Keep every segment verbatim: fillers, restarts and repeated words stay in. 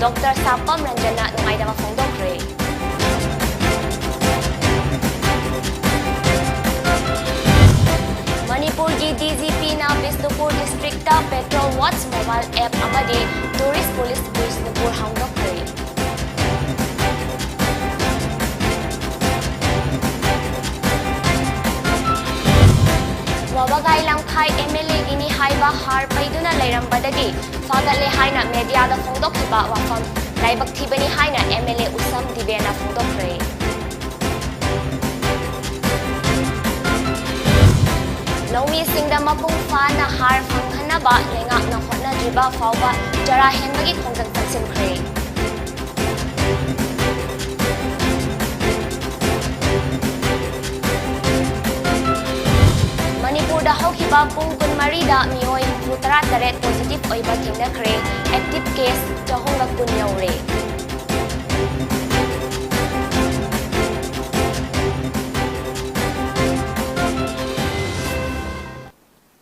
Doctor ꯁꯥꯄꯝ ꯔꯟꯖꯟꯅ ꯅꯨꯡꯉꯥꯏꯇꯕ ꯐꯣꯡꯗꯣꯛꯈ꯭ꯔꯦ꯫ ꯃꯅꯤꯄꯨꯔꯒꯤ D G P ꯅ Bishnupur district Patrol Watch mobile app ꯑꯃꯗꯤ Tourist Police ꯕꯤꯁꯅꯨꯄꯨꯔ ꯍꯥꯡꯗꯣꯛꯈ꯭ꯔꯦ꯫ ꯋꯥꯕꯒꯥꯏ ꯂꯝꯈꯥꯏ M L A ꯒꯤꯅꯤ ꯍꯥꯏꯕ ꯍꯥꯔ ꯄꯩꯗꯨꯅ ꯂꯩꯔꯝꯕꯗꯒꯤ ꯐꯥꯒꯠꯂꯦ ꯍꯥꯏꯅ ꯃꯦꯗꯤꯌꯥꯗ ꯐꯣꯡꯗꯣꯛꯈꯤꯕ ꯋꯥꯐꯝ ꯂꯥꯏꯕꯛ ꯊꯤꯕꯅꯤ ꯍꯥꯏꯅ M L A ꯎꯁꯝ ꯗꯤꯕꯦꯅ ꯐꯣꯡꯗꯣꯛꯈ꯭ꯔꯦ꯫ ꯂꯧꯃꯤꯁꯤꯡꯗ ꯃꯄꯨꯡ ꯐꯥꯅ ꯍꯥꯔ ꯐꯪꯍꯟꯅꯕ ꯂꯩꯉꯥꯛꯅ ꯍꯣꯠꯅꯗ꯭ꯔꯤꯕ ꯐꯥꯎꯕ ꯆꯔꯥ ꯍꯦꯟꯕꯒꯤ ꯈꯣꯡꯖꯪ ꯆꯪꯁꯤꯟꯈ꯭ꯔꯦ꯫ ꯃꯅꯤꯄꯨꯔꯗ ꯍꯧꯈꯤꯕ ꯄꯨꯡ ꯀꯨꯟꯃꯔꯤꯗ ꯃꯤꯑꯣꯏ ꯍꯨꯝꯐꯨ ꯇꯔꯥ ꯇꯔꯦꯠ positive ꯑꯣꯏꯕ ꯊꯦꯡꯅꯈ꯭ꯔꯦ꯫ Active case ꯆꯍꯨꯝꯒ ꯀꯨꯟ ꯌꯧꯔꯦ꯫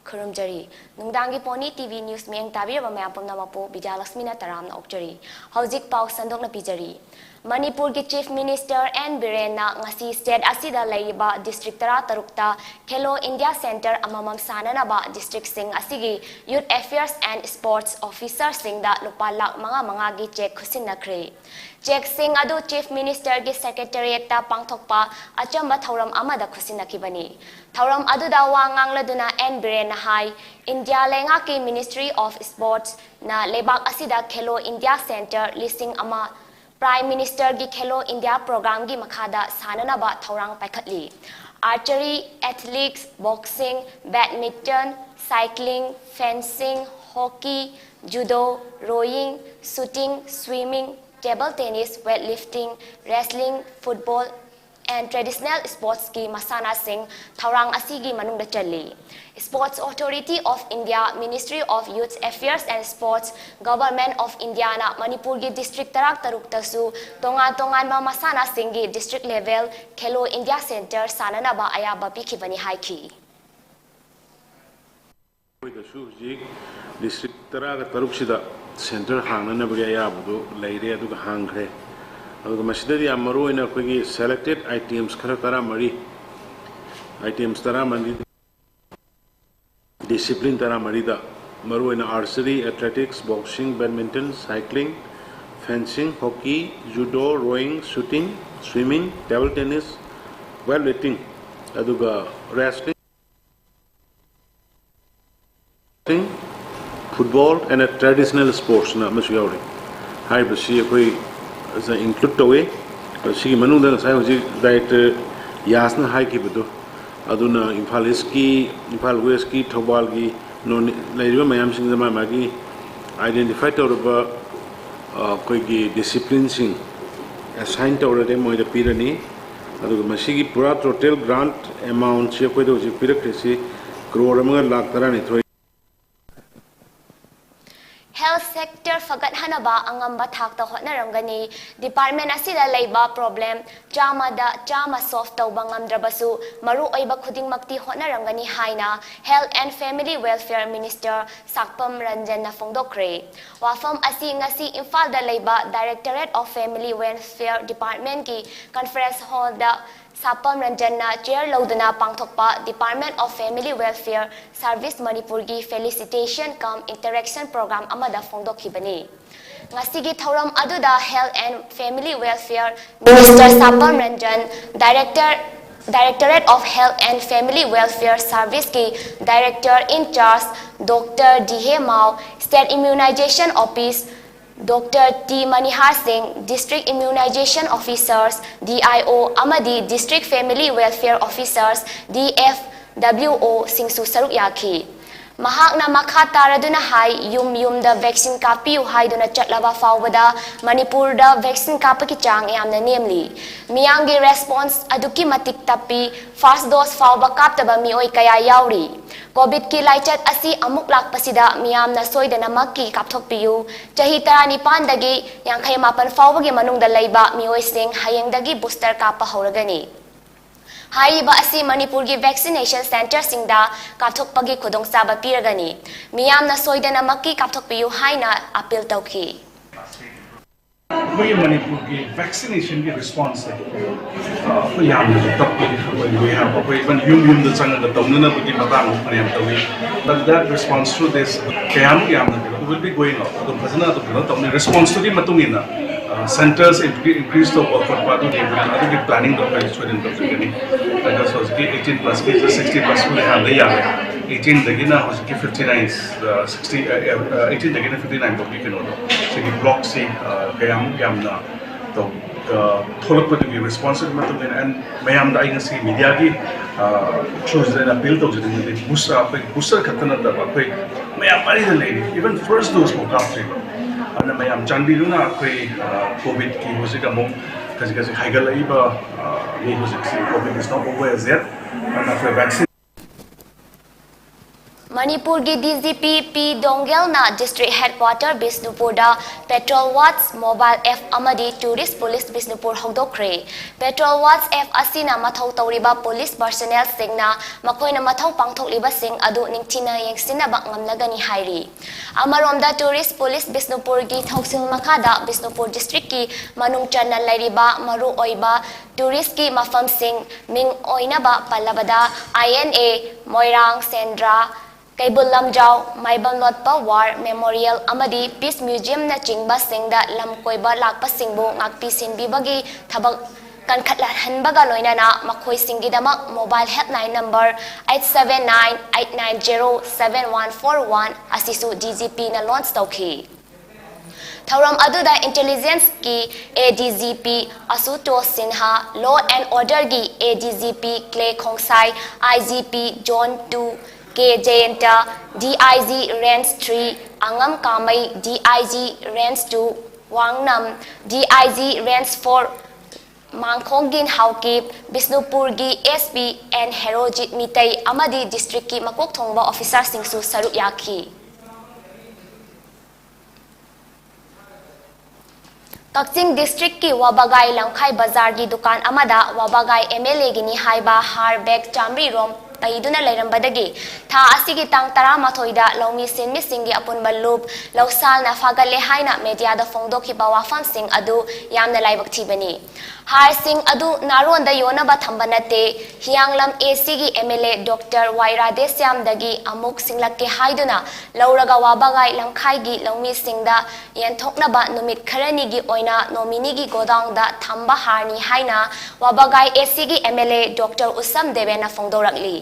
ꯈꯨꯔꯨꯝꯖꯔꯤ꯫ ꯅꯨꯡꯗꯥꯡꯒꯤ ꯄꯣꯅꯤ T V news ꯃꯤꯠꯌꯦꯡ ꯇꯥꯕꯤꯔꯕ ꯃꯌꯥꯝ ꯄꯨꯝꯅꯃꯛꯄꯨ ꯕꯤꯗ꯭ꯌꯥꯂꯛꯁꯃꯤꯅ ꯇꯔꯥꯝꯅ ꯑꯣꯛꯆꯔꯤ꯫ ꯍꯧꯖꯤꯛ ꯄꯥꯎ ꯁꯟꯗꯣꯛꯅ ꯄꯤꯖꯔꯤ꯫ ꯃꯅꯤꯄꯨꯔꯒꯤ Chief Minister N ꯕꯤꯔꯦꯟꯅ ꯉꯁꯤ state ꯑꯁꯤꯗ ꯂꯩꯔꯤꯕ district ꯇꯔꯥ ꯇꯔꯨꯛꯇ Khelo India Centre ꯑꯃꯃꯝ ꯁꯥꯅꯅꯕ districtꯁꯤꯡ ꯑꯁꯤꯒꯤ Youth Affairs and Sports Officerꯁꯤꯡꯗ ꯂꯨꯄꯥ ꯂꯥꯈ ꯃꯉꯥ ꯃꯉꯥꯒꯤ cheque ꯈꯨꯠꯁꯤꯟꯅꯈ꯭ꯔꯦ꯫ Chequeꯁꯤꯡ ꯑꯗꯨ Chief Ministerꯒꯤ Secretariatꯇ ꯄꯥꯡꯊꯣꯛꯄ ꯑꯆꯝꯕ ꯊꯧꯔꯝ ꯑꯃꯗ ꯈꯨꯠꯁꯤꯟꯅꯈꯤꯕꯅꯤ꯫ ꯊꯧꯔꯝ ꯑꯗꯨꯗ ꯋꯥ ꯉꯥꯡꯂꯗꯨꯅ N ꯕꯤꯔꯦꯟꯅ ꯍꯥꯏ, ꯏꯟꯗꯤꯌꯥ ꯂꯩꯉꯥꯛꯀꯤ Ministry of Sportsꯅ ꯂꯩꯕꯥꯛ ꯑꯁꯤꯗ Khelo India Centre ꯂꯤꯁꯤꯡ ꯑꯃ Prime Ministerꯒꯤ Khelo India Programꯒꯤ ꯃꯈꯥꯗ ꯁꯥꯅꯅꯕ ꯊꯧꯔꯥꯡ ꯄꯥꯏꯈꯠꯂꯤ꯫ Archery, athletics, boxing, badminton, cycling, fencing, hockey, judo, rowing, shooting, swimming, table tennis, weightlifting, wrestling, football, and traditional sportsꯀꯤ ꯃꯁꯥꯟꯅꯁꯤꯡ ꯊꯧꯔꯥꯡ ꯑꯁꯤꯒꯤ ꯃꯅꯨꯡꯗ ꯆꯜꯂꯤ꯫ Sports Authority of India, Ministry of Youth Affairs and Sports, Government of Indiaꯅ ꯃꯅꯤꯄꯨꯔꯒꯤ district ꯇꯔꯥ ꯇꯔꯨꯛꯇꯁꯨ ꯇꯣꯉꯥꯟ ꯇꯣꯉꯥꯟꯕ ꯃꯁꯥꯟꯅꯁꯤꯡꯒꯤ district level Khelo India Centre ꯁꯥꯅꯅꯕ ꯑꯌꯥꯕ ꯄꯤꯈꯤꯕꯅꯤ ꯍꯥꯏꯈꯤ꯫ ꯑꯩꯈꯣꯏꯗꯁꯨ ꯍꯧꯖꯤꯛ district ꯇꯔꯥꯒ ꯇꯔꯨꯛꯁꯤꯗ ꯁꯦꯟꯇꯔ ꯍꯥꯡꯅꯅꯕꯒꯤ ꯑꯌꯥꯕꯗꯨ ꯂꯩꯔꯦ, ꯑꯗꯨꯒ ꯍꯥꯡꯈ꯭ꯔꯦ꯫ ꯑꯗꯨꯒ ꯃꯁꯤꯗꯗꯤ ꯌꯥꯝ ꯃꯔꯨ ꯑꯣꯏꯅ ꯑꯩꯈꯣꯏꯒꯤ selected items ꯈꯔ ꯇꯔꯥꯃꯔꯤ, items ꯇꯔꯥꯃꯔꯤ, discipline ꯇꯔꯥꯃꯔꯤꯗ ꯃꯔꯨ ꯑꯣꯏꯅ archery, athletics, boxing, badminton, cycling, fencing, hockey, judo, rowing, shooting, swimming, table tennis, weightlifting, ꯑꯗꯨꯒ wrestling, football and traditional sportsꯅ ꯑꯃꯁꯨ ꯌꯥꯎꯔꯤ꯫ ꯍꯥꯏꯔꯤꯕꯁꯤ ꯑꯩꯈꯣꯏ include ꯇꯧꯏ꯫ ꯁꯤꯒꯤ ꯃꯅꯨꯡꯗ ꯉꯁꯥꯏ ꯍꯧꯖꯤꯛ Director ꯌꯥꯁꯅ ꯍꯥꯏꯈꯤꯕꯗꯨ, ꯑꯗꯨꯅ ꯏꯝꯐꯥꯜ ꯏꯁꯀꯤ, ꯏꯝꯐꯥꯜ ꯋꯦꯁꯀꯤ, ꯊꯧꯕꯥꯜꯒꯤ, ꯅꯣꯅꯦ ꯂꯩꯔꯤꯕ ꯃꯌꯥꯝꯁꯤꯡꯗ ꯃꯥ ꯃꯥꯒꯤ identify ꯇꯧꯔꯕ, ꯑ, ꯑꯩꯈꯣꯏꯒꯤ disciplineꯁꯤꯡ assign ꯇꯧꯔꯗꯤ ꯃꯣꯏꯗ ꯄꯤꯔꯅꯤ꯫ ꯑꯗꯨꯒ ꯃꯁꯤꯒꯤ ꯄꯨꯔꯥ total grant amountꯁꯤ ꯑꯩꯈꯣꯏꯗ ꯍꯧꯖꯤꯛ ꯄꯤꯔꯛꯈ꯭ꯔꯤꯁꯤ ꯀ꯭ꯔꯣꯔ ꯑꯃꯒ ꯂꯥꯈ ꯇꯔꯥꯅꯤꯊꯣꯏ꯫ Health sector ꯐꯒꯠꯍꯟꯅꯕ ꯑꯉꯝꯕ ꯊꯥꯛꯇ ꯍꯣꯠꯅꯔꯝꯒꯅꯤ꯫ Department ꯑꯁꯤꯗ ꯂꯩꯕ problem ꯆꯥꯝꯃꯗ ꯆꯥꯝꯃ solve ꯇꯧꯕ ꯉꯝꯗ꯭ꯔꯕꯁꯨ ꯃꯔꯨ ꯑꯣꯏꯕ ꯈꯨꯗꯤꯡꯃꯛꯇꯤ ꯍꯣꯠꯅꯔꯝꯒꯅꯤ ꯍꯥꯏꯅ Health and Family Welfare Minister ꯁꯥꯛꯄꯝ ꯔꯟꯖꯟꯅ ꯐꯣꯡꯗꯣꯛꯈ꯭ꯔꯦ꯫ ꯋꯥꯐꯝ ꯑꯁꯤ ꯉꯁꯤ ꯏꯝꯐꯥꯜꯗ ꯂꯩꯕ Directorate of Family Welfare Departmentꯀꯤ conference hallꯗ ꯁꯥꯛꯄꯝ ꯔꯟꯖꯟꯅ chair ꯂꯧꯗꯨꯅ ꯄꯥꯡꯊꯣꯛꯄ Department of Family Welfare Service ꯃꯅꯤꯄꯨꯔꯒꯤ felicitation cum interaction program ꯑꯃꯗ ꯐꯣꯡꯗꯣꯛꯈꯤꯕꯅꯤ꯫ ꯉꯁꯤꯒꯤ ꯊꯧꯔꯝ ꯑꯗꯨꯗ Health and Family Welfare Minister ꯁꯥꯛꯄꯝ Ranjan, Director, Directorate of Health and Family Welfare Serviceꯀꯤ Director in charge Doctor D ꯍꯦ ꯃꯥꯎ, State Immunization Office Doctor T Manihar Singh, District Immunization Officers, D I O, ꯑꯃꯗꯤ District Family Welfare Officers, D F W O ꯁꯤꯡꯁꯨ ꯁꯔꯨꯛ ꯌꯥꯈꯤ꯫ ꯃꯍꯥꯛꯅ ꯃꯈꯥ ꯇꯥꯔꯗꯨꯅ ꯍꯥꯏ, ꯌꯨꯝ ꯌꯨꯝꯗ vaccine ꯀꯥꯞꯄꯤꯌꯨ ꯍꯥꯏꯗꯨꯅ ꯆꯠꯂꯕ ꯐꯥꯎꯕꯗ ꯃꯅꯤꯄꯨꯔꯗ vaccine ꯀꯥꯞꯄꯒꯤ ꯆꯥꯡ ꯌꯥꯝꯅ ꯅꯦꯝꯂꯤ꯫ ꯃꯤꯌꯥꯝꯒꯤ response ꯑꯗꯨꯛꯀꯤ ꯃꯇꯤꯛ ꯇꯞꯄꯤ꯫ First dose ꯐꯥꯎꯕ ꯀꯥꯞꯇꯕ ꯃꯤꯑꯣꯏ ꯀꯌꯥ ꯌꯥꯎꯔꯤ꯫ Covidꯀꯤ ꯂꯥꯏꯆꯠ ꯑꯁꯤ ꯑꯃꯨꯛ ꯂꯥꯛꯄꯁꯤꯗ ꯃꯤꯌꯥꯝꯅ ꯁꯣꯏꯗꯅꯃꯛꯀꯤ ꯀꯥꯞꯊꯣꯛꯄꯤꯌꯨ꯫ ꯆꯍꯤ ꯇꯔꯥꯅꯤꯄꯥꯟꯗꯒꯤ ꯌꯥꯡꯈꯩ ꯃꯥꯄꯟ ꯐꯥꯎꯕꯒꯤ ꯃꯅꯨꯡꯗ ꯂꯩꯕ ꯃꯤꯑꯣꯏꯁꯤꯡ ꯍꯌꯦꯡꯗꯒꯤ booster ꯀꯥꯞꯄ ꯍꯧꯔꯒꯅꯤ꯫ ꯍꯥꯏꯔꯤꯕ ꯑꯁꯤ ꯃꯅꯤꯄꯨꯔꯒꯤ vaccination centreꯁꯤꯡꯗ ꯀꯥꯞꯊꯣꯛꯄꯒꯤ ꯈꯨꯗꯣꯡꯆꯥꯕ ꯄꯤꯔꯒꯅꯤ꯫ ꯃꯤꯌꯥꯝꯅ ꯁꯣꯏꯗꯅꯃꯛꯀꯤ ꯀꯥꯞꯊꯣꯛꯄꯤꯌꯨ ꯍꯥꯏꯅ appeal ꯇꯧꯈꯤ꯫ ꯑꯩꯈꯣꯏꯒꯤ ꯃꯅꯤꯄꯨꯔꯒꯤ vaccinationꯒꯤ responseꯁꯦ, ꯑ, ꯑꯩꯈꯣꯏ ꯌꯥꯝꯅꯁꯨ ꯇꯞꯄꯤ꯫ ꯑꯩꯈꯣꯏ, we have, ꯑꯩꯈꯣꯏ even ꯌꯨꯝ ꯌꯨꯝꯗ ꯆꯪꯉꯒ ꯇꯧꯅꯅꯕꯒꯤ ꯃꯇꯥꯡꯗ ꯐꯅꯌꯥꯝ ꯇꯧꯏ꯫ But that response to this ꯀꯌꯥꯃꯨꯛ ꯌꯥꯝꯅ ꯀꯩꯅꯣ, will be going up꯫ ꯑꯗꯨꯝ ꯐꯖꯅ ꯑꯗꯨꯝ ꯀꯩꯅꯣ ꯇꯧꯅꯤ꯫ Responseꯇꯨꯒꯤ ꯃꯇꯨꯡ ꯏꯟꯅ, ꯑ, centres incre-, increase ꯇꯧꯕ ꯈꯣꯠꯄ ꯑꯗꯨꯒꯤ, ꯑꯗꯨꯒꯤ planningꯗꯣ ꯑꯩꯈꯣꯏ ꯁꯣꯏꯗꯅ ꯇꯧꯖꯒꯅꯤ꯫ ꯑꯗꯨꯒ ꯍꯧꯖꯤꯛꯀꯤ eighteen plusꯀꯤ, sixty plusꯄꯨꯗꯤ ꯍꯥꯟꯅꯗꯩ ꯌꯥꯔꯦ꯫ Eighteenꯗꯒꯤꯅ ꯍꯧꯖꯤꯛꯀꯤ fifty nine, ꯑ, sixty, ꯑ, ꯑ, eighteenꯗꯒꯤꯅ fifty nine ꯐꯥꯎꯒꯤ ꯀꯩꯅꯣꯗꯣ, ꯁꯤꯒꯤ blockꯁꯤ, ꯑ, ꯀꯌꯥꯃꯨꯛ ꯌꯥꯝꯅ ꯇꯧ-, ꯑ, ꯊꯣꯛꯂꯛꯄꯗꯨꯒꯤ responseꯇꯨꯒꯤ ꯃꯇꯨꯡ ꯏꯟꯅ, and ꯃꯌꯥꯝꯗ ꯑꯩ ꯉꯁꯤ mediaꯒꯤ, ꯑ, throughꯁꯤꯗ ꯑꯩꯅ appeal ꯇꯧꯖꯅꯤꯡꯕꯗꯤ, booster, ꯑꯩꯈꯣꯏ booster ꯈꯛꯇ ꯅꯠꯇꯕ, ꯑꯩꯈꯣꯏ ꯃꯌꯥꯝ ꯃꯔꯤꯗ ꯂꯩꯔꯤ, even first doseꯐꯥꯎ ꯀꯥꯞꯇ꯭ꯔꯤꯕ꯫ ꯑꯗꯨꯅ ꯃꯌꯥꯝ ꯆꯥꯟꯕꯤꯗꯨꯅ ꯑꯩꯈꯣꯏ, ꯑ, COVIDꯀꯤ ꯍꯧꯖꯤꯛ ꯑꯃꯨꯛ ꯈꯖꯤꯛ ꯈꯖꯤꯛ ꯍꯥꯏꯒꯠꯂꯛꯏꯕ, ꯑ, ꯃꯤ ꯍꯧꯖꯤꯛꯁꯤ COVID is not over as yet꯫ ꯑꯗꯨꯅ ꯑꯩꯈꯣꯏ vaccine ꯃꯅꯤꯄꯨꯔꯒꯤ DGP P ꯗꯣꯡꯒꯦꯜꯅ district headquarter ꯕꯤꯁꯅꯨꯄꯨꯔꯗ Patrol Watch mobile app ꯑꯃꯗꯤ Tourist Police Bishnupur ꯍꯧꯗꯣꯛꯈ꯭ꯔꯦ꯫ Patrol Watch app ꯑꯁꯤꯅ ꯃꯊꯧ ꯇꯧꯔꯤꯕ police personnelꯁꯤꯡꯅ ꯃꯈꯣꯏꯅ ꯃꯊꯧ ꯄꯥꯡꯊꯣꯛꯂꯤꯕꯁꯤꯡ ꯑꯗꯨ ꯅꯤꯡꯊꯤꯅ ꯌꯦꯡꯁꯤꯟꯅꯕ ꯉꯝꯂꯒꯅꯤ ꯍꯥꯏꯔꯤ꯫ ꯑꯃꯔꯣꯝꯗ Tourist Police ꯕꯤꯁꯅꯨꯄꯨꯔꯒꯤ ꯊꯧꯁꯤꯜ ꯃꯈꯥꯗ ꯕꯤꯁꯅꯨꯄꯨꯔ districtꯀꯤ ꯃꯅꯨꯡ ꯆꯟꯅ ꯂꯩꯔꯤꯕ ꯃꯔꯨꯑꯣꯏꯕ touristꯀꯤ ꯃꯐꯝꯁꯤꯡ, ꯃꯤꯡ ꯑꯣꯏꯅꯕ ꯄꯜꯂꯕꯗ, INA, ꯃꯣꯏꯔꯥꯡ, ꯁꯦꯟꯗ꯭ꯔꯥ, ꯀꯩꯕꯨꯜ ꯂꯝꯖꯥꯎ, ꯃꯥꯏꯕꯝ ꯂꯣꯠꯄ War Memorial ꯑꯃꯗꯤ Peace Museumꯅꯆꯤꯡꯕꯁꯤꯡꯗ ꯂꯝ ꯀꯣꯏꯕ ꯂꯥꯛꯄꯁꯤꯡꯕꯨ ꯉꯥꯛꯄꯤ ꯁꯦꯟꯕꯤꯕꯒꯤ ꯊꯕꯛ ꯀꯟꯈꯠꯍꯟꯕꯒ ꯂꯣꯏꯅꯅ ꯃꯈꯣꯏꯁꯤꯡꯒꯤꯗꯃꯛ mobile helpline number eight seven nine eight nine zero seven one four one ꯑꯁꯤꯁꯨ DGPꯅ launch ꯇꯧꯈꯤ꯫ ꯊꯧꯔꯝ ꯑꯗꯨꯗ intelligenceꯀꯤ ADGP Ashutosh Sinha, law and orderꯒꯤ ADGP Clay Khongsai, IGP Zone two K Jayanta, DIG Range three ꯑꯉꯝ ꯀꯥꯃꯩ, DIG Range two ꯋꯥꯡꯅꯝ, DIG Range four Mangkhongin Haokip, ꯕꯤꯁꯅꯨꯄꯨꯔꯒꯤ SP N Herojit Meetei ꯑꯃꯗꯤ districtꯀꯤ ꯃꯀꯣꯛ ꯊꯣꯡꯕ officerꯁꯤꯡꯁꯨ ꯁꯔꯨꯛ ꯌꯥꯈꯤ꯫ ꯀꯛꯆꯤꯡ ꯗꯤꯁꯇ꯭ꯔꯤꯛꯀꯤ ꯋꯥꯕꯒꯥꯏ ꯂꯝꯈꯥꯏ ꯕꯖꯥꯔꯒꯤ ꯗꯨꯀꯥꯟ ꯑꯃꯗ ꯋꯥꯕꯒꯥꯏ ꯑꯦꯝ ꯑꯦꯜ ꯑꯦꯒꯤꯅꯤ ꯍꯥꯏꯕ ꯍꯥꯔ ꯕꯦꯒ ꯆꯥꯃꯔꯤ ꯔꯣꯝ ꯄꯩꯗꯨꯅ ꯂꯩꯔꯝꯕꯗꯒꯤ ꯊꯥ ꯑꯁꯤꯒꯤ ꯇꯥꯡ ꯇꯔꯥꯃꯥꯊꯣꯏꯗ ꯂꯧꯃꯤ ꯁꯤꯟꯃꯤꯁꯤꯡꯒꯤ ꯑꯄꯨꯟꯕ ꯂꯨꯞ ꯂꯧꯁꯥꯜꯅ ꯐꯥꯒꯠꯂꯦ ꯍꯥꯏꯅ ꯃꯦꯗꯤꯌꯥꯗ ꯐꯣꯡꯗꯣꯛꯈꯤꯕ ꯋꯥꯐꯝꯁꯤꯡ ꯑꯗꯨ ꯌꯥꯝꯅ ꯂꯥꯏꯕꯛ ꯊꯤꯕꯅꯤ꯫ ꯍꯥꯔꯁꯤꯡ ꯑꯗꯨ ꯅꯥꯔꯣꯟꯗ ꯌꯣꯟꯅꯕ ꯊꯝꯕ ꯅꯠꯇꯦ, ꯍꯤꯌꯥꯡꯂꯝ ꯑꯦ ꯁꯤꯒꯤ ꯑꯦꯝ ꯑꯦꯜ ꯑꯦ ꯗꯣꯛꯇꯔ ꯋꯥꯏ ꯔꯥꯙꯦꯁ꯭ꯌꯥꯝꯗꯒꯤ ꯑꯃꯨꯛ ꯁꯤꯡꯂꯛꯀꯦ ꯍꯥꯏꯗꯨꯅ ꯂꯧꯔꯒ ꯋꯥꯕꯒꯥꯏ ꯂꯝꯈꯥꯏꯒꯤ ꯂꯧꯃꯤꯁꯤꯡꯗ ꯌꯦꯟꯊꯣꯛꯅꯕ ꯅꯨꯃꯤꯠ ꯈꯔꯅꯤꯒꯤ ꯑꯣꯏꯅ ꯅꯣꯃꯤꯅꯤꯒꯤ ꯒꯣꯗꯥꯎꯟꯗ ꯊꯝꯕ ꯍꯥꯔꯅꯤ ꯍꯥꯏꯅ ꯋꯥꯕꯒꯥꯏ ꯑꯦ ꯁꯤꯒꯤ ꯑꯦꯝ ꯑꯦꯜ ꯑꯦ ꯗꯣꯛꯇꯔ ꯎꯁꯝ ꯗꯦꯕꯦꯟꯅ ꯐꯣꯡꯗꯣꯔꯛꯂꯤ꯫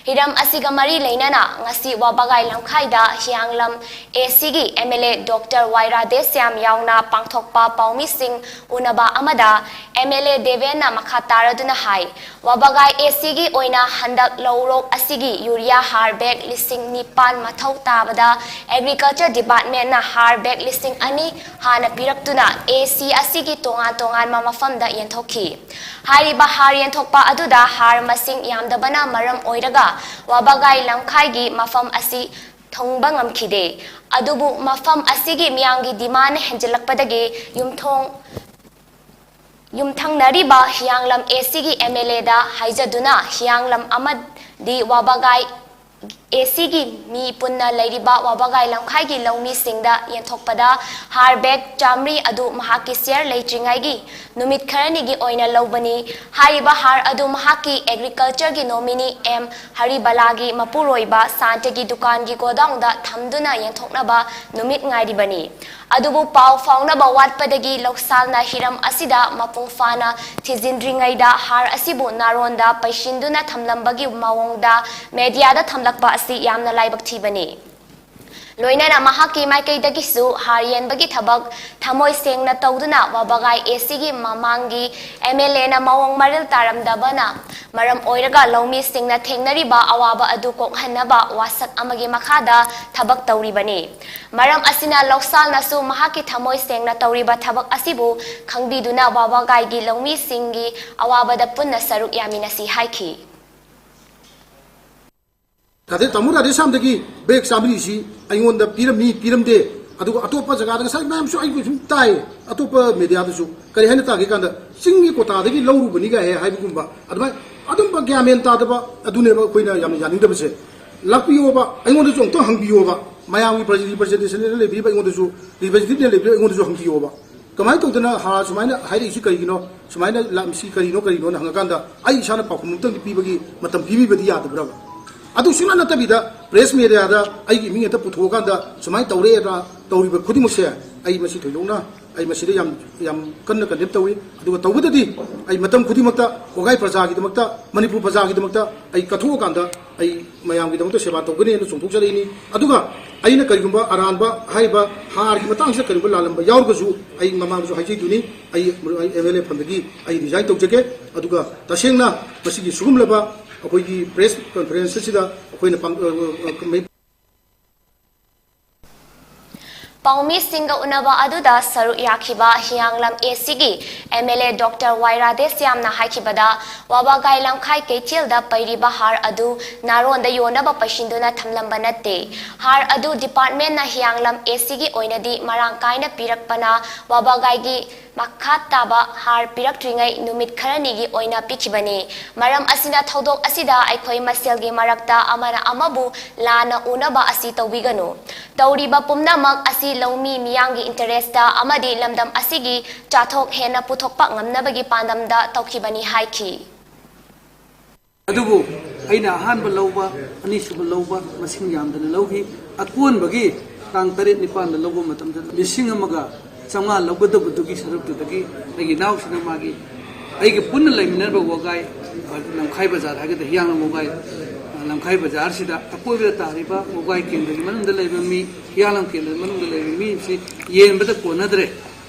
ꯍꯤꯔꯝ ꯑꯁꯤꯒ ꯃꯔꯤ ꯂꯩꯅꯅ ꯉꯁꯤ ꯋꯥꯕꯒꯥꯏ ꯂꯝꯈꯥꯏꯗ ꯍꯤꯌꯥꯡꯂꯝ ꯑꯦ ꯁꯤꯒꯤ ꯑꯦꯝ ꯑꯦꯜ ꯑꯦ ꯗꯣꯛꯇꯔ ꯋꯥꯏ ꯔꯥꯙꯦꯁ꯭ꯌꯥꯝ ꯌꯥꯎꯅ ꯄꯥꯡꯊꯣꯛꯄ ꯄꯥꯎꯃꯤꯁꯤꯡ ꯎꯅꯕ ꯑꯃꯗ ꯑꯦꯝ ꯑꯦꯜ ꯑꯦ ꯗꯦꯕꯦꯟꯅ ꯃꯈꯥ ꯇꯥꯔꯗꯨꯅ ꯍꯥꯏ, ꯋꯥꯕꯒꯥꯏ ꯑꯦ ꯁꯤꯒꯤ ꯑꯣꯏꯅ ꯍꯟꯗꯛ ꯂꯧꯔꯣꯛ ꯑꯁꯤꯒꯤ ꯌꯨꯔꯤꯌꯥ ꯍꯥꯔ ꯕꯦꯒ ꯂꯤꯁꯤꯡ ꯅꯤꯄꯥꯟ ꯃꯊꯧ ꯇꯥꯕꯗ ꯑꯦꯒ꯭ꯔꯤꯀꯜꯆꯔ ꯗꯤꯄꯥꯔꯠꯃꯦꯟꯅ ꯍꯥꯔ ꯕꯦꯒ ꯂꯤꯁꯤꯡ ꯑꯅꯤ ꯍꯥꯟꯅ ꯄꯤꯔꯛꯇꯨꯅ ꯑꯦ ꯁꯤ ꯑꯁꯤꯒꯤ ꯇꯣꯉꯥꯟ ꯇꯣꯉꯥꯟꯕ ꯃꯐꯝꯗ ꯌꯦꯟꯊꯣꯛꯈꯤ꯫ ꯍꯥꯏꯔꯤꯕ ꯍꯥꯔ ꯌꯦꯟꯊꯣꯛꯄ ꯑꯗꯨꯗ ꯍꯥꯔ ꯃꯁꯤꯡ ꯌꯥꯝꯗꯕꯅ ꯃꯔꯝ ꯑꯣꯏꯔꯒ ꯋꯥꯕꯒꯥꯏ ꯂꯝꯈꯥꯏꯒꯤ ꯃꯐꯝ ꯑꯁꯤ ꯊꯨꯡꯕ ꯉꯝꯈꯤꯗꯦ꯫ ꯑꯗꯨꯕꯨ ꯃꯐꯝ ꯑꯁꯤꯒꯤ ꯃꯤꯌꯥꯝꯒꯤ ꯗꯤꯃꯥꯟ ꯍꯦꯟꯖꯤꯜꯂꯛꯄꯗꯒꯤ ꯌꯨꯝꯊꯣꯡ ꯌꯨꯝꯊꯪꯅꯔꯤꯕ ꯍꯤꯌꯥꯡꯂꯝ ꯑꯦ ꯁꯤꯒꯤ ꯑꯦꯝ ꯑꯦꯜ ꯑꯦꯗ ꯍꯥꯏꯖꯗꯨꯅ ꯍꯤꯌꯥꯡꯂꯝ ꯑꯃꯗꯤ ꯋꯥꯕꯒꯥꯏ ꯑꯦ ꯁꯤꯒꯤ ꯃꯤ ꯄꯨꯟꯅ ꯂꯩꯔꯤꯕ ꯋꯥꯕꯒꯥꯏ ꯂꯝꯈꯥꯏꯒꯤ ꯂꯧꯃꯤꯁꯤꯡꯗ ꯌꯦꯟꯊꯣꯛꯄꯗ ꯍꯥꯔ ꯕꯦꯒ ꯆꯥꯃꯔꯤ ꯑꯗꯨ ꯃꯍꯥꯛꯀꯤ ꯁꯤꯌꯔ ꯂꯩꯇ꯭ꯔꯤꯉꯩꯒꯤ ꯅꯨꯃꯤꯠ ꯈꯔꯅꯤꯒꯤ ꯑꯣꯏꯅ ꯂꯧꯕꯅꯤ꯫ ꯍꯥꯏꯔꯤꯕ ꯍꯥꯔ ꯑꯗꯨ ꯃꯍꯥꯛꯀꯤ ꯑꯦꯒ꯭ꯔꯤꯀꯜꯆꯔꯒꯤ ꯅꯣꯃꯤꯅꯤ ꯑꯦꯝ ꯍꯔꯤꯕꯂꯥꯒꯤ ꯃꯄꯨꯔꯣꯏꯕ ꯁꯥꯟꯇꯒꯤ ꯗꯨꯀꯥꯟꯒꯤ ꯒꯣꯗꯥꯎꯟꯗ ꯊꯝꯗꯨꯅ ꯌꯦꯟꯊꯣꯛꯅꯕ ꯅꯨꯃꯤꯠ ꯉꯥꯏꯔꯤꯕꯅꯤ꯫ ꯑꯗꯨꯕꯨ ꯄꯥꯎ ꯐꯥꯎꯅꯕ ꯋꯥꯠꯄꯗꯒꯤ ꯂꯧꯁꯥꯜꯅ ꯍꯤꯔꯝ ꯑꯁꯤꯗ ꯃꯄꯨꯡ ꯐꯥꯅ ꯊꯤꯖꯤꯟꯗ꯭ꯔꯤꯉꯩꯗ ꯍꯥꯔ ꯑꯁꯤꯕꯨ ꯅꯥꯔꯣꯟꯗ ꯄꯩꯁꯤꯟꯗꯨꯅ ꯊꯝꯂꯝꯕꯒꯤ ꯃꯑꯣꯡꯗ ꯃꯦꯗꯤꯌꯥꯗ ꯊꯝꯂꯛꯄ ꯑꯁꯤ ꯌꯥꯝꯅ ꯂꯥꯏꯕꯛ ꯊꯤꯕꯅꯤ꯫ ꯂꯣꯏꯅꯅ ꯃꯍꯥꯛꯀꯤ ꯃꯥꯏꯀꯩꯗꯒꯤꯁꯨ ꯍꯥꯔ ꯌꯦꯟꯕꯒꯤ ꯊꯕꯛ ꯊꯃꯣꯏ ꯁꯦꯡꯅ ꯇꯧꯗꯨꯅ ꯋꯥꯕꯒꯥꯏ ꯑꯦ ꯁꯤꯒꯤ ꯃꯃꯥꯡꯒꯤ ꯑꯦꯝ ꯑꯦꯜ ꯑꯦꯅ ꯃꯑꯣꯡ ꯃꯔꯤꯜ ꯇꯥꯔꯝꯗꯕꯅ ꯃꯔꯝ ꯑꯣꯏꯔꯒ ꯂꯧꯃꯤꯁꯤꯡꯅ ꯊꯦꯡꯅꯔꯤꯕ ꯑꯋꯥꯕ ꯑꯗꯨ ꯀꯣꯛꯍꯟꯅꯕ ꯋꯥꯁꯛ ꯑꯃꯒꯤ ꯃꯈꯥꯗ ꯊꯕꯛ ꯇꯧꯔꯤꯕꯅꯤ꯫ ꯃꯔꯝ ꯑꯁꯤꯅ ꯂꯧꯁꯥꯜꯅꯁꯨ ꯃꯍꯥꯛꯀꯤ ꯊꯃꯣꯏ ꯁꯦꯡꯅ ꯇꯧꯔꯤꯕ ꯊꯕꯛ ꯑꯁꯤꯕꯨ ꯈꯪꯕꯤꯗꯨꯅ ꯋꯥꯕꯒꯥꯏꯒꯤ ꯂꯧꯃꯤꯁꯤꯡꯒꯤ ꯑꯋꯥꯕꯗ ꯄꯨꯟꯅ ꯁꯔꯨꯛ ꯌꯥꯃꯤꯟꯅꯁꯤ ꯍꯥꯏꯈꯤ꯫ ꯔꯥꯙꯦ, ꯇꯥꯃꯣ ꯔꯥꯙꯦꯁ꯭ꯌꯥꯝꯗꯒꯤ ꯕꯦꯒ ꯆꯥꯃꯔꯤꯁꯤ ꯑꯩꯉꯣꯟꯗ ꯄꯤꯔꯝꯃꯤ, ꯄꯤꯔꯝꯗꯦ, ꯑꯗꯨꯒ ꯑꯇꯣꯞꯄ ꯖꯒꯥꯗ ꯉꯁꯥꯏ ꯃꯌꯥꯝꯁꯨ ꯑꯩ ꯁꯨꯝ ꯇꯥꯏ, ꯑꯇꯣꯞꯄ ꯃꯦꯗꯤꯌꯥꯗꯁꯨ ꯀꯔꯤ ꯍꯥꯏꯅ ꯇꯥꯒꯦ ꯀꯥꯟꯗ ꯆꯤꯡꯒꯤ ꯀꯣꯇꯥꯗꯒꯤ ꯂꯧꯔꯨꯕꯅꯤꯒ ꯍꯦ ꯍꯥꯏꯕꯒꯨꯝꯕ ꯑꯗꯨꯃꯥꯏꯅ ꯑꯗꯨꯝꯕ ꯒ꯭ꯌꯥꯟ ꯃꯦꯟ ꯇꯥꯗꯕ ꯑꯗꯨꯅꯦꯕ ꯑꯩꯈꯣꯏꯅ ꯌꯥꯝꯅ ꯌꯥꯅꯤꯡꯗꯕꯁꯦ꯫ ꯂꯥꯛꯄꯤꯌꯣꯕ, ꯑꯩꯉꯣꯟꯗꯁꯨ ꯑꯃꯨꯛꯇꯪ ꯍꯪꯕꯤꯌꯣꯕ, ꯃꯌꯥꯝꯒꯤ ꯔꯤꯄ꯭ꯔꯖꯦꯟꯇꯦꯁꯟꯗ ꯂꯩꯕꯤꯔꯤꯕ ꯑꯩꯉꯣꯟꯗꯁꯨ, ꯔꯤꯄ꯭ꯔꯖꯦꯟꯇꯦꯇꯤꯚꯅ ꯂꯩꯕꯤꯔꯤꯕ ꯑꯩꯉꯣꯟꯗꯁꯨ ꯍꯪꯕꯤꯌꯣꯕ꯫ ꯀꯃꯥꯏꯅ ꯇꯧꯗꯅ ꯍꯥꯔ ꯁꯨꯃꯥꯏꯅ ꯍꯥꯏꯔꯛꯏꯁꯤ ꯀꯔꯤꯒꯤꯅꯣ? ꯁꯨꯃꯥꯏꯅ ꯂꯥꯛ-, ꯁꯤ ꯀꯔꯤꯅꯣ, ꯀꯔꯤꯅꯣꯅ ꯍꯪꯉꯀꯥꯟꯗ ꯑꯩ ꯏꯁꯥꯅ ꯄꯥꯎꯈꯨꯝ ꯑꯃꯇꯪꯗꯤ ꯄꯤꯕꯒꯤ ꯃꯇꯝ ꯄꯤꯕꯤꯕꯗꯤ ꯌꯥꯗꯕ꯭ꯔꯕ? ꯑꯗꯨ ꯁꯨꯡꯅꯠ ꯅꯠꯇꯕꯤꯗ ꯄ꯭ꯔꯦꯁ ꯃꯦꯗꯤꯌꯥꯗ ꯑꯩꯒꯤ ꯃꯤꯡ ꯍꯦꯛꯇ ꯄꯨꯊꯣꯛꯑꯀꯥꯟꯗ ꯁꯨꯃꯥꯏꯅ ꯇꯧꯔꯦꯗ ꯇꯧꯔꯤꯕ ꯈꯨꯗꯤꯡꯃꯛꯁꯦ ꯑꯩ ꯃꯁꯤ ꯊꯣꯏꯗꯣꯛꯅ, ꯑꯩ ꯃꯁꯤꯗ ꯌꯥꯝ, ꯌꯥꯝ ꯀꯟꯅ ꯀꯟꯗꯦꯝ ꯇꯧꯏ꯫ ꯑꯗꯨꯒ ꯇꯧꯕꯗꯗꯤ ꯑꯩ ꯃꯇꯝ ꯈꯨꯗꯤꯡꯃꯛꯇ ꯋꯥꯒꯥꯏ ꯄ꯭ꯔꯖꯥꯒꯤꯗꯃꯛꯇ, ꯃꯅꯤꯄꯨꯔ ꯄ꯭ꯔꯖꯥꯒꯤꯗꯃꯛꯇ ꯑꯩ ꯀꯠꯊꯣꯛꯑꯀꯥꯟꯗ ꯑꯩ ꯃꯌꯥꯝꯒꯤꯗꯃꯛꯇ ꯁꯦꯕꯥ ꯇꯧꯒꯅꯤ ꯍꯥꯏꯅ ꯆꯣꯡꯊꯣꯛꯆꯔꯛꯏꯅꯤ꯫ ꯑꯗꯨꯒ ꯑꯩꯅ ꯀꯔꯤꯒꯨꯝꯕ ꯑꯔꯥꯟꯕ ꯍꯥꯏꯔꯤꯕ ꯍꯥꯔꯒꯤ ꯃꯇꯥꯡꯁꯤꯗ ꯀꯔꯤꯒꯨꯝꯕ ꯂꯥꯜꯂꯝꯕ ꯌꯥꯎꯔꯒꯁꯨ ꯑꯩ ꯃꯃꯥꯡꯗꯁꯨ ꯍꯥꯏꯖꯩꯗꯨꯅꯤ, ꯑꯩ, ꯑꯩ ꯑꯦꯝ ꯑꯦꯜ ꯑꯦ ꯐꯝꯗꯒꯤ ꯑꯩ ꯔꯤꯖꯥꯏꯟ ꯇꯧꯖꯒꯦ꯫ ꯑꯗꯨꯒ ꯇꯁꯦꯡꯅ ꯃꯁꯤꯒꯤ ꯁꯤꯒꯨꯝꯂꯕ ꯑꯩꯈꯣꯏꯒꯤ ꯄ꯭ꯔꯦꯁ ꯀꯟꯐꯔꯦꯟꯁ ꯑꯁꯤꯗ ꯑꯩꯈꯣꯏꯅ ꯄꯥꯡ-, ꯑ, ꯑ, ꯃꯩ- ꯄꯥꯎꯃꯤꯁꯤꯡꯒ ꯎꯅꯕ ꯑꯗꯨꯗ ꯁꯔꯨꯛ ꯌꯥꯈꯤꯕ ꯍꯤꯌꯥꯡꯂꯝ ꯑꯦ ꯁꯤꯒꯤ ꯑꯦꯝ ꯑꯦꯜ ꯑꯦ ꯗꯣꯛꯇꯔ ꯋꯥꯏ ꯔꯥꯙꯦꯁ꯭ꯌꯥꯝꯅ ꯍꯥꯏꯈꯤꯕꯗ, ꯋꯥꯕꯒꯥꯏ ꯂꯝꯈꯥꯏ ꯀꯩꯊꯦꯜꯗ ꯄꯩꯔꯤꯕ ꯍꯥꯔ ꯑꯗꯨ ꯅꯥꯔꯣꯟꯗ ꯌꯣꯟꯅꯕ ꯄꯩꯁꯤꯟꯗꯨꯅ ꯊꯝꯂꯝꯕ ꯅꯠꯇꯦ꯫ ꯍꯥꯔ ꯑꯗꯨ ꯗꯤꯄꯥꯔꯠꯃꯦꯟꯅ ꯍꯤꯌꯥꯡꯂꯝ ꯑꯦ ꯁꯤꯒꯤ ꯑꯣꯏꯅꯗꯤ ꯃꯔꯥꯡ ꯀꯥꯏꯅ ꯄꯤꯔꯛꯄꯅ ꯋꯥꯕꯒꯥꯏꯒꯤ ꯃꯈꯥ ꯇꯥꯕ ꯍꯥꯔ ꯄꯤꯔꯛꯇ꯭ꯔꯤꯉꯩ ꯅꯨꯃꯤꯠ ꯈꯔꯅꯤꯒꯤ ꯑꯣꯏꯅ ꯄꯤꯈꯤꯕꯅꯤ꯫ ꯃꯔꯝ ꯑꯁꯤꯅ ꯊꯧꯗꯣꯛ ꯑꯁꯤꯗ ꯑꯩꯈꯣꯏ ꯃꯁꯦꯜꯒꯤ ꯃꯔꯛꯇ ꯑꯃꯅ ꯑꯃꯕꯨ ꯂꯥꯟꯅ ꯎꯅꯕ ꯑꯁꯤ ꯇꯧꯕꯤꯒꯅꯨ꯫ ꯇꯧꯔꯤꯕ ꯄꯨꯝꯅꯃꯛ ꯑꯁꯤ ꯂꯧꯃꯤ ꯃꯤꯌꯥꯝꯒꯤ ꯏꯟꯇꯔꯦꯁꯇ ꯑꯃꯗꯤ ꯂꯝꯗꯝ ꯑꯁꯤꯒꯤ ꯆꯥꯊꯣꯛ ꯍꯦꯟꯅ ꯄꯨꯊꯣꯛꯄ ꯉꯝꯅꯕꯒꯤ ꯄꯥꯟꯗꯝꯗ ꯇꯧꯈꯤꯕꯅꯤ ꯍꯥꯏꯈꯤ꯫ ꯑꯗꯨꯕꯨ ꯑꯩꯅ ꯑꯍꯥꯟꯕ ꯂꯧꯕ, ꯑꯅꯤꯁꯨꯕ ꯂꯧꯕ ꯃꯁꯤꯡ ꯌꯥꯝꯗꯅ ꯂꯧꯈꯤ꯫ ꯑꯀꯣꯟꯕꯒꯤ ꯇꯥꯡ ꯇꯔꯦꯠ ꯅꯤꯄꯥꯟꯗ ꯂꯧꯕ ꯃꯇꯝꯗ ꯂꯤꯁꯤꯡ ꯑꯃꯒ ꯆꯥꯝꯃꯉꯥ ꯂꯧꯒꯗꯕꯗꯨꯒꯤ ꯁꯔꯨꯛꯇꯨꯗꯒꯤ ꯑꯩꯒꯤ ꯏꯅꯥꯎꯁꯤꯅ ꯃꯥꯒꯤ, ꯑꯩꯒ ꯄꯨꯟꯅ ꯂꯩꯃꯤꯟꯅꯔꯤꯕ ꯋꯥꯒꯥꯏ, ꯂꯝꯈꯥꯏ ꯕꯖꯥꯔ ꯍꯥꯏꯒꯗ꯭ꯔꯥ, ꯍꯤꯌꯥꯡꯂꯝ ꯋꯥꯒꯥꯏ, ꯂꯝꯈꯥꯏ ꯕꯖꯥꯔꯁꯤꯗ ꯑꯀꯣꯏꯕꯗ ꯇꯥꯔꯤꯕ ꯋꯥꯒꯥꯏ ꯀꯦꯟꯗ꯭ꯔꯒꯤ ꯃꯅꯨꯡꯗ ꯂꯩꯕ ꯃꯤ, ꯍꯤꯌꯥꯡꯂꯝ ꯀꯦꯟꯗ꯭ꯔꯒꯤ ꯃꯅꯨꯡꯗ ꯂꯩꯕ ꯃꯤꯁꯤ ꯌꯦꯟꯕꯗ ꯀꯣꯟꯅꯗ꯭ꯔꯦ꯫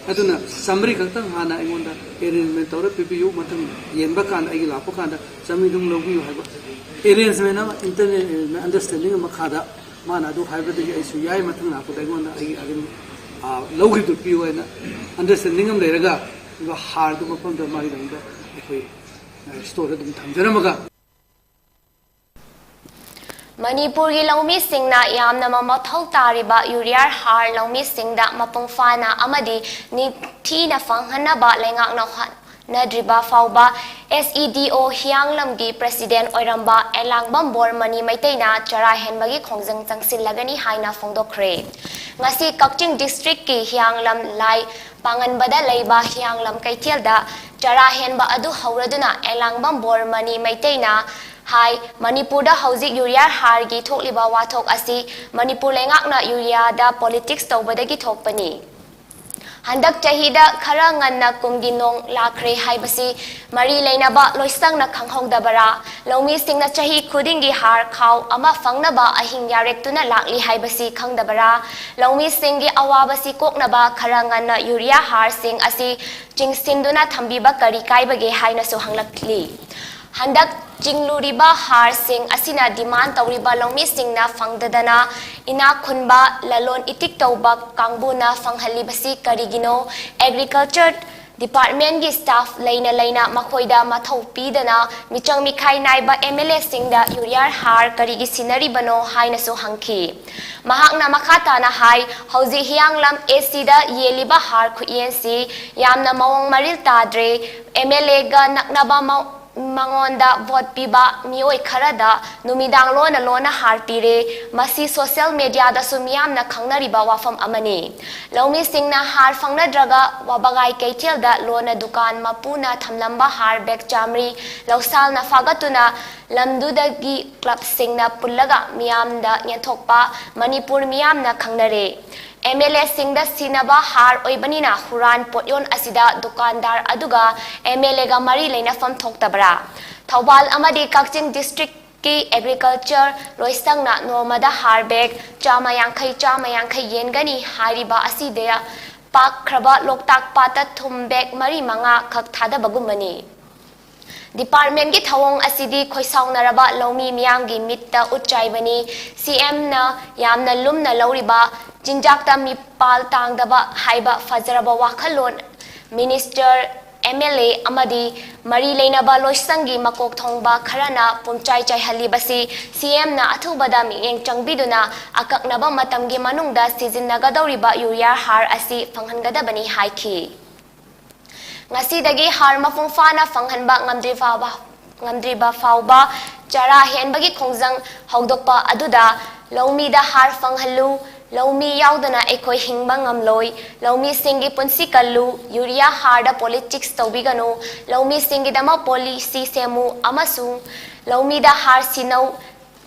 ꯑꯗꯨꯅ ꯆꯥꯃꯔꯤ ꯈꯛꯇꯪ ꯍꯥꯟꯅ ꯑꯩꯉꯣꯟꯗ ꯑꯦꯔꯦꯟꯖꯃꯦꯟ ꯇꯧꯔ ꯄꯤꯕꯤꯌꯨ, ꯃꯊꯪ ꯌꯦꯟꯕ ꯀꯥꯟꯗ ꯑꯩꯒꯤ ꯂꯥꯛꯄ ꯀꯥꯟꯗ ꯆꯥꯃꯔꯤꯗꯪ ꯂꯧꯕꯤꯌꯨ ꯍꯥꯏꯕ ꯑꯦꯔꯦꯟꯖꯃꯦꯟ ꯑꯃ, ꯏꯟꯇꯔꯅꯦꯜ ꯑꯦꯔꯦꯟꯖꯃꯦꯟ, ꯑꯟꯗꯔꯁ꯭ꯇꯦꯟꯗꯤꯡ ꯑꯃ ꯃꯈꯥꯗ ꯃꯥꯅ ꯑꯗꯨ ꯍꯥꯏꯕꯗꯒꯤ ꯑꯩꯁꯨ ꯌꯥꯏ, ꯃꯊꯪ ꯂꯥꯛꯄꯗ ꯑꯩꯉꯣꯟꯗ ꯑꯩꯒꯤ ꯑꯗꯨꯝ, ꯑ, ꯂꯧꯈꯤꯕꯗꯨ ꯄꯤꯌꯨ ꯍꯥꯏꯅ ꯑꯟꯗꯔꯁ꯭ꯇꯦꯟꯗꯤꯡ ꯑꯃ ꯂꯩꯔꯒ ꯑꯗꯨꯒ ꯍꯥꯔꯗꯨ ꯃꯐꯝꯗ ꯃꯥꯒꯤꯗꯃꯛꯇ ꯑꯩꯈꯣꯏ, ꯑ, ꯁ꯭ꯇꯣꯔꯗ ꯑꯗꯨꯝ ꯊꯝꯖꯔꯝꯃꯒ ꯃꯅꯤꯄꯨꯔꯒꯤ ꯂꯧꯃꯤꯁꯤꯡꯅ ꯌꯥꯝꯅ ꯃꯃꯊꯧ ꯇꯥꯔꯤꯕ ꯌꯨꯔꯤꯌꯥ ꯍꯥꯔ ꯂꯧꯃꯤꯁꯤꯡꯗ ꯃꯄꯨꯡ ꯐꯥꯅ ꯑꯃꯗꯤ ꯅꯤꯡꯊꯤꯅ ꯐꯪꯍꯟꯅꯕ ꯂꯩꯉꯥꯛꯅ ꯍꯣꯠꯅꯗ꯭ꯔꯤꯕ ꯐꯥꯎꯕ SEDO ꯍꯤꯌꯥꯡꯂꯝꯒꯤ president ꯑꯣꯏꯔꯝꯕ ꯑꯦꯂꯥꯡꯕꯝ ꯕꯣꯔꯃꯅꯤ ꯃꯩꯇꯩꯅ ꯆꯔꯥ ꯍꯦꯟꯕꯒꯤ ꯈꯣꯡꯖꯪ ꯆꯪꯁꯤꯜꯂꯒꯅꯤ ꯍꯥꯏꯅ ꯐꯣꯡꯗꯣꯛꯈ꯭ꯔꯦ꯫ ꯉꯁꯤ ꯀꯛꯆꯤꯡ districtꯀꯤ ꯍꯤꯌꯥꯡꯂꯝ ꯂꯥꯏ ꯄꯥꯡꯒꯟꯕꯗ ꯂꯩꯕ ꯍꯤꯌꯥꯡꯂꯝ ꯀꯩꯊꯦꯜꯗ ꯆꯔꯥ ꯍꯦꯟꯕ ꯑꯗꯨ ꯍꯧꯔꯗꯨꯅ ꯑꯦꯂꯥꯡꯕꯝ ꯕꯣꯔꯃꯅꯤ ꯃꯩꯇꯩꯅ ꯍꯥꯏ, ꯃꯅꯤꯄꯨꯔꯗ ꯍꯧꯖꯤꯛ ꯌꯨꯔꯤꯌꯥ ꯍꯥꯔꯒꯤ ꯊꯣꯛꯂꯤꯕ ꯋꯥꯊꯣꯛ ꯑꯁꯤ ꯃꯅꯤꯄꯨꯔ ꯂꯩꯉꯥꯛꯅ ꯌꯨꯔꯤꯌꯥꯗ politics ꯇꯧꯕꯗꯒꯤ ꯊꯣꯛꯄꯅꯤ꯫ ꯍꯟꯗꯛ ꯆꯍꯤꯗ ꯈꯔ ꯉꯟꯅ ꯀꯨꯝꯒꯤ ꯅꯣꯡ ꯂꯥꯛꯈ꯭ꯔꯦ ꯍꯥꯏꯕꯁꯤ ꯃꯔꯤ ꯂꯩꯅꯕ ꯂꯣꯏꯁꯪꯅ ꯈꯪꯍꯧꯗꯕꯔꯥ? ꯂꯧꯃꯤꯁꯤꯡꯅ ꯆꯍꯤ ꯈꯨꯗꯤꯡꯒꯤ ꯍꯥꯔ ꯈꯥꯎ ꯑꯃ ꯐꯪꯅꯕ ꯑꯍꯤꯡ ꯌꯥꯔꯦꯛꯇꯨꯅ ꯂꯥꯛꯂꯤ ꯍꯥꯏꯕꯁꯤ ꯈꯪꯗꯕꯔꯥ? ꯂꯧꯃꯤꯁꯤꯡꯒꯤ ꯑꯋꯥꯕꯁꯤ ꯀꯣꯛꯅꯕ ꯈꯔ ꯉꯟꯅ ꯌꯨꯔꯤꯌꯥ ꯍꯥꯔꯁꯤꯡ ꯑꯁꯤ ꯆꯤꯡꯁꯤꯟꯗꯨꯅ ꯊꯝꯕꯤꯕ ꯀꯔꯤ ꯀꯥꯏꯕꯒꯦ ꯍꯥꯏꯅꯁꯨ ꯍꯪꯂꯛꯂꯤ꯫ ꯍꯟꯗꯛ ꯆꯤꯡꯂꯨꯔꯤꯕ ꯍꯥꯔꯁꯤꯡ ꯑꯁꯤꯅ demand ꯇꯧꯔꯤꯕ ꯂꯧꯃꯤꯁꯤꯡꯅ ꯐꯪꯗꯗꯅ ꯏꯅꯥꯛ ꯈꯨꯟꯕ, ꯂꯂꯣꯟ ꯏꯇꯤꯛ ꯇꯧꯕ ꯀꯥꯡꯕꯨꯅ ꯐꯪꯍꯜꯂꯤꯕꯁꯤ ꯀꯔꯤꯒꯤꯅꯣ? Agriculture departmentꯀꯤ staff ꯂꯩꯅ ꯂꯩꯅ ꯃꯈꯣꯏꯗ ꯃꯊꯧ ꯄꯤꯗꯅ ꯃꯤꯆꯪ ꯃꯤꯈꯥꯏ ꯅꯥꯏꯕ MLAꯁꯤꯡꯗ ꯌꯨꯔꯤꯌꯥ ꯍꯥꯔ ꯀꯔꯤꯒꯤ ꯁꯤꯟꯅꯔꯤꯕꯅꯣ ꯍꯥꯏꯅꯁꯨ ꯍꯪꯈꯤ꯫ ꯃꯍꯥꯛꯅ ꯃꯈꯥ ꯇꯥꯅ ꯍꯥꯏ, ꯍꯧꯖꯤꯛ ꯍꯤꯌꯥꯡꯂꯝ ACꯗ ꯌꯦꯜꯂꯤꯕ ꯍꯥꯔ ꯈꯨꯌꯦꯟꯁꯤ ꯌꯥꯝꯅ ꯃꯑꯣꯡ ꯃꯔꯤꯜ ꯇꯥꯗ꯭ꯔꯦ꯫ MLAꯒ ꯅꯛꯅꯕ ꯃ-, ꯃꯉꯣꯟꯗ vote ꯄꯤꯕ ꯃꯤꯑꯣꯏ ꯈꯔꯗ ꯅꯨꯃꯤꯗꯥꯡ ꯂꯣꯟꯅ ꯂꯣꯟꯅ ꯍꯥꯔ ꯄꯤꯔꯦ꯫ ꯃꯁꯤ social mediaꯗꯁꯨ ꯃꯤꯌꯥꯝꯅ ꯈꯪꯅꯔꯤꯕ ꯋꯥꯐꯝ ꯑꯃꯅꯤ꯫ ꯂꯧꯃꯤꯁꯤꯡꯅ ꯍꯥꯔ ꯐꯪꯅꯗ꯭ꯔꯒ ꯋꯥꯕꯒꯥꯏ ꯀꯩꯊꯦꯜꯗ ꯂꯣꯟꯅ ꯗꯨꯀꯥꯟ ꯃꯄꯨꯅ ꯊꯝꯂꯝꯕ ꯍꯥꯔ bag ꯆꯥꯃꯔꯤ ꯂꯧꯁꯥꯜꯅ ꯐꯥꯒꯠꯇꯨꯅ ꯂꯝꯗꯨꯗꯒꯤ clubꯁꯤꯡꯅ ꯄꯨꯜꯂꯒ ꯃꯤꯌꯥꯝꯗ ꯌꯦꯟꯊꯣꯛꯄ ꯃꯅꯤꯄꯨꯔ ꯃꯤꯌꯥꯝꯅ ꯈꯪꯅꯔꯦ꯫ MLAꯁꯤꯡꯗ ꯁꯤꯟꯅꯕ ꯍꯥꯔ ꯑꯣꯏꯕꯅꯤꯅ ꯍꯨꯔꯥꯟ ꯄꯣꯠꯌꯣꯟ ꯑꯁꯤꯗ ꯗꯨꯀꯥꯟꯗꯥꯔ ꯑꯗꯨꯒ MLAꯒ ꯃꯔꯤ ꯂꯩꯅꯐꯝ ꯊꯣꯛꯇꯕ꯭ꯔꯥ? ꯊꯧꯕꯥꯜ ꯑꯃꯗꯤ ꯀꯛꯆꯤꯡ districtꯀꯤ agriculture ꯂꯣꯏꯁꯪꯅ ꯅꯣꯡꯃꯗ ꯍꯥꯔ bag ꯆꯥꯝꯃ ꯌꯥꯡꯈꯩ, ꯆꯥꯝꯃ ꯌꯥꯡꯈꯩ ꯌꯦꯟꯒꯅꯤ ꯍꯥꯏꯔꯤꯕ ꯑꯁꯤꯗ ꯄꯥꯛꯈ꯭ꯔꯕ ꯂꯣꯛꯇꯥꯛ ꯄꯥꯠꯇ ꯊꯨꯝ bag ꯃꯔꯤ ꯃꯉꯥ ꯈꯛ ꯊꯥꯗꯕꯒꯨꯝꯕꯅꯤ꯫ Departmentꯀꯤ ꯊꯧꯑꯣꯡ ꯑꯁꯤꯗꯤ ꯈꯣꯏꯁꯥꯎꯅꯔꯕ ꯂꯧꯃꯤ ꯃꯤꯌꯥꯝꯒꯤ ꯃꯤꯠꯇ ꯎꯠ ꯆꯥꯏꯕꯅꯤ꯫ CMꯅ ꯌꯥꯝꯅ ꯂꯨꯝꯅ ꯂꯧꯔꯤꯕ ꯆꯤꯟꯖꯥꯛꯇ ꯃꯤꯄꯥꯜ ꯇꯥꯡꯗꯕ ꯍꯥꯏꯕ ꯐꯖꯔꯕ ꯋꯥꯈꯜꯂꯣꯟ minister ꯑꯦꯝ ꯑꯦꯜ ꯑꯦ ꯑꯃꯗꯤ ꯃꯔꯤ ꯂꯩꯅꯕ ꯂꯣꯏꯁꯪꯒꯤ ꯃꯀꯣꯛ ꯊꯣꯡꯕ ꯈꯔꯅ ꯄꯨꯝꯆꯥꯏ ꯆꯥꯏꯍꯜꯂꯤꯕꯁꯤ ꯁꯤ ꯑꯦꯝꯅ ꯑꯊꯨꯕꯗ ꯃꯤꯠꯌꯦꯡ ꯆꯪꯕꯤꯗꯨꯅ ꯑꯀꯛꯅꯕ ꯃꯇꯝꯒꯤ ꯃꯅꯨꯡꯗ ꯁꯤꯖꯤꯟꯅꯒꯗꯧꯔꯤꯕ ꯌꯨꯔꯤꯌꯥ ꯍꯥꯔ ꯑꯁꯤ ꯐꯪꯍꯟꯒꯗꯕꯅꯤ ꯍꯥꯏꯈꯤ꯫ ꯉꯁꯤꯗꯒꯤ ꯍꯥꯔ ꯃꯄꯨꯡ ꯐꯥꯅ ꯐꯪꯍꯟꯕ ꯉꯝꯗ꯭ꯔꯤ ꯐꯥꯎꯕ, ꯉꯝꯗ꯭ꯔꯤꯕ ꯐꯥꯎꯕ ꯆꯔꯥ ꯍꯦꯟꯕꯒꯤ ꯈꯣꯡꯖꯪ ꯍꯧꯗꯣꯛꯄ ꯑꯗꯨꯗ ꯂꯧꯃꯤꯗ ꯍꯥꯔ ꯐꯪꯍꯜꯂꯨ, ꯂꯧꯃꯤ ꯌꯥꯎꯗꯅ ꯑꯩꯈꯣꯏ ꯍꯤꯡꯕ ꯉꯝꯂꯣꯏ, ꯂꯧꯃꯤꯁꯤꯡꯒꯤ ꯄꯨꯟꯁꯤ ꯀꯜꯂꯨ, ꯌꯨꯔꯤꯌꯥ ꯍꯥꯔꯗ ꯄꯣꯂꯤꯇꯤꯛꯁ ꯇꯧꯕꯤꯒꯅꯨ, ꯂꯧꯃꯤꯁꯤꯡꯒꯤꯗꯃꯛ ꯄꯣꯂꯤꯁꯤ ꯁꯦꯝꯃꯨ ꯑꯃꯁꯨꯡ ꯂꯧꯃꯤꯗ ꯍꯥꯔ ꯁꯤꯟꯅꯧ,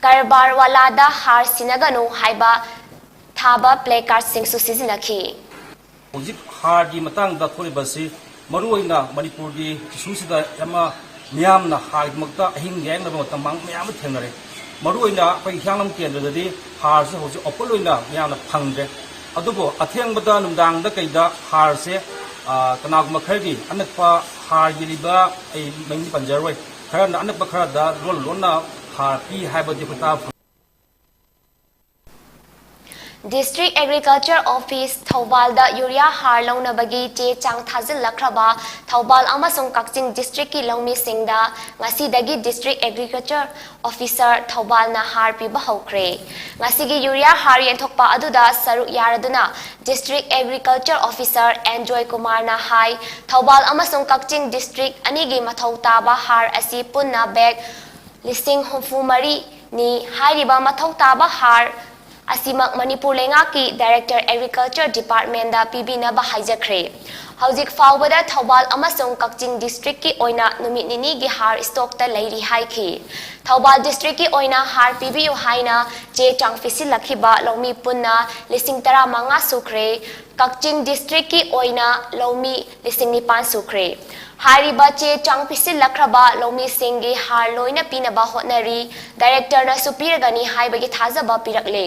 ꯀꯔꯕꯥꯔ ꯋꯥꯂꯥꯗ ꯍꯥꯔ ꯁꯤꯟꯅꯒꯅꯨ ꯍꯥꯏꯕ ꯊꯥꯕ ꯄ꯭ꯂꯦ ꯀꯥꯔꯗꯁꯤꯡꯁꯨ ꯁꯤꯖꯤꯟꯅꯈꯤ꯫ ꯍꯧꯖꯤꯛ ꯍꯥꯔꯒꯤ ꯃꯇꯥꯡꯗ ꯊꯣꯛꯂꯤꯕꯁꯤ ꯃꯔꯨꯑꯣꯏꯅ ꯃꯅꯤꯄꯨꯔꯒꯤ ꯏꯁꯨꯁꯤꯗ ꯌꯥꯝꯅ ꯃꯤꯌꯥꯝꯅ ꯍꯥꯔꯒꯤꯗꯃꯛꯇ ꯑꯍꯤꯡ ꯌꯥꯌꯥꯡꯅꯕ ꯃꯇꯝ ꯃꯌꯥꯝ ꯑꯃ ꯊꯦꯡꯅꯔꯦ꯫ ꯃꯔꯨꯑꯣꯏꯅ ꯑꯩꯈꯣꯏꯒꯤ ꯍꯤꯌꯥꯡꯂꯝ ꯀꯦꯟꯗ꯭ꯔꯗꯗꯤ ꯍꯥꯔꯁꯦ ꯍꯧꯖꯤꯛ open ꯑꯣꯏꯅ ꯃꯤꯌꯥꯝꯅ ꯐꯪꯗ꯭ꯔꯦ꯫ ꯑꯗꯨꯕꯨ ꯑꯊꯦꯡꯕꯗ ꯅꯨꯡꯗꯥꯡꯗ ꯀꯩꯗ ꯍꯥꯔꯁꯦ, ꯑ, ꯀꯅꯥꯒꯨꯝꯕ ꯈꯔꯒꯤ ꯑꯅꯛꯄ ꯍꯥꯔ ꯌꯦꯜꯂꯤꯕ, ꯑꯩ ꯃꯤꯡꯗꯤ ꯄꯟꯖꯔꯣꯏ, ꯈꯔꯅ ꯑꯅꯛꯄ ꯈꯔꯗ ꯂꯣꯟ ꯂꯣꯟꯅ ꯍꯥꯔ ꯄꯤ ꯍꯥꯏꯕꯗꯤ ꯑꯩꯈꯣꯏ ꯇꯥꯕ ꯐꯪ- District Agriculture Office ꯊꯧꯕꯥꯜꯗ ꯌꯨꯔꯤꯌꯥ ꯍꯥꯔ ꯂꯧꯅꯕꯒꯤ ꯆꯦ ꯆꯥꯡ ꯊꯥꯖꯤꯜꯂꯛꯈ꯭ꯔꯕ ꯊꯧꯕꯥꯜ ꯑꯃꯁꯨꯡ ꯀꯛꯆꯤꯡ districtꯀꯤ ꯂꯧꯃꯤꯁꯤꯡꯗ ꯉꯁꯤꯗꯒꯤ District Agriculture Officer ꯊꯧꯕꯥꯜꯅ ꯍꯥꯔ ꯄꯤꯕ ꯍꯧꯈ꯭ꯔꯦ꯫ ꯉꯁꯤꯒꯤ ꯌꯨꯔꯤꯌꯥ ꯍꯥꯔ ꯌꯦꯟꯊꯣꯛꯄ ꯑꯗꯨꯗ ꯁꯔꯨꯛ ꯌꯥꯔꯗꯨꯅ District Agriculture Officer ꯑꯦꯟ ꯖꯣꯏꯀꯨꯃꯥꯔꯅ ꯍꯥꯏ, ꯊꯧꯕꯥꯜ ꯑꯃꯁꯨꯡ ꯀꯛꯆꯤꯡ district ꯑꯅꯤꯒꯤ ꯃꯊꯧ ꯇꯥꯕ ꯍꯥꯔ ꯑꯁꯤ ꯄꯨꯟꯅ bag ꯂꯤꯁꯤꯡ ꯍꯨꯝꯐꯨ ꯃꯔꯤꯅꯤ꯫ ꯍꯥꯏꯔꯤꯕ ꯃꯊꯧ ꯇꯥꯕ ꯍꯥꯔ ꯑꯁꯤꯃꯛ ꯃꯅꯤꯄꯨꯔ ꯂꯩꯉꯥꯛꯀꯤ Director Agriculture Departmentꯗ ꯄꯤꯕꯤꯅꯕ ꯍꯥꯏꯖꯈ꯭ꯔꯦ꯫ ꯍꯧꯖꯤꯛ ꯐꯥꯎꯕꯗ ꯊꯧꯕꯥꯜ ꯑꯃꯁꯨꯡ ꯀꯛꯆꯤꯡ districtꯀꯤ ꯑꯣꯏꯅ ꯅꯨꯃꯤꯠ ꯅꯤꯅꯤꯒꯤ ꯍꯥꯔ stockꯇ ꯂꯩꯔꯤ ꯍꯥꯏꯈꯤ꯫ ꯊꯧꯕꯥꯜ districtꯀꯤ ꯑꯣꯏꯅ ꯍꯥꯔ ꯄꯤꯕꯤꯌꯨ ꯍꯥꯏꯅ ꯆꯦ ꯆꯥꯡ ꯄꯤꯁꯤꯜꯂꯛꯈꯤꯕ ꯂꯧꯃꯤ ꯄꯨꯟꯅ ꯂꯤꯁꯤꯡ ꯇꯔꯥꯃꯉꯥ ꯁꯨꯈ꯭ꯔꯦ꯫ ꯀꯛꯆꯤꯡ districtꯀꯤ ꯑꯣꯏꯅ ꯂꯧꯃꯤ ꯂꯤꯁꯤꯡ ꯅꯤꯄꯥꯟ ꯁꯨꯈ꯭ꯔꯦ꯫ ꯍꯥꯏꯔꯤꯕ ꯆꯦ ꯆꯥꯡ ꯄꯤꯁꯤꯜꯂꯛꯈ꯭ꯔꯕ ꯂꯧꯃꯤꯁꯤꯡꯒꯤ ꯍꯥꯔ ꯂꯣꯏꯅ ꯄꯤꯅꯕ ꯍꯣꯠꯅꯔꯤ꯫ Directorꯅꯁꯨ ꯄꯤꯔꯒꯅꯤ ꯍꯥꯏꯕꯒꯤ ꯊꯥꯖꯕ ꯄꯤꯔꯛꯂꯦ꯫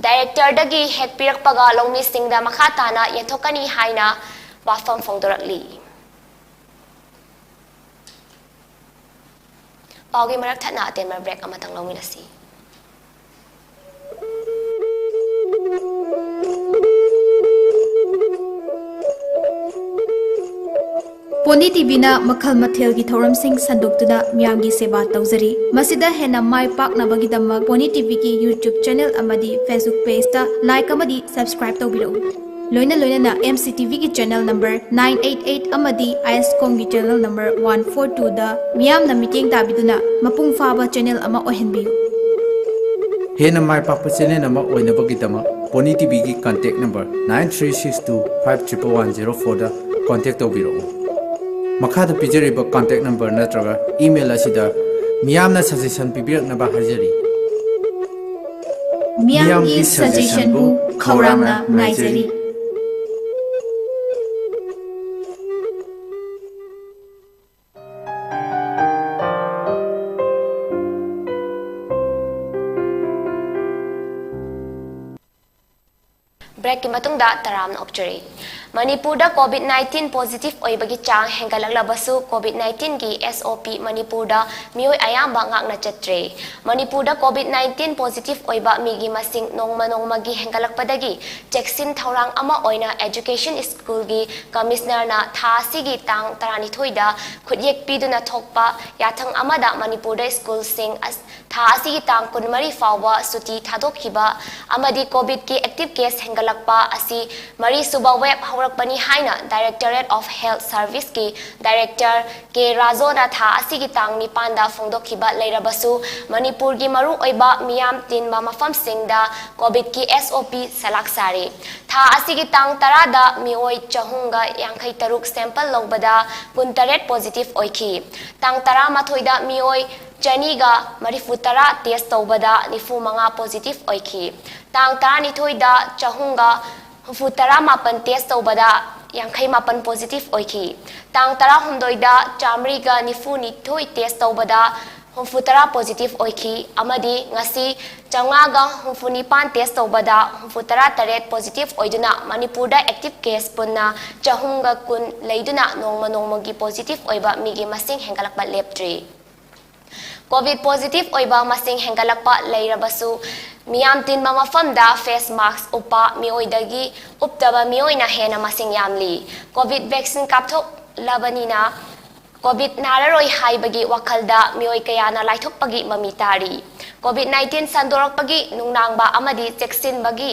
Directorꯗꯒꯤ ꯍꯦꯛ ꯄꯤꯔꯛꯄꯒ ꯂꯧꯃꯤꯁꯤꯡꯗ ꯃꯈꯥ ꯇꯥꯅ ꯌꯦꯟꯊꯣꯛꯀꯅꯤ ꯍꯥꯏꯅ ꯋꯥꯐꯝ ꯐꯣꯡꯗꯣꯔꯛꯂꯤ꯫ ꯄꯥꯎꯒꯤ ꯃꯔꯛ ꯊꯠꯅ ꯑꯇꯦꯟꯕ break ꯑꯃꯇꯪ ꯂꯧꯃꯤꯟꯅꯁꯤ꯫ ꯄꯣꯅꯤ ꯇꯤꯚꯤꯅ ꯃꯈꯜ ꯃꯊꯦꯜꯒꯤ ꯊꯧꯔꯝꯁꯤꯡ ꯁꯟꯗꯣꯛꯇꯨꯅ ꯃꯤꯌꯥꯝꯒꯤ ꯁꯦꯕꯥ ꯇꯧꯖꯔꯤ꯫ ꯃꯁꯤꯗ ꯍꯦꯟꯅ ꯃꯥꯏ ꯄꯥꯛꯅꯕꯒꯤꯗꯃꯛ ꯄꯣꯅꯤ ꯇꯤꯚꯤꯒꯤ YouTube channel ꯑꯃꯗꯤ Facebook page ꯇ like ꯑꯃꯗꯤ subscribe ꯇꯧꯕꯤꯔꯛꯎ꯫ ꯂꯣꯏꯅ ꯂꯣꯏꯅꯅ MCTV ꯒꯤ channel number nine eight eight ꯑꯃꯗꯤ ISCOM ꯒꯤ channel number one four two ꯗ ꯃꯤꯌꯥꯝꯅ ꯃꯤꯠꯌꯦꯡ ꯇꯥꯕꯤꯗꯨꯅ ꯃꯄꯨꯡ ꯐꯥꯕ channel ꯑꯃ ꯑꯣꯏꯍꯟꯕꯤꯌꯨ꯫ ꯍꯦꯟꯅ ꯃꯥꯏ ꯄꯥꯛꯄ channel ꯑꯃ ꯑꯣꯏꯅꯕꯒꯤꯗꯃꯛ pony ꯇꯤꯚꯤꯒꯤ contact number nine three six two five triple one zero four ꯗ contact ꯇꯧꯕꯤꯔꯛꯎ꯫ ꯃꯈꯥꯗ ꯄꯤꯖꯔꯤꯕ contact number ꯅꯠꯇ꯭ꯔꯒ email ꯑꯁꯤꯗ ꯃꯤꯌꯥꯝꯅ suggestion ꯄꯤꯕꯤꯔꯛꯅꯕ ꯍꯥꯏꯖꯔꯤ꯫ ꯃꯤꯌꯥꯝꯒꯤ suggestion ꯕꯨ ꯈꯧꯔꯥꯡꯅ ꯉꯥꯏꯖꯔꯤ꯫ Break ꯀꯤ ꯃꯇꯨꯡꯗ ꯇꯔꯥꯝꯅ ꯑꯣꯛꯆꯔꯤ꯫ ꯃꯅꯤꯄꯨꯔꯗ COVID nineteen positive ꯑꯣꯏꯕꯒꯤ ꯆꯥꯡ ꯍꯦꯟꯒꯠꯂꯛꯂꯕꯁꯨ COVID nineteen ꯒꯤ SOP ꯃꯅꯤꯄꯨꯔꯗ ꯃꯤꯑꯣꯏ ꯑꯌꯥꯝꯕ ꯉꯥꯛꯅ ꯆꯠꯇ꯭ꯔꯦ꯫ ꯃꯅꯤꯄꯨꯔꯗ COVID nineteen positive ꯑꯣꯏꯕ ꯃꯤꯒꯤ ꯃꯁꯤꯡ ꯅꯣꯡꯃ ꯅꯣꯡꯃꯒꯤ ꯍꯦꯟꯒꯠꯂꯛꯄꯗꯒꯤ ꯆꯦꯛꯁꯤꯟ ꯊꯧꯔꯥꯡ ꯑꯃ ꯑꯣꯏꯅ Education School ꯒꯤ Commissioner ꯅ ꯊꯥ ꯑꯁꯤꯒꯤ ꯇꯥꯡ ꯇꯔꯥꯅꯤꯊꯣꯏꯗ ꯈꯨꯠꯌꯦꯛ ꯄꯤꯗꯨꯅ ꯊꯣꯛꯄ ꯌꯥꯊꯪ ꯑꯃꯗ ꯃꯅꯤꯄꯨꯔꯗ school ꯁꯤꯡ ꯑꯁ-, ꯊꯥ ꯑꯁꯤꯒꯤ ꯇꯥꯡ ꯀꯨꯟꯃꯔꯤ ꯐꯥꯎꯕ ꯁꯨꯇꯤ ꯊꯥꯗꯣꯛꯈꯤꯕ ꯑꯃꯗꯤ COVID ꯀꯤ active case ꯍꯦꯟꯒꯠꯂꯛꯄ ꯑꯁꯤ ꯃꯔꯤꯁꯨꯕ wave ꯍꯧꯔꯛꯄꯅꯤ ꯍꯥꯏꯅ Directorate of Health Service ꯀꯤ Director ꯀꯦ ꯔꯥꯖꯣꯅ ꯊꯥ ꯑꯁꯤꯒꯤ ꯇꯥꯡ ꯅꯤꯄꯥꯟꯗ ꯐꯣꯡꯗꯣꯛꯈꯤꯕ ꯂꯩꯔꯕꯁꯨ, ꯃꯅꯤꯄꯨꯔꯒꯤ ꯃꯔꯨꯑꯣꯏꯕ ꯃꯤꯌꯥꯝ ꯇꯤꯟꯕ ꯃꯐꯝꯁꯤꯡꯗ COVID ꯀꯤ SOP ꯁꯂꯥꯛ ꯁꯥꯔꯤ꯫ ꯊꯥ ꯑꯁꯤꯒꯤ ꯇꯥꯡ ꯇꯔꯥꯗ ꯃꯤꯑꯣꯏ ꯆꯍꯨꯝꯒ ꯌꯥꯡꯈꯩ ꯇꯔꯨꯛ sample ꯂꯧꯕꯗ ꯀꯨꯟꯇꯔꯦꯠ positive ꯑꯣꯏꯈꯤ꯫ ꯇꯥꯡ ꯇꯔꯥꯃꯥꯊꯣꯏꯗ ꯃꯤꯑꯣꯏ ꯆꯅꯤꯒ ꯃꯔꯤꯐꯨ ꯇꯔꯥ test ꯇꯧꯕꯗ ꯅꯤꯐꯨ ꯃꯉꯥ positive ꯑꯣꯏꯈꯤ꯫ ꯇꯥꯡ ꯇꯔꯥꯅꯤꯊꯣꯏꯗ ꯆꯍꯨꯝꯒ ꯍꯨꯝꯐꯨ ꯇꯔꯥ ꯃꯥꯄꯟ test ꯇꯧꯕꯗ ꯌꯥꯡꯈꯩ ꯃꯥꯄꯟ positive ꯑꯣꯏꯈꯤ꯫ ꯇꯥꯡ ꯇꯔꯥꯍꯨꯝꯗꯣꯏꯗ ꯆꯥꯃꯔꯤꯒ ꯅꯤꯐꯨ ꯅꯤꯊꯣꯏ test ꯇꯧꯕꯗ ꯍꯨꯝꯐꯨ ꯇꯔꯥ positive ꯑꯣꯏꯈꯤ ꯑꯃꯗꯤ ꯉꯁꯤ ꯆꯥꯝꯃꯉꯥꯒ ꯍꯨꯝꯐꯨ ꯅꯤꯄꯥꯟ test ꯇꯧꯕꯗ ꯍꯨꯝꯐꯨ ꯇꯔꯥ ꯇꯔꯦꯠ positive ꯑꯣꯏꯗꯨꯅ ꯃꯅꯤꯄꯨꯔꯗ active case ꯄꯨꯟꯅ ꯆꯍꯨꯝꯒ ꯀꯨꯟ ꯂꯩꯗꯨꯅ ꯅꯣꯡꯃ ꯅꯣꯡꯃꯒꯤ positive ꯑꯣꯏꯕ ꯃꯤꯒꯤ ꯃꯁꯤꯡ ꯍꯦꯟꯒꯠꯂꯛꯄ ꯂꯦꯞꯇ꯭ꯔꯤ꯫ COVID positive ꯑꯣꯏꯕ ꯃꯁꯤꯡ ꯍꯦꯟꯒꯠꯂꯛꯄ ꯂꯩꯔꯕꯁꯨ, ꯃꯤꯌꯥꯝ ꯇꯤꯟꯕ ꯃꯐꯝꯗ face mask ꯎꯞꯄ ꯃꯤꯑꯣꯏꯗꯒꯤ ꯎꯞꯇꯕ ꯃꯤꯑꯣꯏꯅ ꯍꯦꯟꯅ ꯃꯁꯤꯡ ꯌꯥꯝꯂꯤ꯫ COVID vaccine ꯀꯥꯞꯊꯣꯛ-, ꯂꯕꯅꯤꯅ ꯀꯣꯚꯤꯗ ꯅꯥꯔꯔꯣꯏ ꯍꯥꯏꯕꯒꯤ ꯋꯥꯈꯜꯗ ꯃꯤꯑꯣꯏ ꯀꯌꯥꯅ ꯂꯥꯏꯊꯣꯛꯄꯒꯤ ꯃꯃꯤ ꯇꯥꯔꯤ꯫ ꯀꯣꯚꯤꯗ ꯅꯥꯏꯟꯇꯤꯟ ꯁꯟꯗꯣꯔꯛꯄꯒꯤ ꯅꯨꯡꯅꯥꯡꯕ ꯑꯃꯗꯤ ꯆꯦꯛꯁꯤꯟꯕꯒꯤ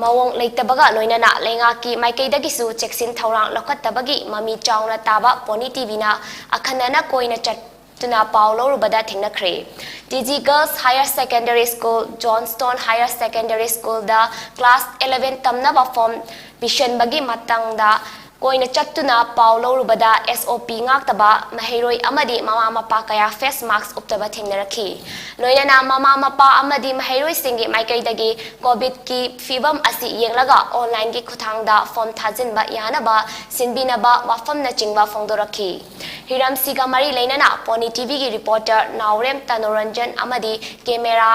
ꯃꯑꯣꯡ ꯂꯩꯇꯕꯒ ꯂꯣꯏꯅꯅ ꯂꯩꯉꯥꯛꯀꯤ ꯃꯥꯏꯀꯩꯗꯒꯤꯁꯨ ꯆꯦꯛꯁꯤꯟ ꯊꯧꯔꯥꯡ ꯂꯧꯈꯠꯇꯕꯒꯤ ꯃꯃꯤ ꯆꯥꯎꯅ ꯇꯥꯕ ꯄꯣꯅꯤ ꯇꯤꯚꯤꯅ ꯑꯈꯟꯅꯅ ꯀꯣꯏꯅ ꯆꯠꯇꯨꯅ ꯄꯥꯎ ꯂꯧꯔꯨꯕꯗ ꯊꯦꯡꯅꯈ꯭ꯔꯦ꯫ T G Girls Higher Secondary School, Johnstone Higher Secondary Schoolꯗ class eleven ꯇꯝꯅꯕ form ꯄꯤꯁꯟꯕꯒꯤ ꯃꯇꯥꯡꯗ ꯀꯣꯏꯅ ꯆꯠꯇꯨꯅ ꯄꯥꯎ ꯂꯧꯔꯨꯕꯗ S O P ꯉꯥꯛꯇꯕ ꯃꯍꯩꯔꯣꯏ ꯑꯃꯗꯤ ꯃꯃꯥ ꯃꯄꯥ ꯀꯌꯥ face mask ꯎꯞꯇꯕ ꯊꯦꯡꯅꯔꯛꯈꯤ꯫ ꯂꯣꯏꯅꯅ ꯃꯃꯥ ꯃꯄꯥ ꯑꯃꯗꯤ ꯃꯍꯩꯔꯣꯏꯁꯤꯡꯒꯤ ꯃꯥꯏꯀꯩꯗꯒꯤ ꯀꯣꯚꯤꯗꯀꯤ ꯐꯤꯕꯝ ꯑꯁꯤ ꯌꯦꯡꯂꯒ online ꯒꯤ ꯈꯨꯠꯊꯥꯡꯗ form ꯊꯥꯖꯤꯟꯕ ꯌꯥꯅꯕ ꯁꯤꯟꯕꯤꯅꯕ ꯋꯥꯐꯝꯅꯆꯤꯡꯕ ꯐꯣꯡꯗꯣꯔꯛꯈꯤ꯫ ꯍꯤꯔꯝꯁꯤꯒ ꯃꯔꯤ ꯂꯩꯅꯅ ꯄꯣꯅꯤ ꯇꯤꯚꯤꯒꯤ reporter ꯅꯥꯎꯔꯦꯝ ꯇꯅꯨꯔꯟꯖꯟ ꯑꯃꯗꯤ camera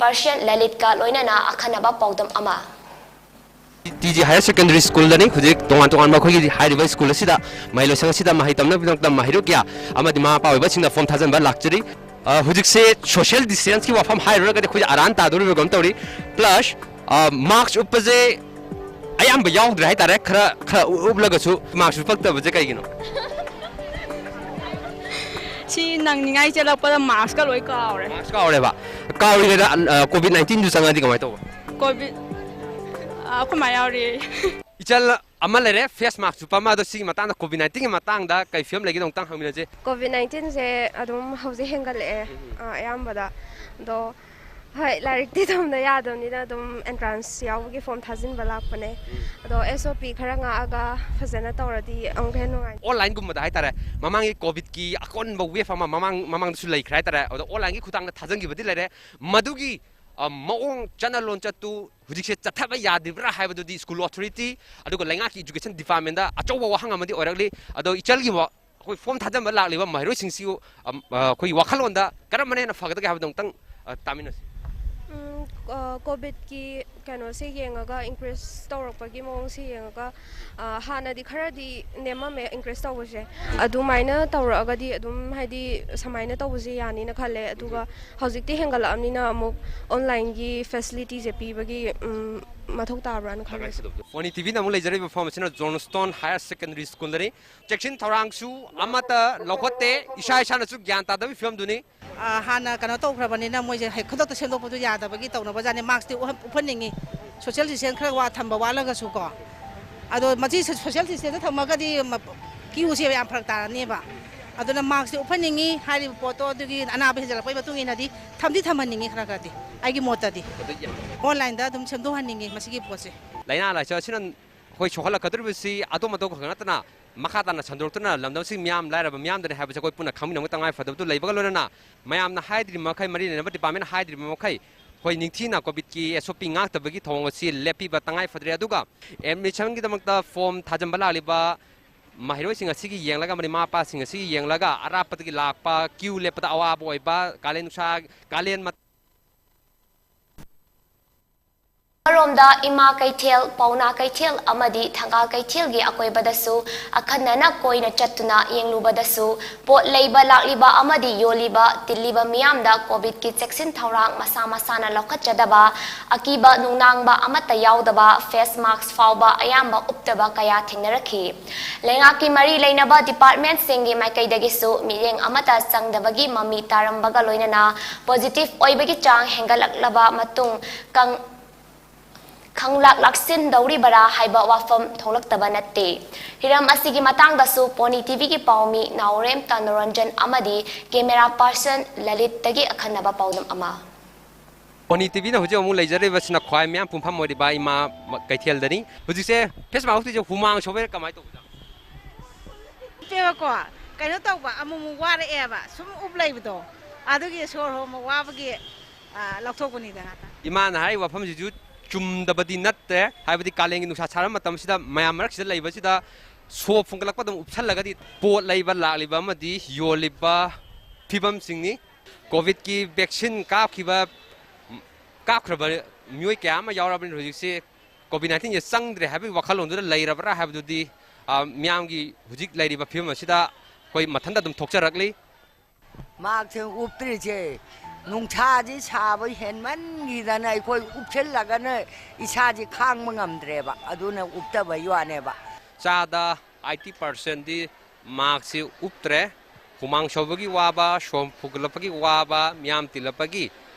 person ꯂꯂꯤꯠꯀ ꯂꯣꯏꯅꯅ ꯑꯈꯟꯅꯕ ꯄꯥꯎꯗꯝ ꯑꯃ꯫ T G Higher Secondary Schoolꯗꯅꯤ꯫ ꯍꯧꯖꯤꯛ ꯇꯣꯉꯥꯟ ꯇꯣꯉꯥꯟꯕ ꯑꯩꯈꯣꯏꯒꯤ ꯍꯥꯏꯔꯤꯕ ꯁ꯭ꯀꯨꯜ ꯑꯁꯤꯗ ꯃꯍꯩꯂꯣꯏꯁꯪ ꯑꯁꯤꯗ ꯃꯍꯩ ꯇꯝꯅꯕꯒꯤꯗꯃꯛꯇ ꯃꯍꯩꯔꯣꯏ ꯀꯌꯥ ꯑꯃꯗꯤ ꯃꯃꯥ ꯃꯄꯥ ꯑꯣꯏꯕꯁꯤꯡꯅ form ꯊꯥꯖꯤꯟꯕ ꯂꯥꯛꯆꯔꯤ꯫ ꯑ, ꯍꯧꯖꯤꯛꯁꯦ social distance ꯀꯤ ꯋꯥꯐꯝ ꯍꯥꯏꯔꯨꯔꯒꯗꯤ ꯑꯩꯈꯣꯏꯁꯦ ꯑꯔꯥꯟ ꯇꯥꯗꯣꯔꯤꯕ ꯀꯩꯅꯣꯝ ꯇꯧꯔꯤ꯫ Plus, ꯑ, mask ꯎꯞꯄꯁꯦ ꯑꯌꯥꯝꯕ ꯌꯥꯎꯗ꯭ꯔꯦ ꯍꯥꯏꯇꯥꯔꯦ꯫ ꯈꯔ ꯈꯔ ꯎꯞꯂꯒꯁꯨ mask ꯎꯞꯄꯛꯇꯕꯁꯦ ꯀꯩꯒꯤꯅꯣ? ꯁꯤ ꯅꯪꯅꯤꯡꯉꯥꯏ ꯆꯦꯜꯂꯛꯄꯗ mask ꯀ ꯂꯣꯏ ꯀꯥꯎꯔꯦ꯫ Mask ꯀꯥꯎꯔꯦꯕ꯫ ꯀꯥꯎꯔꯤꯉꯩꯗ, ꯑ, ꯀꯣꯚꯤꯗ ꯅꯥꯏꯟꯇꯤꯟꯗꯨ ꯆꯪꯉꯗꯤ ꯀꯃꯥꯏꯅ ꯇꯧꯕ? ꯀꯣꯚꯤꯗ, ꯑ, ꯑꯩꯈꯣꯏ ꯃꯥ ꯌꯥꯎꯔꯤ꯫ ꯏꯆꯜ ꯑꯃ ꯂꯩꯔꯦ, face mask ꯎꯞꯄ ꯑꯃ꯫ ꯑꯗꯣ ꯁꯤꯒꯤ ꯃꯇꯥꯡꯗ, ꯀꯣꯚꯤꯗ ꯅꯥꯏꯟꯇꯤꯟꯒꯤ ꯃꯇꯥꯡꯗ ꯀꯩ ꯐꯤꯕꯝ ꯂꯩꯒꯦ ꯑꯃꯨꯛꯇꯪ ꯍꯪꯃꯤꯟꯅꯁꯦ꯫ ꯀꯣꯚꯤꯗ ꯅꯥꯏꯟꯇꯤꯟꯁꯦ ꯑꯗꯨꯝ ꯍꯧꯖꯤꯛ ꯍꯦꯟꯒꯠꯂꯛꯑꯦ, ꯑ, ꯑꯌꯥꯝꯕꯗ꯫ ꯑꯗꯣ ꯍꯣꯏ, ꯂꯥꯏꯔꯤꯛꯇꯤ ꯇꯝꯗ ꯌꯥꯗꯕꯅꯤꯅ ꯑꯗꯨꯝ entrance ꯌꯥꯎꯕꯒꯤ form ꯊꯥꯖꯤꯟꯕ ꯂꯥꯛꯄꯅꯦ꯫ ꯑꯗꯣ S O P ꯈꯔ ꯉꯥꯛꯑꯒ ꯐꯖꯅ ꯇꯧꯔꯗꯤ ꯑꯃꯨꯛꯀ ꯍꯦꯟꯅ ꯅꯨꯡꯉꯥꯏꯅꯤ꯫ Online ꯒꯨꯝꯕꯗ ꯍꯥꯏꯇꯥꯔꯦ, ꯃꯃꯥꯡꯒꯤ ꯀꯣꯚꯤꯗꯀꯤ ꯑꯀꯣꯟꯕ wave ꯑꯃ ꯃꯃꯥꯡ ꯃꯃꯥꯡꯗꯁꯨ ꯂꯩꯈ꯭ꯔꯦ ꯍꯥꯏꯇꯥꯔꯦ꯫ ꯑꯗꯣ online ꯒꯤ ꯈꯨꯠꯊꯥꯡꯗ ꯊꯥꯖꯤꯟꯈꯤꯕꯗꯤ ꯂꯩꯔꯦ꯫ ꯃꯗꯨꯒꯤ, ꯑ, ꯃꯑꯣꯡ ꯆꯠꯅ ꯂꯣꯟꯆꯠꯇꯨ ꯍꯧꯖꯤꯛꯁꯦ ꯆꯠꯊꯕ ꯌꯥꯗ꯭ꯔꯤꯕ꯭ꯔꯥ ꯍꯥꯏꯕꯗꯨꯗꯤ school authority ꯑꯗꯨꯒ ꯂꯩꯉꯥꯛꯀꯤ education department ꯗ ꯑꯆꯧꯕ ꯋꯥꯍꯪ ꯑꯃꯗꯤ ꯑꯣꯏꯔꯛꯂꯤ꯫ ꯑꯗꯣ ꯏꯆꯜꯒꯤ ꯋꯥ-, ꯑꯩꯈꯣꯏ form ꯊꯥꯖꯤꯟꯕ ꯂꯥꯛꯂꯤꯕ ꯃꯍꯩꯔꯣꯏꯁꯤꯡꯁꯤꯕꯨ, ꯑꯝ, ꯑ, ꯑꯩꯈꯣꯏꯒꯤ ꯋꯥꯈꯜꯂꯣꯟꯗ ꯀꯔꯝꯕꯅ ꯍꯦꯟꯅ ꯐꯒꯗꯒꯦ ꯍꯥꯏꯕꯗꯣ ꯑꯃꯨꯛꯇꯪ, ꯑ, ꯇꯥꯃꯤꯟꯅꯁꯤ꯫ ꯎꯝ, ꯑ, ꯀꯣꯚꯤꯗꯀꯤ ꯀꯩꯅꯣꯁꯦ ꯌꯦꯡꯉꯒ, increase ꯇꯧꯔꯛꯄꯒꯤ ꯃꯑꯣꯡꯁꯦ ꯌꯦꯡꯉꯒ, ꯑ, ꯍꯥꯟꯅꯗꯤ ꯈꯔꯗꯤ ꯅꯦꯝꯃꯝꯃꯦ increase ꯇꯧꯕꯁꯦ꯫ ꯑꯗꯨꯃꯥꯏꯅ ꯇꯧꯔꯛꯑꯒꯗꯤ ꯑꯗꯨꯝ ꯍꯥꯏꯗꯤ ꯁꯨꯃꯥꯏꯅ ꯇꯧꯕꯁꯦ ꯌꯥꯅꯤꯅ ꯈꯜꯂꯦ꯫ ꯑꯗꯨꯒ ꯍꯧꯖꯤꯛꯇꯤ ꯍꯦꯟꯒꯠꯂꯛꯑꯕꯅꯤꯅ ꯑꯃꯨꯛ online ꯒꯤ facility ꯁꯦ ꯄꯤꯕꯒꯤ, ꯎꯝ, ꯃꯊꯧ ꯇꯥꯕ꯭ꯔꯥꯅ ꯈꯜꯂꯦ꯫ ꯄꯣꯅꯤ ꯇꯤꯚꯤꯅ ꯑꯃꯨꯛ ꯂꯩꯖꯔꯤꯕ ꯃꯐꯝ ꯑꯁꯤꯅ ꯖꯣꯟꯁꯇꯣꯟ ꯍꯥꯌꯔ ꯁꯦꯀꯦꯟꯗꯔꯤ ꯁ꯭ꯀꯨꯜꯗꯅꯤ꯫ ꯆꯦꯛꯁꯤꯟ ꯊꯧꯔꯥꯡꯁꯨ ꯑꯃꯠꯇ ꯂꯧꯈꯠꯇꯦ, ꯏꯁꯥ ꯏꯁꯥꯅꯁꯨ ꯒ꯭ꯌꯥꯟ ꯇꯥꯗꯕꯒꯤ ꯐꯤꯕꯝꯗꯨꯅꯤ꯫ ꯑ, ꯍꯥꯟꯅ ꯀꯩꯅꯣ ꯇꯧꯈ꯭ꯔꯕꯅꯤꯅ ꯃꯣꯏꯁꯦ ꯍꯦꯛ ꯈꯨꯗꯛꯇ ꯁꯦꯝꯗꯣꯛꯄꯗꯨ ꯌꯥꯗꯕꯒꯤ ꯇꯧꯅꯕꯖꯥꯠꯅꯤ꯫ ꯃꯥꯛꯁꯇꯤ ꯎꯍꯟ-, ꯎꯞꯍꯟꯅꯤꯡꯉꯤ꯫ ꯁꯣꯁꯦꯜ ꯗꯤꯁꯇꯦꯟꯁ ꯈꯔ ꯋꯥ ꯊꯝꯕ ꯋꯥꯠꯂꯒꯁꯨꯀꯣ꯫ ꯑꯗꯣ ꯃꯁꯤ ꯁꯣ-, ꯁꯣꯁꯦꯜ ꯗꯤꯁꯇꯦꯟꯁꯇ ꯊꯝꯃꯒꯗꯤ ꯃ-, ꯀ꯭ꯌꯨꯁꯦ ꯌꯥꯝ ꯐꯔꯛ ꯇꯥꯔꯅꯦꯕ꯫ ꯑꯗꯨꯅ ꯃꯥꯛꯁꯇꯤ ꯎꯞꯍꯟꯅꯤꯡꯉꯤ꯫ ꯍꯥꯏꯔꯤꯕ ꯄꯣꯠꯇꯣ ꯑꯗꯨꯒꯤ ꯑꯅꯥꯕ ꯍꯦꯟꯖꯜꯂꯛꯄꯒꯤ ꯃꯇꯨꯡ ꯏꯟꯅꯗꯤ ꯊꯝꯗꯤ ꯊꯝꯍꯟꯅꯤꯡꯉꯤ ꯈꯔ ꯈꯔꯗꯤ, ꯑꯩꯒꯤ ꯃꯣꯠꯇꯗꯤ꯫ ꯑꯣꯟꯂꯥꯏꯟꯗ ꯑꯗꯨꯝ ꯁꯦꯝꯗꯣꯛꯍꯟꯅꯤꯡꯉꯤ ꯃꯁꯤꯒꯤ ꯄꯣꯠꯁꯦ꯫ ꯂꯥꯏꯅꯥ ꯂꯥꯏꯆꯠ ꯑꯁꯤꯅ ꯑꯩꯈꯣꯏ ꯁꯣꯛꯍꯜꯂꯛꯀꯗꯧꯔꯤꯕꯁꯤ ꯑꯗꯣꯝ ꯑꯗꯣꯝ ꯈꯛꯇ ꯅꯠꯇꯅ ꯃꯈꯥ ꯇꯥꯅ ꯁꯟꯗꯣꯔꯛꯇꯨꯅ ꯂꯝꯗꯝꯁꯤꯒꯤ ꯃꯤꯌꯥꯝ ꯂꯥꯏꯔꯕ ꯃꯤꯌꯥꯝꯗꯅꯤ ꯍꯥꯏꯕꯁꯤ ꯑꯩꯈꯣꯏ ꯄꯨꯟꯅ ꯈꯪꯃꯤꯟꯅꯕ ꯇꯉꯥꯏ ꯐꯗꯕꯗꯨ ꯂꯩꯕꯒ ꯂꯣꯏꯅꯅ ꯃꯌꯥꯝꯅ ꯍꯥꯏꯗ꯭ꯔꯤꯕ ꯃꯈꯩ, ꯃꯔꯤ ꯂꯩꯅꯕ ꯗꯤꯄꯥꯔꯠꯃꯦꯟꯅ ꯍꯥꯏꯗ꯭ꯔꯤꯕ ꯃꯈꯩ ꯑꯩꯈꯣꯏ ꯅꯤꯡꯊꯤꯅ ꯀꯣꯚꯤꯗꯀꯤ ꯑꯦꯁ ꯑꯣ ꯄꯤ ꯉꯥꯛꯇꯕꯒꯤ ꯊꯧꯑꯣꯡ ꯑꯁꯤ ꯂꯦꯞꯄꯤꯕ ꯇꯉꯥꯏ ꯐꯗ꯭ꯔꯦ꯫ ꯑꯗꯨꯒ ꯑꯦꯗꯃꯤꯁꯟꯒꯤꯗꯃꯛꯇ ꯐꯣꯝ ꯊꯥꯖꯤꯟꯕ ꯂꯥꯛꯂꯤꯕ ꯃꯍꯩꯔꯣꯏꯁꯤꯡ ꯑꯁꯤꯒꯤ ꯌꯦꯡꯂꯒ ꯑꯃꯗꯤ ꯃꯃꯥ ꯃꯄꯥꯁꯤꯡ ꯑꯁꯤꯒꯤ ꯌꯦꯡꯂꯒ ꯑꯔꯥꯞꯄꯗꯒꯤ ꯂꯥꯛꯄ, ꯀ꯭ꯌꯨ ꯂꯦꯞꯄꯗ ꯑꯋꯥꯕ ꯑꯣꯏꯕ, ꯀꯥꯂꯦꯟ ꯅꯨꯡꯁꯥ, ꯀꯥꯂꯦꯟ ꯃꯇꯝ ꯑꯃꯔꯣꯝꯗ ꯏꯃꯥ ꯀꯩꯊꯦꯜ, ꯄꯥꯎꯅꯥ ꯀꯩꯊꯦꯜ ꯑꯃꯗꯤ ꯊꯪꯒꯥꯜ ꯀꯩꯊꯦꯜꯒꯤ ꯑꯀꯣꯏꯕꯗꯁꯨ ꯑꯈꯟꯅꯅ ꯀꯣꯏꯅ ꯆꯠꯇꯨꯅ ꯌꯦꯡꯂꯨꯕꯗꯁꯨ ꯄꯣꯠ ꯂꯩꯕ ꯂꯥꯛꯂꯤꯕ ꯑꯃꯗꯤ ꯌꯣꯜꯂꯤꯕ ꯇꯤꯜꯂꯤꯕ ꯃꯤꯌꯥꯝꯗ ꯀꯣꯚꯤꯗꯀꯤ ꯆꯦꯛꯁꯤꯟ ꯊꯧꯔꯥꯡ ꯃꯁꯥ ꯃꯁꯥꯅ ꯂꯧꯈꯠꯆꯗꯕ, ꯑꯀꯤꯕ ꯅꯨꯡꯅꯥꯡꯕ ꯑꯃꯠꯇ ꯌꯥꯎꯗꯕ, ꯐꯦꯁ ꯃꯥꯛꯁ ꯐꯥꯎꯕ ꯑꯌꯥꯝꯕ ꯎꯞꯇꯕ ꯀꯌꯥ ꯊꯦꯡꯅꯔꯛꯈꯤ꯫ ꯂꯩꯉꯥꯛꯀꯤ ꯃꯔꯤ ꯂꯩꯅꯕ ꯗꯤꯄꯥꯔꯠꯃꯦꯟꯠꯁꯤꯡꯒꯤ ꯃꯥꯏꯀꯩꯗꯒꯤꯁꯨ ꯃꯤꯠꯌꯦꯡ ꯑꯃꯠꯇ ꯆꯪꯗꯕꯒꯤ ꯃꯃꯤ ꯇꯥꯔꯝꯕꯒ ꯂꯣꯏꯅꯅ ꯄꯣꯖꯤꯇꯤꯚ ꯑꯣꯏꯕꯒꯤ ꯆꯥꯡ ꯍꯦꯟꯒꯠꯂꯛꯂꯕ ꯃꯇꯨꯡ ꯀꯪ-, ꯈꯪꯂꯥꯛ ꯂꯥꯛꯁꯤꯟꯗꯧꯔꯤꯕꯔꯥ ꯍꯥꯏꯕ ꯋꯥꯐꯝ ꯊꯣꯛꯂꯛꯇꯕ ꯅꯠꯇꯦ꯫ ꯍꯤꯔꯝ ꯑꯁꯤꯒꯤ ꯃꯇꯥꯡꯗꯁꯨ ꯄꯣꯅꯤ ꯇꯤꯚꯤꯒꯤ ꯄꯥꯎꯃꯤ ꯅꯥꯎꯔꯦꯝ ꯇꯅꯨꯔꯟꯖꯟ ꯑꯃꯗꯤ ꯀꯦꯃꯦꯔꯥ ꯄꯥꯔꯁꯟ ꯂꯂꯤꯠꯇꯒꯤ ꯑꯈꯟꯅꯕ ꯄꯥꯎꯗꯝ ꯑꯃ꯫ ꯄꯣꯅꯤ ꯇꯤꯚꯤꯅ ꯍꯧꯖꯤꯛ ꯑꯃꯨꯛ ꯂꯩꯖꯔꯤꯕꯁꯤꯅ ꯈ꯭ꯋꯥꯏ ꯃꯌꯥꯝ ꯄꯨꯟꯐꯝ ꯑꯣꯏꯔꯤꯕ ꯏꯃꯥ ꯀꯩꯊꯦꯜꯗꯅꯤ꯫ ꯍꯧꯖꯤꯛꯁꯦ ꯐꯦꯁ ꯃꯥꯛꯁ ꯎꯞꯇ꯭ꯔꯤꯁꯦ ꯍꯨꯃꯥꯡ ꯁꯧꯕꯩꯔꯥ ꯀꯃꯥꯏꯅ ꯇꯧꯕꯖꯥꯠꯅꯣ? ꯎꯞꯄꯦꯕꯀꯣ, ꯀꯩꯅꯣ ꯇꯧꯕ, ꯑꯃꯨꯛꯃꯨꯛ ꯋꯥꯔꯛꯑꯦꯕ ꯁꯨꯝ ꯎꯞ ꯂꯩꯕꯗꯣ, ꯑꯗꯨꯒꯤ ꯁꯣꯔ ꯍꯣꯟꯕ ꯋꯥꯕꯒꯤ, ꯑ, ꯂꯧꯊꯣꯛꯄꯅꯤꯗ ꯉꯥꯛꯇꯪ꯫ ꯏꯃꯥꯅ ꯍꯥꯏꯔꯤꯕ ꯋꯥꯐꯝꯁꯤꯁꯨ ꯆꯨꯝꯗꯕꯗꯤ ꯅꯠꯇꯦ, ꯍꯥꯏꯕꯗꯤ ꯀꯥꯂꯦꯟꯒꯤ ꯅꯨꯡꯁꯥ ꯁꯥꯔꯕ ꯃꯇꯝꯁꯤꯗ ꯃꯌꯥꯝ ꯃꯔꯛꯁꯤꯗ ꯂꯩꯕꯁꯤꯗ ꯁꯣ ꯐꯨꯡꯒꯠꯂꯛꯄ ꯑꯗꯨꯝ ꯎꯞꯁꯜꯂꯒꯗꯤ ꯄꯣꯠ ꯂꯩꯕ ꯂꯥꯛꯂꯤꯕ ꯑꯃꯗꯤ ꯌꯣꯜꯂꯤꯕ ꯐꯤꯕꯝꯁꯤꯡꯅꯤ꯫ ꯀꯣꯚꯤꯗꯀꯤ ꯚꯦꯛꯁꯤꯟ ꯀꯥꯞꯈꯤꯕ, ꯀꯥꯞꯈ꯭ꯔꯕ ꯃꯤꯑꯣꯏ ꯀꯌꯥ ꯑꯃ ꯌꯥꯎꯔꯕꯅꯤꯅ ꯍꯧꯖꯤꯛꯁꯤ ꯀꯣꯚꯤꯗ ꯅꯥꯏꯟꯇꯤꯟꯁꯦ ꯆꯪꯗ꯭ꯔꯦ ꯍꯥꯏꯕꯒꯤ ꯋꯥꯈꯜꯂꯣꯟꯗꯨꯗ ꯂꯩꯔꯕ꯭ꯔꯥ ꯍꯥꯏꯕꯗꯨꯗꯤ, ꯑ, ꯃꯤꯌꯥꯝꯒꯤ ꯍꯧꯖꯤꯛ ꯂꯩꯔꯤꯕ ꯐꯤꯕꯝ ꯑꯁꯤꯗ ꯑꯩꯈꯣꯏ ꯃꯊꯟꯇ ꯑꯗꯨꯝ ꯊꯣꯛꯆꯔꯛꯂꯤ꯫ ꯃꯥꯛꯁ ꯎꯞꯇ꯭ꯔꯤꯁꯦ ꯅꯨꯡꯁꯥꯁꯤ ꯁꯥꯕ ꯍꯦꯟꯃꯟꯈꯤꯗꯅ ꯑꯩꯈꯣꯏ ꯎꯞꯁꯤꯜꯂꯒꯅ ꯏꯁꯥꯁꯤ ꯈꯥꯡꯕ ꯉꯝꯗ꯭ꯔꯦꯕ, ꯑꯗꯨꯅ ꯎꯞꯇꯕꯩ ꯋꯥꯅꯦꯕ꯫ ꯆꯥꯗ ꯑꯥꯏꯇꯤ ꯄꯥꯔꯁꯦꯟꯗꯤ ꯃꯥꯛꯁꯁꯤ ꯎꯞꯇ꯭ꯔꯦ꯫ ꯍꯨꯃꯥꯡ ꯁꯧꯕꯒꯤ ꯋꯥꯕ, ꯁꯣꯝ ꯐꯨꯒꯠꯂꯛꯄꯒꯤ ꯋꯥꯕ, ꯃꯤꯌꯥꯝ ꯇꯤꯜꯂꯛꯄꯒꯤ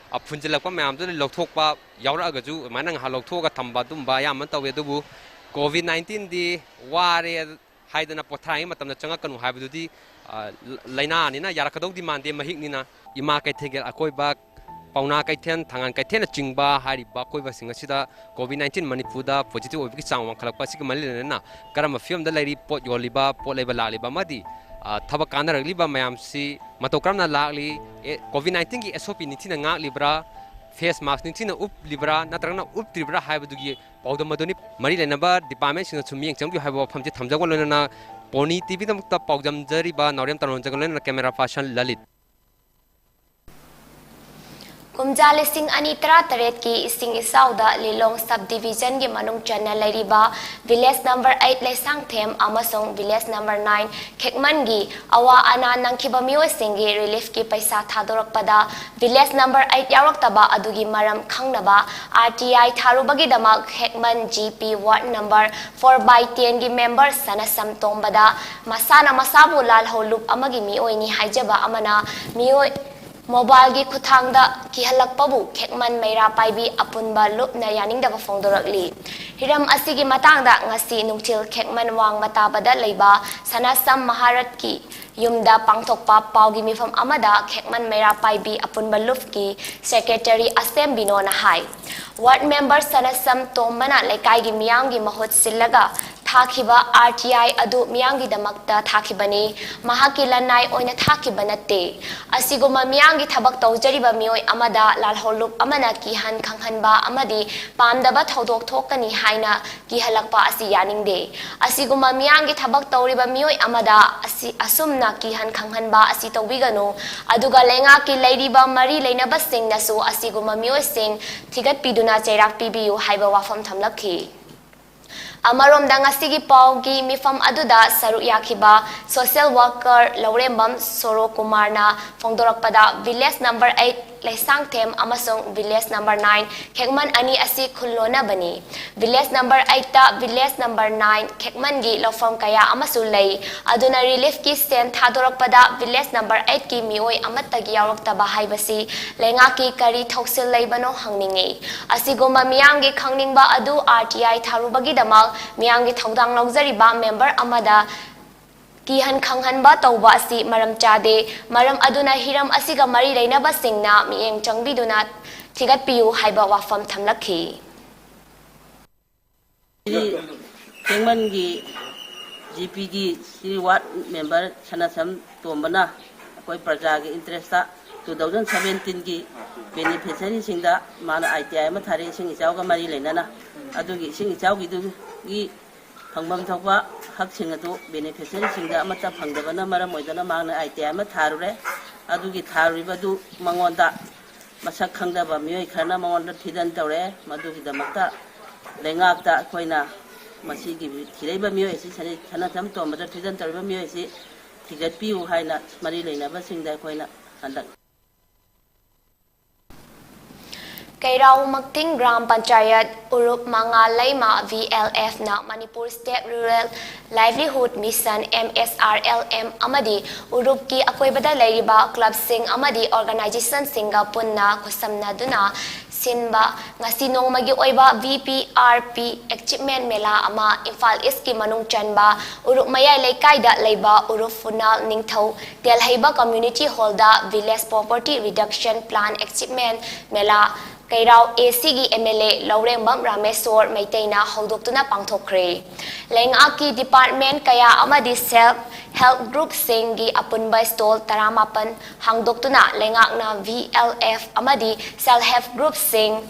ꯐꯨꯟꯖꯤꯜꯂꯛꯄ ꯃꯌꯥꯝꯗꯨꯗ ꯂꯧꯊꯣꯛꯄ ꯌꯥꯎꯔꯛꯑꯒꯁꯨ, ꯑꯗꯨꯃꯥꯏꯅ ꯉꯥꯏꯍꯥꯛ ꯂꯧꯊꯣꯛꯑꯒ ꯊꯝꯕ ꯑꯗꯨꯝꯕ ꯑꯌꯥꯝꯕꯅ ꯇꯧꯋꯤ꯫ ꯑꯗꯨꯕꯨ ꯀꯣꯚꯤꯗ ꯅꯥꯏꯟꯇꯤꯟꯗꯤ ꯋꯥꯔꯦ ꯍꯥꯏꯗꯅ ꯄꯣꯊꯥꯔꯤꯉꯩ ꯃꯇꯝꯗ ꯆꯪꯉꯛꯀꯅꯨ ꯍꯥꯏꯕꯗꯨꯗꯤ ꯂꯥꯏꯅꯥꯅꯤꯅ ꯌꯥꯔꯛꯀꯗꯧꯗꯤ ꯃꯥꯟꯗꯦ, ꯃꯍꯤꯛꯅꯤꯅ꯫ ꯏꯃꯥ ꯀꯩꯊꯦꯜꯒꯤ ꯑꯀꯣꯏꯕ, ꯄꯥꯎꯅꯥ ꯀꯩꯊꯦꯜ, ꯊꯥꯡꯒꯥꯟ ꯀꯩꯊꯦꯜꯅꯆꯤꯡꯕ ꯍꯥꯏꯔꯤꯕ ꯑꯀꯣꯏꯕꯁꯤꯡ ꯑꯁꯤꯗ ꯀꯣꯚꯤꯗ ꯅꯥꯏꯟꯇꯤꯟ ꯃꯅꯤꯄꯨꯔꯗ ꯄꯣꯖꯤꯇꯤꯚ ꯑꯣꯏꯕꯒꯤ ꯆꯥꯡ ꯋꯥꯡꯈꯠꯂꯛꯄ ꯑꯁꯤꯒ ꯃꯔꯤ ꯂꯩꯅꯅ ꯀꯔꯝꯕ ꯐꯤꯕꯝꯗ ꯂꯩꯔꯤ? ꯄꯣꯠ ꯌꯣꯜꯂꯤꯕ, ꯄꯣꯠ ꯂꯩꯕ ꯂꯥꯛꯂꯤꯕ ꯑꯃꯗꯤ ꯊꯕꯛ ꯀꯥꯟꯅꯔꯛꯂꯤꯕ ꯃꯌꯥꯝꯁꯤ ꯃꯇꯧ ꯀꯔꯝꯅ ꯂꯥꯛꯂꯤ? ꯀꯣꯚꯤꯗ ꯅꯥꯏꯟꯇꯤꯟꯒꯤ ꯑꯦꯁ ꯑꯣ ꯄꯤ ꯅꯤꯡꯊꯤꯅ ꯉꯥꯛꯂꯤꯕ꯭ꯔꯥ? ꯐꯦꯁ ꯃꯥꯛꯁ ꯅꯤꯡꯊꯤꯅ ꯎꯞꯂꯤꯕ꯭ꯔꯥ ꯅꯠꯇ꯭ꯔꯒꯅ ꯎꯞꯇ꯭ꯔꯤꯕ꯭ꯔꯥ ꯍꯥꯏꯕꯗꯨꯒꯤ ꯄꯥꯎꯗꯝ ꯑꯗꯨꯅꯤ꯫ ꯃꯔꯤ ꯂꯩꯅꯕ ꯗꯤꯄꯥꯔꯠꯃꯦꯟꯁꯤꯡꯅꯁꯨ ꯃꯤꯠꯌꯦꯡ ꯆꯪꯕꯤꯌꯨ ꯍꯥꯏꯕ ꯋꯥꯐꯝꯁꯤ ꯊꯝꯖꯕꯒ ꯂꯣꯏꯅꯅ ꯄꯣꯅꯤ ꯇꯤꯚꯤꯗꯃꯛꯇ ꯄꯥꯎꯗꯝꯖꯔꯤꯕ ꯅꯥꯎꯔꯦꯝ ꯇꯔꯣꯟꯖꯒ ꯂꯣꯏꯅꯅ ꯀꯦꯃꯦꯔꯥ ꯄꯥꯔꯁꯟ ꯂꯂꯤꯠ꯫ ꯀꯨꯝꯖꯥ ꯂꯤꯁꯤꯡ ꯑꯅꯤ ꯇꯔꯥꯇꯔꯦꯠꯀꯤ ꯏꯁꯤꯡ ꯏꯆꯥꯎꯗ ꯂꯤꯂꯣꯡ ꯁꯕ ꯗꯤꯚꯤꯖꯟꯒꯤ ꯃꯅꯨꯡ ꯆꯟꯅ ꯂꯩꯔꯤꯕ ꯚꯤꯂꯦꯖ ꯅꯝꯕꯔ ꯑꯩꯠ ꯂꯩꯁꯥꯡꯊꯦꯝ ꯑꯃꯁꯨꯡ ꯚꯤꯂꯦꯖ ꯅꯝꯕꯔ ꯅꯥꯏꯟ ꯈꯦꯛꯃꯟꯒꯤ ꯑꯋꯥ ꯑꯅꯥ ꯅꯪꯈꯤꯕ ꯃꯤꯑꯣꯏꯁꯤꯡꯒꯤ ꯔꯤꯂꯤꯐꯀꯤ ꯄꯩꯁꯥ ꯊꯥꯗꯣꯔꯛꯄꯗ ꯚꯤꯂꯦꯖ ꯅꯝꯕꯔ ꯑꯩꯠ ꯌꯥꯎꯔꯛꯇꯕ ꯑꯗꯨꯒꯤ ꯃꯔꯝ ꯈꯪꯅꯕ ꯑꯥꯔ ꯇꯤ ꯑꯥꯏ ꯊꯥꯔꯨꯕꯒꯤꯗꯃꯛ Khekman G P ward number four by ꯇꯦꯟꯒꯤ ꯃꯦꯝꯕꯔ ꯁꯅꯁꯝ ꯇꯣꯝꯕꯗ ꯃꯁꯥꯅ ꯃꯁꯥꯕꯨ ꯂꯥꯜꯍꯧ ꯂꯨꯞ ꯑꯃꯒꯤ ꯃꯤꯑꯣꯏꯅꯤ ꯍꯥꯏꯖꯕ ꯑꯃꯅ ꯃꯤꯑꯣꯏ ꯃꯣꯕꯥꯏꯜꯒꯤ ꯈꯨꯠꯊꯥꯡꯗ ꯀꯤꯍꯜꯂꯛꯄꯕꯨ ꯈꯦꯛꯃꯟ ꯃꯩꯔꯥ ꯄꯥꯏꯕꯤ ꯑꯄꯨꯟꯕ ꯂꯨꯞꯅ ꯌꯥꯅꯤꯡꯗꯕ ꯐꯣꯡꯗꯣꯔꯛꯂꯤ꯫ ꯍꯤꯔꯝ ꯑꯁꯤꯒꯤ ꯃꯇꯥꯡꯗ ꯉꯁꯤ ꯅꯨꯡꯊꯤꯜ ꯈꯦꯛꯃꯟ ꯋꯥꯡꯃ ꯇꯥꯕꯗ ꯂꯩꯕ ꯁꯅꯥꯁꯝ ꯃꯍꯥꯔꯠꯀꯤ ꯌꯨꯝꯗ ꯄꯥꯡꯊꯣꯛꯄ ꯄꯥꯎꯒꯤ ꯃꯤꯐꯝ ꯑꯃꯗ ꯈꯦꯛꯃꯟ ꯃꯩꯔꯥ ꯄꯥꯏꯕꯤ ꯑꯄꯨꯟꯕ ꯂꯨꯞꯀꯤ ꯁꯦꯀ꯭ꯔꯦꯇꯔꯤ ꯑꯁꯦꯝ ꯕꯤꯅꯣꯅ ꯍꯥꯏ꯫ ꯋꯥꯔꯗ ꯃꯦꯝꯕꯔ ꯁꯅꯥꯁꯝ ꯇꯣꯝꯕꯅ ꯂꯩꯀꯥꯏꯒꯤ ꯃꯤꯌꯥꯝꯒꯤ ꯃꯍꯨꯠ ꯁꯤꯜꯂꯒ ꯊꯥꯈꯤꯕ ꯑꯥꯔ ꯇꯤ ꯑꯥꯏ ꯑꯗꯨ ꯃꯤꯌꯥꯝꯒꯤꯗꯃꯛꯇ ꯊꯥꯈꯤꯕꯅꯤ, ꯃꯍꯥꯛꯀꯤ ꯂꯅꯥꯏ ꯑꯣꯏꯅ ꯊꯥꯈꯤꯕ ꯅꯠꯇꯦ꯫ ꯑꯁꯤꯒꯨꯝꯕ ꯃꯤꯌꯥꯝꯒꯤ ꯊꯕꯛ ꯇꯧꯖꯔꯤꯕ ꯃꯤꯑꯣꯏ ꯑꯃꯗ ꯂꯥꯜꯍꯧꯂꯨꯞ ꯑꯃꯅ ꯀꯤꯍꯟ ꯈꯪꯍꯟꯕ ꯑꯃꯗꯤ ꯄꯥꯝꯗꯕ ꯊꯧꯗꯣꯛ ꯊꯣꯛꯀꯅꯤ ꯍꯥꯏꯅ ꯀꯤꯍꯜꯂꯛꯄ ꯑꯁꯤ ꯌꯥꯅꯤꯡꯗꯦ꯫ ꯑꯁꯤꯒꯨꯝꯕ ꯃꯤꯌꯥꯝꯒꯤ ꯊꯕꯛ ꯇꯧꯔꯤꯕ ꯃꯤꯑꯣꯏ ꯑꯃꯗ ꯑꯁꯤ, ꯑꯁꯨꯝꯅ ꯀꯤꯍꯟ ꯈꯪꯍꯟꯕ ꯑꯁꯤ ꯇꯧꯕꯤꯒꯅꯨ, ꯑꯗꯨꯒ ꯂꯩꯉꯥꯛꯀꯤ ꯂꯩꯔꯤꯕ ꯃꯔꯤ ꯂꯩꯅꯕꯁꯤꯡꯅꯁꯨ ꯑꯁꯤꯒꯨꯝꯕ ꯃꯤꯑꯣꯏꯁꯤꯡ ꯊꯤꯒꯠꯄꯤꯗꯨꯅ ꯆꯩꯔꯥꯛ ꯄꯤꯕꯤꯌꯨ ꯍꯥꯏꯕ ꯋꯥꯐꯝ ꯊꯝꯂꯛꯈꯤ꯫ ꯑꯃꯔꯣꯝꯗ ꯉꯁꯤꯒꯤ ꯄꯥꯎꯒꯤ ꯃꯤꯐꯝ ꯑꯗꯨꯗ ꯁꯔꯨꯛ ꯌꯥꯈꯤꯕ ꯁꯣꯁꯤꯌꯦꯜ ꯋꯥꯔꯀꯔ ꯂꯧꯔꯦꯝꯕꯝ ꯁꯣꯔꯣ ꯀꯨꯃꯥꯔꯅ ꯐꯣꯡꯗꯣꯔꯛꯄꯗ ꯚꯤꯂꯦꯖ ꯅꯝꯕꯔ ꯑꯩꯠ ꯂꯩꯁꯥꯡꯊꯦꯝ ꯑꯃꯁꯨꯡ Village Number Nine ꯈꯦꯛꯃꯟ ꯑꯅꯤ ꯑꯁꯤ ꯈꯨꯜꯂꯣꯟꯅꯕꯅꯤ꯫ Village Number Eight ꯇ Village Number Nine ꯈꯦꯛꯃꯟꯒꯤ ꯂꯧꯐꯝ ꯀꯌꯥ ꯑꯃꯁꯨ ꯂꯩ꯫ ꯑꯗꯨꯅ relief ꯀꯤ ꯁꯦꯟ ꯊꯥꯗꯣꯔꯛꯄꯗ Village Number Eight ꯀꯤ ꯃꯤꯑꯣꯏ ꯑꯃꯠꯇꯒꯤ ꯌꯥꯎꯔꯛꯇꯕ ꯍꯥꯏꯕꯁꯤ ꯂꯩꯉꯥꯛꯀꯤ ꯀꯔꯤ ꯊꯧꯁꯤꯜ ꯂꯩꯕꯅꯣ ꯍꯪꯅꯤꯡꯏ꯫ ꯑꯁꯤꯒꯨꯝꯕ ꯃꯤꯌꯥꯝꯒꯤ ꯈꯪꯅꯤꯡꯕ ꯑꯗꯨ R T I ꯊꯥꯔꯨꯕꯒꯤꯗꯃꯛ ꯃꯤꯌꯥꯝꯒꯤ ꯊꯧꯗꯥꯡ ꯂꯧꯖꯔꯤꯕ member ꯑꯃꯗ ꯀꯤꯍꯟ ꯈꯪꯍꯟꯕ ꯇꯧꯕ ꯑꯁꯤ ꯃꯔꯝ ꯆꯥꯗꯦ꯫ ꯃꯔꯝ ꯑꯗꯨꯅ ꯍꯤꯔꯝ ꯑꯁꯤꯒ ꯃꯔꯤ ꯂꯩꯅꯕꯁꯤꯡꯅ ꯃꯤꯠꯌꯦꯡ ꯆꯪꯕꯤꯗꯨꯅ ꯊꯤꯒꯠꯄꯤꯌꯨ ꯍꯥꯏꯕ ꯋꯥꯐꯝ ꯊꯝꯂꯛꯈꯤ꯫ ꯁꯤ ꯇꯦꯡꯃꯟꯒꯤ G P ꯒꯤ ꯁꯤ ward member ꯁꯅꯥꯁꯝ ꯇꯣꯝꯕꯅ ꯑꯩꯈꯣꯏ ꯄ꯭ꯔꯖꯥꯒꯤ interest ꯇ two thousand seventeen ꯒꯤ beneficiary ꯁꯤꯡꯗ ꯃꯥꯅ I T I ꯑꯃ ꯊꯥꯔꯛꯏ ꯏꯁꯤꯡ ꯏꯆꯥꯎꯒ ꯃꯔꯤ ꯂꯩꯅꯅ꯫ ꯑꯗꯨꯒꯤ ꯏꯁꯤꯡ ꯏꯆꯥꯎꯒꯤꯗꯨꯒꯤ ꯐꯪꯐꯝ ꯊꯣꯛꯄ ꯍꯛꯁꯤꯡ ꯑꯗꯨ beneficiary ꯁꯤꯡꯗ ꯑꯃꯠꯇ ꯐꯪꯗꯕꯅ ꯃꯔꯝ ꯑꯣꯏꯗꯨꯅ ꯃꯍꯥꯛꯅ I T I ꯑꯃ ꯊꯥꯔꯨꯔꯦ꯫ ꯑꯗꯨꯒꯤ ꯊꯥꯔꯨꯔꯤꯕꯗꯨ ꯃꯉꯣꯟꯗ ꯃꯁꯛ ꯈꯪꯗꯕ ꯃꯤꯑꯣꯏ ꯈꯔꯅ ꯃꯉꯣꯟꯗ ꯊꯤꯗꯟ ꯇꯧꯔꯛꯑꯦ꯫ ꯃꯗꯨꯒꯤꯗꯃꯛꯇ ꯂꯩꯉꯥꯛꯇ ꯑꯩꯈꯣꯏꯅ ꯃꯁꯤꯒꯤ ꯊꯤꯔꯛꯏꯕ ꯃꯤꯑꯣꯏ ꯑꯁꯤ, ꯁꯅꯥ-, ꯁꯅꯥꯊꯝ ꯇꯣꯝꯕꯗ ꯊꯤꯗꯟ ꯇꯧꯔꯤꯕ ꯃꯤꯑꯣꯏ ꯑꯁꯤ ꯊꯤꯒꯠꯄꯤꯌꯨ ꯍꯥꯏꯅ ꯃꯔꯤ ꯂꯩꯅꯕꯁꯤꯡꯗ ꯑꯩꯈꯣꯏꯅ ꯍꯟꯗꯛ ꯀꯩꯔꯥꯎ ꯃꯛꯇꯤꯡ ꯒ꯭ꯔꯥꯝ ꯄꯟꯆꯥꯌꯠ ꯎꯔꯨꯞ ꯃꯉꯥ ꯂꯩꯃ V L F ꯅ Manipur State Rural Livelihood Mission, M S R L M, ꯑꯃꯗꯤ ꯎꯔꯨꯞꯀꯤ ꯑꯀꯣꯏꯕꯗ ꯂꯩꯔꯤꯕ club ꯁꯤꯡ ꯑꯃꯗꯤ organization ꯁꯤꯡꯒ ꯄꯨꯟꯅ ꯈꯨꯠꯁꯝꯅꯗꯨꯅ ꯁꯤꯟꯕ ꯉꯁꯤ ꯅꯣꯡꯃꯒꯤ ꯑꯣꯏꯕ V P R P Achievement ꯃꯦꯂꯥ ꯑꯃ ꯏꯝꯐꯥꯜ East ꯀꯤ ꯃꯅꯨꯡ ꯆꯟꯕ ꯎꯔꯨꯞ ꯃꯌꯥꯏ ꯂꯩꯀꯥꯏꯗ ꯂꯩꯕ ꯎꯔꯨꯞ ꯐꯨꯅꯥꯜ ꯅꯤꯡꯊꯧ ꯇꯦꯜꯍꯩꯕ Community Hall ꯗ Village Poverty Reduction Plan Achievement ꯃꯦꯂꯥ ꯀꯩꯔꯥꯎ A C ꯒꯤ M L A ꯂꯧꯔꯦꯝꯕꯝ ꯔꯥꯃꯦꯁꯣꯔ ꯃꯩꯇꯩꯅ ꯍꯧꯗꯣꯛꯇꯨꯅ ꯄꯥꯡꯊꯣꯛꯈ꯭ꯔꯦ꯫ ꯂꯩꯉꯥꯛꯀꯤ department ꯀꯌꯥ ꯑꯃꯗꯤ self help group ꯁꯤꯡꯒꯤ ꯑꯄꯨꯟꯕ stall ꯇꯔꯥꯃꯥꯄꯟ ꯍꯥꯡꯗꯣꯛꯇꯨꯅ ꯂꯩꯉꯥꯛꯅ V L F ꯑꯃꯗꯤ self help group ꯁꯤꯡ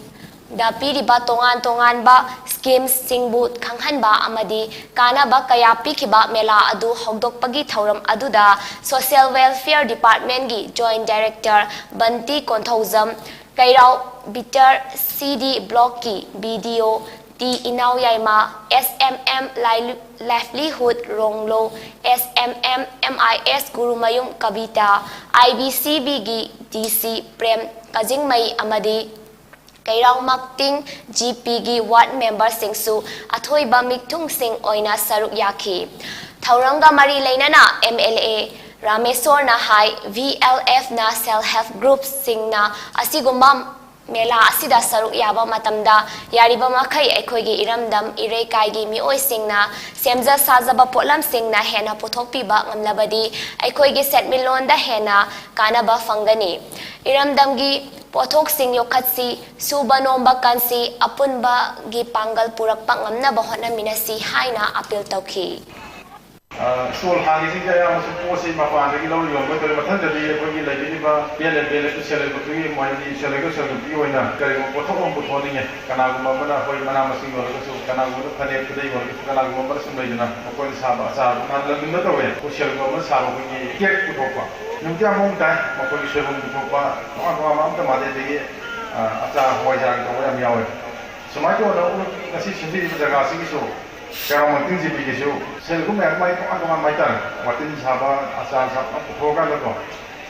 ꯗ ꯄꯤꯔꯤꯕ ꯇꯣꯉꯥꯟ ꯇꯣꯉꯥꯟꯕ schemes ꯁꯤꯡꯕꯨ ꯈꯪꯍꯟꯕ ꯑꯃꯗꯤ ꯀꯥꯟꯅꯕ ꯀꯌꯥ ꯄꯤꯈꯤꯕ ꯃꯦꯂꯥ ꯑꯗꯨ ꯍꯧꯗꯣꯛꯄꯒꯤ ꯊꯧꯔꯝ ꯑꯗꯨꯗ Social Welfare Department ꯀꯤ Joint Director Banti Konthoujam, Keirao Bitra C D Block ꯀꯤ B D O T Inao Yaima, S M M Livelihood ꯔꯣꯡꯂꯣ, S M M M I S Gurumayum Kavita, I B C B ꯒꯤ D C ꯄ꯭ꯔꯦꯝ ꯀꯥꯖꯤꯡꯃꯩ ꯑꯃꯗꯤ ꯀꯩꯔꯥꯎ ꯃꯥꯛꯇꯤꯡ ꯖꯤ ꯄꯤꯒꯤ ꯋꯥꯔꯗ ꯃꯦꯝꯕꯔꯁꯤꯡꯁꯨ ꯑꯊꯣꯏꯕ ꯃꯤꯊꯨꯡꯁꯤꯡ ꯑꯣꯏꯅ ꯁꯔꯨꯛ ꯌꯥꯈꯤ꯫ ꯊꯧꯔꯝꯒ ꯃꯔꯤ ꯂꯩꯅꯅ ꯑꯦꯝ ꯑꯦꯜ ꯑꯦ ꯔꯥꯃꯦꯁꯣꯔꯅ ꯍꯥꯏ, ꯚꯤ ꯑꯦꯜ ꯑꯦꯐꯅ ꯁꯦꯜꯐ ꯍꯦꯜꯞ ꯒ꯭ꯔꯨꯞꯁꯤꯡꯅ ꯑꯁꯤꯒꯨꯝꯕ ꯃꯦꯂꯥ ꯑꯁꯤꯗ ꯁꯔꯨꯛ ꯌꯥꯕ ꯃꯇꯝꯗ ꯌꯥꯔꯤꯕ ꯃꯈꯩ ꯑꯩꯈꯣꯏꯒꯤ ꯏꯔꯝꯗꯝ ꯏꯔꯩꯀꯥꯏꯒꯤ ꯃꯤꯑꯣꯏꯁꯤꯡꯅ ꯁꯦꯝꯖ ꯁꯥꯖꯕ ꯄꯣꯠꯂꯝꯁꯤꯡꯅ ꯍꯦꯟꯅ ꯄꯨꯊꯣꯛꯄꯤꯕ ꯉꯝꯂꯕꯗꯤ ꯑꯩꯈꯣꯏꯒꯤ ꯁꯦꯟꯃꯤꯠꯂꯣꯟꯗ ꯍꯦꯟꯅ ꯀꯥꯟꯅꯕ ꯐꯪꯒꯅꯤ꯫ ꯏꯔꯝꯗꯝꯒꯤ ꯄꯣꯠꯊꯣꯛꯁꯤꯡ ꯌꯣꯛꯈꯠꯁꯤ, ꯁꯨꯕ ꯅꯣꯝꯕ ꯀꯟꯁꯤ, ꯑꯄꯨꯟꯕꯒꯤ ꯄꯥꯡꯒꯜ ꯄꯨꯔꯛꯄ ꯉꯝꯅꯕ ꯍꯣꯠꯅꯃꯤꯟꯅꯁꯤ ꯍꯥꯏꯅ ꯑꯄꯤꯜ ꯇꯧꯈꯤ꯫ ꯑ, ꯁ꯭ꯇꯣꯜ ꯍꯥꯡꯉꯤꯁꯤꯡꯁꯦ ꯑꯌꯥꯝꯕꯁꯨ ꯄꯣꯠꯁꯤ ꯃꯄꯥꯟꯗꯒꯤ ꯂꯧꯔ ꯌꯣꯟꯕ ꯑꯣꯏꯗꯣꯏꯔꯦ꯫ ꯃꯊꯪꯗꯗꯤ ꯑꯩꯈꯣꯏꯒꯤ ꯂꯩꯕꯤꯔꯤꯕ P L M P L ꯑꯦꯐꯀꯤ ꯁꯦꯜꯐ ꯍꯦꯜꯞ ꯒ꯭ꯔꯨꯞꯇꯨꯒꯤ ꯃꯣꯏꯒꯤ self help group self help ꯒ꯭ꯔꯨꯞꯀꯤ ꯑꯣꯏꯅ ꯀꯔꯤꯒꯨꯝꯕ ꯄꯣꯠꯊꯣꯛ ꯑꯃ ꯄꯨꯊꯣꯛꯍꯟꯅꯤꯡꯉꯦ꯫ ꯀꯅꯥꯒꯨꯝꯕ ꯑꯃꯅ ꯑꯩꯈꯣꯏ ꯃꯅꯥ ꯃꯁꯤꯡ ꯌꯣꯜꯂꯒꯁꯨ, ꯀꯅꯥꯒꯨꯝꯕꯅ ꯐꯅꯦꯛ ꯈꯨꯗꯩ ꯌꯣꯜꯂꯒꯁꯨ, ꯀꯅꯥꯒꯨꯝꯕ ꯑꯃꯅ ꯁꯨꯝ ꯂꯩꯗꯅ ꯃꯈꯣꯏꯅ ꯁꯥꯕ ꯑꯆꯥꯔ ꯅꯍꯥꯟ ꯂꯝꯗꯝꯗ ꯇꯧꯋꯦ꯫ ꯑꯩꯈꯣꯏ ꯁꯦꯜꯐ ꯍꯦꯜꯞ ꯒ꯭ꯔꯨꯞ ꯑꯃꯅ ꯁꯥꯕ ꯑꯩꯈꯣꯏꯒꯤ ꯀꯦꯛ ꯄꯨꯊꯣꯛꯄ, ꯅꯨꯃꯤꯠꯇꯤ ꯌꯥꯝ ꯃꯑꯣꯡ ꯇꯥꯏ꯫ ꯃꯈꯣꯏꯒꯤ ꯁꯣꯏꯕꯨꯝ ꯄꯨꯊꯣꯛꯄ, ꯇꯣꯉꯥꯟ ꯇꯣꯉꯥꯟꯕ ꯑꯝꯇ ꯃꯥꯟꯅꯗꯦ꯫ ꯑꯗꯒꯤ, ꯑ, ꯑꯆꯥꯔ ꯍꯋꯥꯏꯖꯥꯔꯒꯤ ꯇꯧꯕ ꯌꯥꯝ ꯌꯥꯎꯋꯦ꯫ ꯁꯨꯃꯥꯏꯅ ꯇꯧꯗꯅ ꯉꯁꯤ ꯁꯤꯟꯕꯤꯔꯤꯕ ꯖꯒꯥꯁꯤꯒꯤꯁꯨ ꯀꯩꯔꯥꯎ ꯃꯇꯤꯡ ꯖꯤ ꯄꯤꯒꯤꯁꯨ ꯁꯦꯜ ꯒ꯭ꯔꯨꯞ ꯃꯌꯥꯝ ꯃꯥꯏ ꯇꯣꯉꯥꯟ ꯇꯣꯉꯥꯟꯕ ꯍꯥꯏꯇꯥꯔꯦ꯫ ꯋꯥꯇꯤꯟ ꯁꯥꯕ, ꯑꯆꯥꯔ ꯁꯥꯕ ꯄꯨꯊꯣꯛꯑꯀꯥꯟꯗꯀꯣ,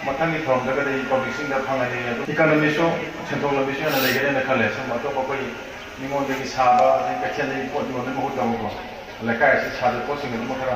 ꯃꯊꯪꯒꯤ ꯊꯧꯔꯝꯗꯒꯗꯤ ꯄꯕ꯭ꯂꯤꯛꯁꯤꯡꯗ ꯐꯪꯍꯟꯅꯤꯡꯉꯦ꯫ ꯑꯗꯨ ꯏꯀꯣꯅꯣꯃꯤꯁꯨ, ꯁꯦꯟꯊꯣꯛ ꯂꯝꯕꯤꯁꯨ ꯍꯦꯟꯅ ꯂꯩꯒꯅꯦꯅ ꯈꯜꯂꯦ꯫ ꯁꯨꯝ ꯑꯇꯣꯞꯄ ꯑꯩꯈꯣꯏ ꯃꯤꯉꯣꯟꯗꯒꯤ ꯁꯥꯕ, ꯑꯗꯩ ꯀꯩꯊꯦꯜꯗꯒꯤ ꯄꯣꯠ ꯌꯣꯟꯕꯒꯤ ꯃꯍꯨꯠꯇꯕꯀꯣ, ꯂꯩꯀꯥꯏ ꯑꯁꯤ ꯁꯥꯖꯕ ꯄꯣꯠꯁꯤꯡ ꯑꯗꯨꯃꯛ ꯈꯔ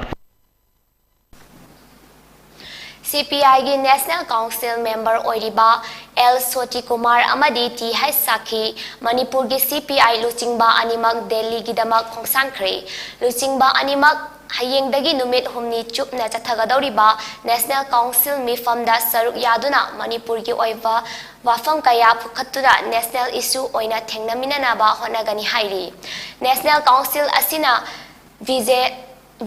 ꯁꯤ ꯄꯤ ꯑꯥꯏꯒꯤ ꯅꯦꯁꯅꯦꯜ ꯀꯥꯎꯟꯁꯤꯜ ꯃꯦꯝꯕꯔ ꯑꯣꯏꯔꯤꯕ ꯑꯦꯜ ꯁꯣꯇꯤ ꯀꯨꯃꯥꯔ ꯑꯃꯗꯤ ꯇꯤ ꯍꯩꯆ ꯁꯥꯈꯤ ꯃꯅꯤꯄꯨꯔꯒꯤ ꯁꯤ ꯄꯤ ꯑꯥꯏ ꯂꯨꯆꯤꯡꯕ ꯑꯅꯤꯃꯛ ꯗꯦꯜꯂꯤꯒꯤꯗꯃꯛ ꯈꯣꯡꯁꯥꯟꯈ꯭ꯔꯦ꯫ ꯂꯨꯆꯤꯡꯕ ꯑꯅꯤꯃꯛ ꯍꯌꯦꯡꯗꯒꯤ ꯅꯨꯃꯤꯠ ꯍꯨꯝꯅꯤ ꯆꯨꯞꯅ ꯆꯠꯊꯒꯗꯧꯔꯤꯕ ꯅꯦꯁꯅꯦꯜ ꯀꯥꯎꯟꯁꯤꯜ ꯃꯤꯐꯝꯗ ꯁꯔꯨꯛ ꯌꯥꯗꯨꯅ ꯃꯅꯤꯄꯨꯔꯒꯤ ꯑꯣꯏꯕ ꯋꯥꯐꯝ ꯀꯌꯥ ꯄꯨꯈꯠꯇꯨꯅ ꯅꯦꯁꯅꯦꯜ ꯏꯁꯨ ꯑꯣꯏꯅ ꯊꯦꯡꯅꯃꯤꯟꯅꯅꯕ ꯍꯣꯠꯅꯒꯅꯤ ꯍꯥꯏꯔꯤ꯫ ꯅꯦꯁꯅꯦꯜ ꯀꯥꯎꯟꯁꯤꯜ ꯑꯁꯤꯅ ꯕꯤꯖꯦ-,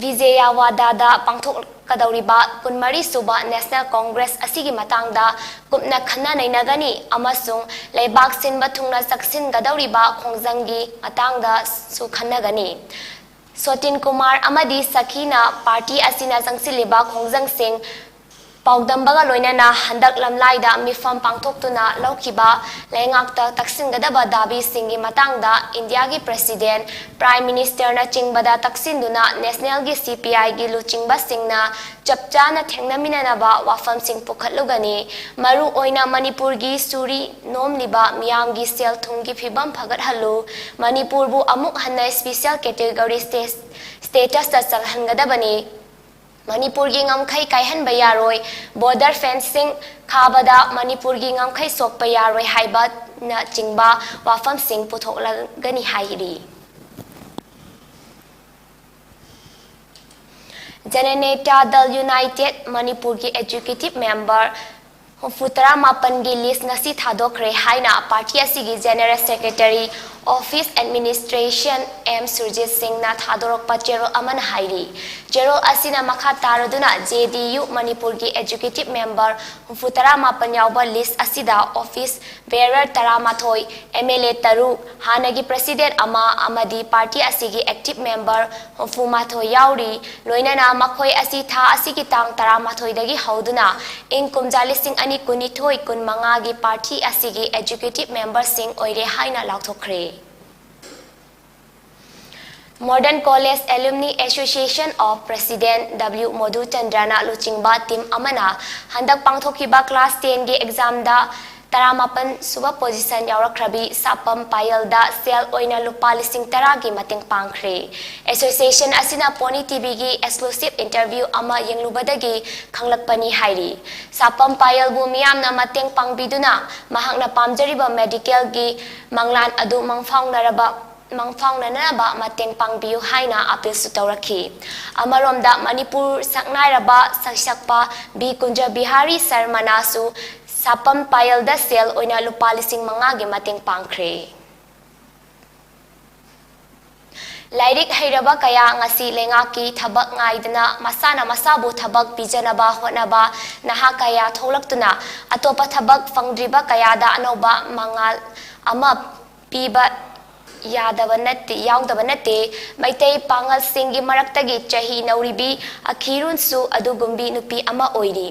ꯕꯤꯖꯦꯌꯥꯋꯥꯗꯥꯗ ꯄꯥꯡꯊꯣꯛꯀꯗꯧꯔꯤꯕ ꯀꯨꯟꯃꯔꯤ ꯁꯨꯕ ꯅꯦꯁꯅꯦꯜ ꯀꯣꯡꯒ꯭ꯔꯦꯁ ꯑꯁꯤꯒꯤ ꯃꯇꯥꯡꯗ ꯀꯨꯞꯅ ꯈꯟꯅ ꯅꯩꯅꯒꯅꯤ ꯑꯃꯁꯨꯡ ꯂꯩꯕꯥꯛ ꯁꯤꯟꯕ ꯊꯨꯡꯅ ꯆꯪꯁꯤꯟꯒꯗꯧꯔꯤꯕ ꯈꯣꯡꯖꯪꯒꯤ ꯃꯇꯥꯡꯗꯁꯨ ꯈꯟꯅꯒꯅꯤ꯫ ꯁꯣꯇꯤꯟ ꯀꯨꯃꯥꯔ ꯑꯃꯗꯤ ꯁꯈꯤꯅ ꯄꯥꯔꯇꯤ ꯑꯁꯤꯅ ꯆꯪꯁꯤꯜꯂꯤꯕ ꯈꯣꯡꯖꯪꯁꯤꯡ ꯄꯥꯎꯗꯝꯕꯒ ꯂꯣꯏꯅꯅ ꯍꯟꯗꯛ ꯂꯝꯂꯥꯏꯗ ꯃꯤꯐꯝ ꯄꯥꯡꯊꯣꯛꯇꯨꯅ ꯂꯧꯈꯤꯕ ꯂꯩꯉꯥꯛꯇ ꯇꯛꯁꯤꯟꯒꯗꯕ ꯗꯥꯕꯤꯁꯤꯡꯒꯤ ꯃꯇꯥꯡꯗ ꯏꯟꯗꯤꯌꯥꯒꯤ President, Prime Ministerꯅꯆꯤꯡꯕꯗ ꯇꯛꯁꯤꯟꯗꯨꯅ Nationalꯒꯤ CPIꯒꯤ ꯂꯨꯆꯤꯡꯕꯁꯤꯡꯅ ꯆꯞ ꯆꯥꯅ ꯊꯦꯡꯅꯃꯤꯟꯅꯅꯕ ꯋꯥꯐꯝꯁꯤꯡ ꯄꯨꯈꯠꯂꯨꯒꯅꯤ꯫ ꯃꯔꯨ ꯑꯣꯏꯅ ꯃꯅꯤꯄꯨꯔꯒꯤ ꯁꯨꯔꯤ ꯅꯣꯝꯂꯤꯕ ꯃꯤꯌꯥꯝꯒꯤ ꯁꯦꯜ ꯊꯨꯝꯒꯤ ꯐꯤꯕꯝ ꯐꯒꯠꯍꯜꯂꯨ, ꯃꯅꯤꯄꯨꯔꯕꯨ ꯑꯃꯨꯛ ꯍꯟꯅ Special Category State, Statusꯇ ꯆꯜꯍꯟꯒꯗꯕꯅꯤ꯫ ꯃꯅꯤꯄꯨꯔꯒꯤ ꯉꯝꯈꯩ ꯀꯥꯏꯍꯟꯕ ꯌꯥꯔꯣꯏ, border fencing ꯈꯥꯕꯗ ꯃꯅꯤꯄꯨꯔꯒꯤ ꯉꯝꯈꯩ ꯁꯣꯛꯄ ꯌꯥꯔꯣꯏ ꯍꯥꯏꯕꯅꯆꯤꯡꯕ ꯋꯥꯐꯝꯁꯤꯡ ꯄꯨꯊꯣꯛꯂꯒꯅꯤ ꯍꯥꯏꯔꯤ꯫ Janata Dal United ꯃꯅꯤꯄꯨꯔꯒꯤ Executive Member ꯍꯨꯝꯐꯨ ꯇꯔꯥ ꯃꯥꯄꯟꯒꯤ list ꯉꯁꯤ ꯊꯥꯗꯣꯛꯈ꯭ꯔꯦ ꯍꯥꯏꯅ party ꯑꯁꯤꯒꯤ General Secretary, Office Administration, M Surjit ꯁꯤꯡꯅ ꯊꯥꯗꯣꯔꯛꯄ ꯆꯦꯔꯣꯜ ꯑꯃꯅ ꯍꯥꯏꯔꯤ꯫ ꯆꯦꯔꯣꯜ ꯑꯁꯤꯅ ꯃꯈꯥ ꯇꯥꯔꯗꯨꯅ JDU ꯃꯅꯤꯄꯨꯔꯒꯤ Executive Member ꯍꯨꯝꯐꯨ ꯇꯔꯥ ꯃꯥꯄꯟ ꯌꯥꯎꯕ list ꯑꯁꯤꯗ office bearer ꯇꯔꯥꯃꯥꯊꯣꯏ, MLA ꯇꯔꯨꯛ, ꯍꯥꯟꯅꯒꯤ President ꯑꯃ ꯑꯃꯗꯤ party ꯑꯁꯤꯒꯤ active member ꯍꯨꯝꯐꯨ ꯃꯥꯊꯣꯏ ꯌꯥꯎꯔꯤ꯫ ꯂꯣꯏꯅꯅ ꯃꯈꯣꯏ ꯑꯁꯤ ꯊꯥ ꯑꯁꯤꯒꯤ ꯇꯥꯡ ꯇꯔꯥꯃꯥꯊꯣꯏꯗꯒꯤ ꯍꯧꯗꯨꯅ ꯏꯪ ꯀꯨꯝꯖꯥ ꯂꯤꯁꯤꯡ ꯑꯅꯤ ꯀꯨꯟꯅꯤꯊꯣꯏ ꯀꯨꯟꯃꯉꯥꯒꯤ party ꯑꯁꯤꯒꯤ executive memberꯁꯤꯡ ꯑꯣꯏꯔꯦ ꯍꯥꯏꯅ ꯂꯥꯎꯊꯣꯛꯈ꯭ꯔꯦ꯫ Modern College Alumni Association of President W ꯃꯣꯗꯨꯆꯟꯗ꯭ꯔꯅ ꯂꯨꯆꯤꯡꯕ team ꯑꯃꯅ ꯍꯟꯗꯛ ꯄꯥꯡꯊꯣꯛꯈꯤꯕ class tenꯒꯤ examꯗ ꯇꯔꯥꯃꯥꯄꯟ ꯁꯨꯕ position ꯌꯥꯎꯔꯛꯈ꯭ꯔꯕꯤ ꯁꯥꯄꯝ ꯄꯥꯌꯜꯗ ꯁꯦꯜ ꯑꯣꯏꯅ ꯂꯨꯄꯥ ꯂꯤꯁꯤꯡ ꯇꯔꯥꯒꯤ ꯃꯇꯦꯡ ꯄꯥꯡꯈ꯭ꯔꯦ꯫ Association ꯑꯁꯤꯅ Pony TVꯒꯤ exclusive interview ꯑꯃ ꯌꯦꯡꯂꯨꯕꯗꯒꯤ ꯈꯪꯂꯛꯄꯅꯤ ꯍꯥꯏꯔꯤ꯫ ꯁꯥꯄꯝ ꯄꯥꯌꯜꯕꯨ ꯃꯤꯌꯥꯝꯅ ꯃꯇꯦꯡ ꯄꯥꯡꯕꯤꯗꯨꯅ ꯃꯍꯥꯛꯅ ꯄꯥꯝꯖꯔꯤꯕ medicalꯒꯤ ꯃꯪꯂꯥꯟ ꯑꯗꯨ ꯃꯪꯐꯥꯎꯅꯔꯕ ꯃꯪꯐꯥꯎꯅꯅꯕ ꯃꯇꯦꯡ ꯄꯥꯡꯕꯤꯌꯨ ꯍꯥꯏꯅ appealꯁꯨ ꯇꯧꯔꯛꯈꯤ꯫ ꯑꯃꯔꯣꯝꯗ ꯃꯅꯤꯄꯨꯔ ꯁꯛꯅꯥꯏꯔꯕ ꯁꯩꯁꯛꯄ ꯕꯤ ꯀꯨꯟꯖ ꯕꯤꯍꯥꯔꯤ ꯁꯔꯃꯅꯥꯁꯨ ꯁꯥꯄꯝ ꯄꯥꯌꯜꯗ ꯁꯦꯜ ꯑꯣꯏꯅ ꯂꯨꯄꯥ ꯂꯤꯁꯤꯡ ꯃꯉꯥꯒꯤ ꯃꯇꯦꯡ ꯄꯥꯡꯈ꯭ꯔꯦ꯫ ꯂꯥꯏꯔꯤꯛ ꯍꯩꯔꯕ ꯀꯌꯥ ꯉꯁꯤ ꯂꯩꯉꯥꯛꯀꯤ ꯊꯕꯛ ꯉꯥꯏꯗꯅ ꯃꯁꯥꯅ ꯃꯁꯥꯕꯨ ꯊꯕꯛ ꯄꯤꯖꯅꯕ ꯍꯣꯠꯅꯕ ꯅꯍꯥ ꯀꯌꯥ ꯊꯣꯛꯂꯛꯇꯨꯅ ꯑꯇꯣꯞꯄ ꯊꯕꯛ ꯐꯪꯗ꯭ꯔꯤꯕ ꯀꯌꯥꯗ ꯑꯅꯧꯕ ꯃꯉꯥꯜ ꯑꯃ ꯄꯤꯕ ꯌꯥꯗꯕ ꯅꯠꯇꯦ, ꯌꯥꯎꯗꯕ ꯅꯠꯇꯦ꯫ ꯃꯩꯇꯩ ꯄꯥꯉꯜꯁꯤꯡꯒꯤ ꯃꯔꯛꯇꯒꯤ ꯆꯍꯤ ꯅꯧꯔꯤꯕꯤ ꯑꯈꯤꯔꯨꯟꯁꯨ ꯑꯗꯨꯒꯨꯝꯕꯤ ꯅꯨꯄꯤ ꯑꯃ ꯑꯣꯏꯔꯤ꯫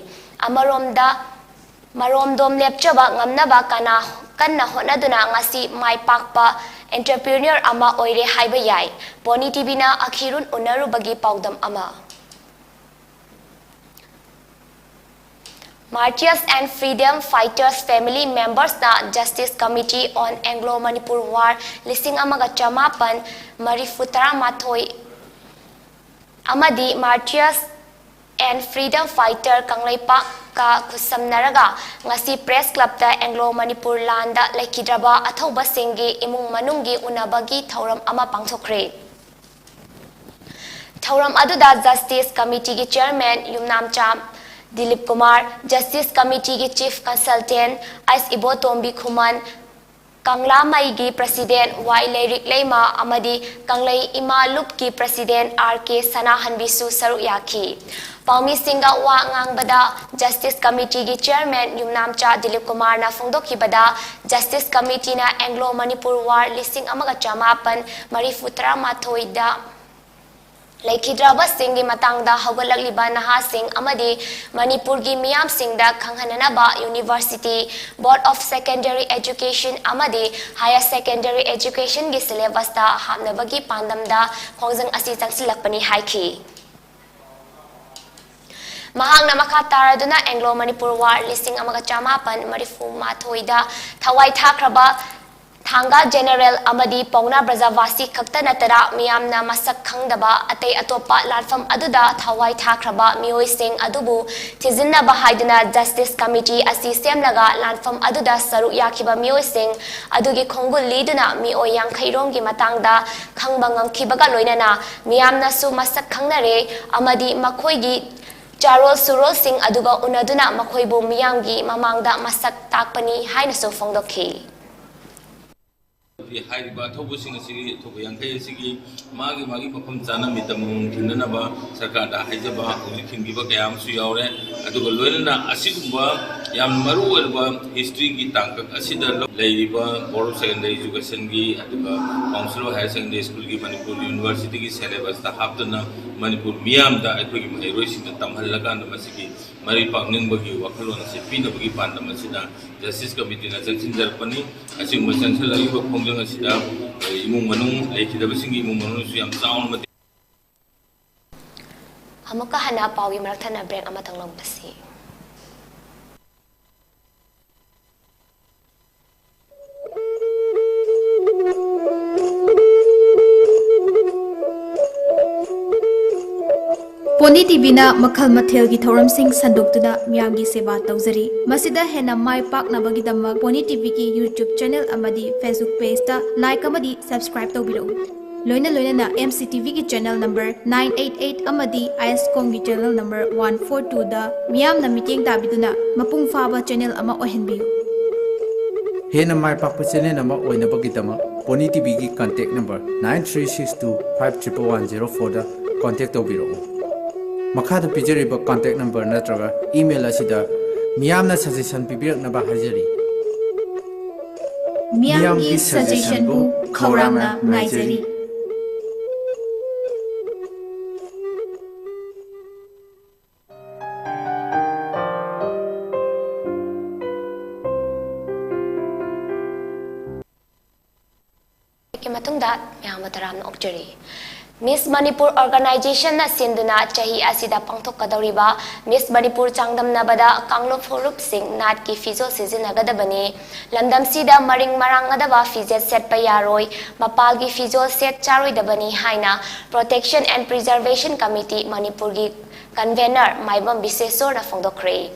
ꯑꯃꯔꯣꯝꯗ ꯃꯔꯣꯝꯗꯣꯝ ꯂꯦꯞꯆꯕ ꯉꯝꯅꯕ ꯀꯅꯥ-, ꯀꯟꯅ ꯍꯣꯠꯅꯗꯨꯅ ꯉꯁꯤ ꯃꯥꯏ ꯄꯥꯛꯄ entrepreneur ꯑꯃ ꯑꯣꯏꯔꯦ ꯍꯥꯏꯕ ꯌꯥꯏ꯫ ꯄꯣꯅꯤ ꯇꯤꯚꯤꯅ ꯑꯈꯤꯔꯨꯟ ꯎꯅꯔꯨꯕꯒꯤ ꯄꯥꯎꯗꯝ ꯑꯃ꯫ Martyrs and Freedom Fighters Family Membersꯅ Justice Committee on Anglo Manipur War ꯂꯤꯁꯤꯡ ꯑꯃꯒ ꯆꯃꯥꯄꯟ ꯃꯔꯤꯐꯨ ꯇꯔꯥꯃꯥꯊꯣꯏ ꯑꯃꯗꯤ Martyrs and Freedom Fighter ꯀꯪꯂꯩꯄꯥꯛꯀ ꯈꯨꯠꯁꯝꯅꯔꯒ ꯉꯁꯤ Press Clubꯇ Anglo Manipur ꯂꯥꯟꯗ ꯂꯩꯈꯤꯗ꯭ꯔꯕ ꯑꯊꯧꯕꯁꯤꯡꯒꯤ ꯏꯃꯨꯡ ꯃꯅꯨꯡꯒꯤ ꯎꯅꯕꯒꯤ ꯊꯧꯔꯝ ꯑꯃ ꯄꯥꯡꯊꯣꯛꯈ꯭ꯔꯦ꯫ ꯊꯧꯔꯝ ꯑꯗꯨꯗ Justice Committeeꯒꯤ Chairman ꯌꯨꯝꯅꯥꯝꯆꯥ Dilip Kumar, Justice Committeeꯒꯤ Chief Consultant ꯑꯩꯁ ꯏꯕꯣꯇꯣꯝꯕꯤ ꯈꯨꯃꯟ, ꯀꯪꯂꯥꯃꯩꯒꯤ President ꯋꯥꯏ ꯂꯩꯔꯤꯛ ꯂꯩꯃ ꯑꯃꯗꯤ ꯀꯪꯂꯩ ꯏꯃꯥ ꯂꯨꯞꯀꯤ President ꯑꯥꯔ ꯀꯦ ꯁꯅꯥꯍꯟꯕꯤꯁꯨ ꯁꯔꯨꯛ ꯌꯥꯈꯤ꯫ ꯄꯥꯎꯃꯤꯁꯤꯡꯒ ꯋꯥ ꯉꯥꯡꯕꯗ Justice Committeeꯒꯤ Chairman ꯌꯨꯝꯅꯥꯝꯆꯥ ꯗꯤꯂꯤꯞ ꯀꯨꯃꯥꯔꯅ ꯐꯣꯡꯗꯣꯛꯈꯤꯕꯗ, Justice Committeeꯅ Anglo Manipur War ꯂꯤꯁꯤꯡ ꯑꯃꯒ ꯆꯃꯥꯄꯟ ꯃꯔꯤꯐꯨ ꯇꯔꯥꯃꯥꯊꯣꯏꯗ ꯂꯩꯈꯤꯗ꯭ꯔꯕꯁꯤꯡꯒꯤ ꯃꯇꯥꯡꯗ ꯍꯧꯒꯠꯂꯛꯂꯤꯕ ꯅꯍꯥꯁꯤꯡ ꯑꯃꯗꯤ ꯃꯅꯤꯄꯨꯔꯒꯤ ꯃꯤꯌꯥꯝꯁꯤꯡꯗ ꯈꯪꯍꯟꯅꯅꯕ University, Board of Secondary Education ꯑꯃꯗꯤ Higher Secondary Educationꯒꯤ syllabusꯇ ꯍꯥꯞꯅꯕꯒꯤ ꯄꯥꯟꯗꯝꯗ ꯈꯣꯡꯖꯪ ꯑꯁꯤ ꯆꯪꯁꯤꯜꯂꯛꯄꯅꯤ ꯍꯥꯏꯈꯤ꯫ ꯃꯍꯥꯛꯅ ꯃꯈꯥ ꯇꯥꯔꯗꯨꯅ Anglo Manipur War ꯂꯤꯁꯤꯡ ꯑꯃꯒ ꯆꯃꯥꯄꯟ ꯃꯔꯤꯐꯨ ꯃꯥꯊꯣꯏꯗ ꯊꯋꯥꯏ ꯊꯥꯈ꯭ꯔꯕ ꯊꯥꯡꯒ General ꯑꯃꯗꯤ ꯄꯥꯎꯅꯥ ꯕ꯭ꯔꯖꯥꯕꯥꯁꯤ ꯈꯛꯇ ꯅꯠꯇꯅ ꯃꯤꯌꯥꯝꯅ ꯃꯁꯛ ꯈꯪꯗꯕ ꯑꯇꯩ ꯑꯇꯣꯞꯄ ꯂꯥꯟꯐꯝ ꯑꯗꯨꯗ ꯊꯋꯥꯏ ꯊꯥꯈ꯭ꯔꯕ ꯃꯤꯑꯣꯏꯁꯤꯡ ꯑꯗꯨꯕꯨ ꯊꯤꯖꯤꯟꯅꯕ ꯍꯥꯏꯗꯨꯅ Justice Committee ꯑꯁꯤ ꯁꯦꯝꯂꯒ ꯂꯥꯟꯐꯝ ꯑꯗꯨꯗ ꯁꯔꯨꯛ ꯌꯥꯈꯤꯕ ꯃꯤꯑꯣꯏꯁꯤꯡ ꯑꯗꯨꯒꯤ ꯈꯣꯡꯒꯨꯜ ꯂꯤꯗꯨꯅ ꯃꯤꯑꯣꯏ ꯌꯥꯡꯈꯩ ꯔꯣꯝꯒꯤ ꯃꯇꯥꯡꯗ ꯈꯪꯕ ꯉꯝꯈꯤꯕꯒ ꯂꯣꯏꯅꯅ ꯃꯤꯌꯥꯝꯅꯁꯨ ꯃꯁꯛ ꯈꯪꯅꯔꯦ ꯑꯃꯗꯤ ꯃꯈꯣꯏꯒꯤ ꯆꯥꯔꯣꯜ ꯁꯨꯔꯣꯜꯁꯤꯡ ꯑꯗꯨꯒ ꯎꯅꯗꯨꯅ ꯃꯈꯣꯏꯕꯨ ꯃꯤꯌꯥꯝꯒꯤ ꯃꯃꯥꯡꯗ ꯃꯁꯛ ꯇꯥꯛꯄꯅꯤ ꯍꯥꯏꯅꯁꯨ ꯐꯣꯡꯗꯣꯛꯈꯤ꯫ ꯍꯥꯏꯔꯤꯕ ꯑꯊꯧꯕꯁꯤꯡ ꯑꯁꯤꯒꯤ ꯑꯊꯧꯕ ꯌꯥꯡꯈꯩ ꯑꯁꯤꯒꯤ ꯃꯥꯒꯤ ꯃꯥꯒꯤ ꯃꯐꯝ ꯆꯥꯅ ꯃꯤꯇꯝ ꯑꯃꯃꯝ ꯊꯤꯟꯅꯅꯕ ꯁꯔꯀꯥꯔꯗ ꯍꯥꯏꯖꯕ ꯍꯧꯖꯤꯛ ꯊꯤꯟꯈꯤꯕ ꯀꯌꯥ ꯑꯃꯁꯨ ꯌꯥꯎꯔꯦ꯫ ꯑꯗꯨꯒ ꯂꯣꯏꯅꯅ ꯑꯁꯤꯒꯨꯝꯕ ꯌꯥꯝꯅ ꯃꯔꯨ ꯑꯣꯏꯔꯕ ꯍꯤꯁꯇ꯭ꯔꯤꯒꯤ ꯇꯥꯡꯀꯛ ꯑꯁꯤꯗ ꯂꯩꯔꯤꯕ Board of Secondary Educationꯒꯤ ꯑꯗꯨꯒ Council of Higher Secondary Schoolꯒꯤ Manipur Universityꯒꯤ syllabusꯇ ꯍꯥꯞꯇꯨꯅ ꯃꯅꯤꯄꯨꯔ ꯃꯤꯌꯥꯝꯗ ꯑꯩꯈꯣꯏꯒꯤ ꯃꯍꯩꯔꯣꯏꯁꯤꯡꯗ ꯇꯝꯍꯜꯂꯀꯥꯟꯗ ꯃꯁꯤꯒꯤ ꯃꯔꯤ ꯄꯥꯛꯅꯤꯡꯕꯒꯤ ꯋꯥꯈꯜꯂꯣꯟ ꯑꯁꯤ ꯄꯤꯅꯕꯒꯤ ꯄꯥꯟꯗꯝ ꯑꯁꯤꯅ Justice Committeeꯅ ꯆꯪꯁꯤꯟꯖꯔꯛꯄꯅꯤ꯫ ꯑꯁꯤꯒꯨꯝꯕ ꯆꯪꯁꯤꯜꯂꯛꯂꯤꯕ ꯈꯣꯡꯖꯪ ꯑꯁꯤꯗ ꯏꯃꯨꯡ ꯃꯅꯨꯡ ꯂꯩꯈꯤꯗꯕꯁꯤꯡꯒꯤ ꯏꯃꯨꯡ ꯃꯅꯨꯡꯁꯨ ꯌꯥꯝ ꯆꯥꯎꯅ ꯃꯇꯦꯡ ꯑꯃꯨꯛꯀ ꯍꯟꯅ ꯄꯥꯎꯒꯤ ꯃꯔꯛ ꯊꯠꯅ break ꯑꯃꯇꯪ ꯂꯧꯕꯁꯤ꯫ Pony TVꯅ ꯃꯈꯜ ꯃꯊꯦꯜꯒꯤ ꯊꯧꯔꯝꯁꯤꯡ ꯁꯟꯗꯣꯛꯇꯨꯅ ꯃꯤꯌꯥꯝꯒꯤ ꯁꯦꯕꯥ ꯇꯧꯖꯔꯤ꯫ ꯃꯁꯤꯗ ꯍꯦꯟꯅ ꯃꯥꯏ ꯄꯥꯛꯅꯕꯒꯤꯗꯃꯛ Pony TVꯒꯤ YouTube channel ꯑꯃꯗꯤ Facebook pageꯇ like ꯑꯃꯗꯤ subscribe ꯇꯧꯕꯤꯔꯛꯎ꯫ ꯂꯣꯏꯅ ꯂꯣꯏꯅꯅ MCTVꯒꯤ channel number nine eight eight ꯑꯃꯗꯤ ISCOMꯒꯤ channel number one four twoꯗ ꯃꯤꯌꯥꯝꯅ ꯃꯤꯠꯌꯦꯡ ꯇꯥꯕꯤꯗꯨꯅ ꯃꯄꯨꯡ ꯐꯥꯕ channel ꯑꯃ ꯑꯣꯏꯍꯟꯕꯤꯌꯨ꯫ ꯍꯦꯟꯅ ꯃꯥꯏ ꯄꯥꯛꯄ channel ꯑꯃ ꯑꯣꯏꯅꯕꯒꯤꯗꯃꯛ Pony TVꯒꯤ contact number nine three six two five triple one zero fourꯗ contact ꯇꯧꯕꯤꯔꯛꯎ꯫ ꯃꯈꯥꯗ ꯄꯤꯖꯔꯤꯕ contact number ꯅꯠꯇ꯭ꯔꯒ email ꯑꯁꯤꯗ ꯃꯤꯌꯥꯝꯅ suggestion ꯄꯤꯕꯤꯔꯛꯅꯕ ꯍꯥꯏꯖꯔꯤ꯫ ꯃꯤꯌꯥꯝꯒꯤ suggestionꯕꯨ ꯈꯧꯔꯥꯡꯅ ꯉꯥꯏꯖꯔꯤ꯫ ꯃꯇꯨꯡꯗ ꯃꯌꯥꯝꯕꯨ ꯇꯔꯥꯝꯅ ꯑꯣꯛꯆꯔꯤ꯫ Miss Manipur Organizationꯅ ꯁꯤꯟꯗꯨꯅ ꯆꯍꯤ ꯑꯁꯤꯗ ꯄꯥꯡꯊꯣꯛꯀꯗꯧꯔꯤꯕ Miss Manipur ꯆꯥꯡꯗꯝꯅꯕꯗ ꯀꯥꯡꯂꯨꯞ ꯐꯨꯔꯨꯞꯁꯤꯡ ꯅꯥꯠꯀꯤ ꯐꯤꯖꯣꯜ ꯁꯤꯖꯤꯟꯅꯒꯗꯕꯅꯤ, ꯂꯝꯗꯝꯁꯤꯗ ꯃꯔꯤꯡ ꯃꯔꯥꯡꯅꯗꯕ ꯐꯤꯖꯦꯠ ꯁꯦꯠꯄ ꯌꯥꯔꯣꯏ, ꯃꯄꯥꯜꯒꯤ ꯐꯤꯖꯣꯜ ꯁꯦꯠ ꯆꯥꯔꯣꯏꯗꯕꯅꯤ ꯍꯥꯏꯅ Protection and Preservation Committee ꯃꯅꯤꯄꯨꯔꯒꯤ convener ꯃꯥꯏꯕꯝ ꯕꯤꯁꯦꯁꯣꯔꯅ ꯐꯣꯡꯗꯣꯛꯈ꯭ꯔꯦ꯫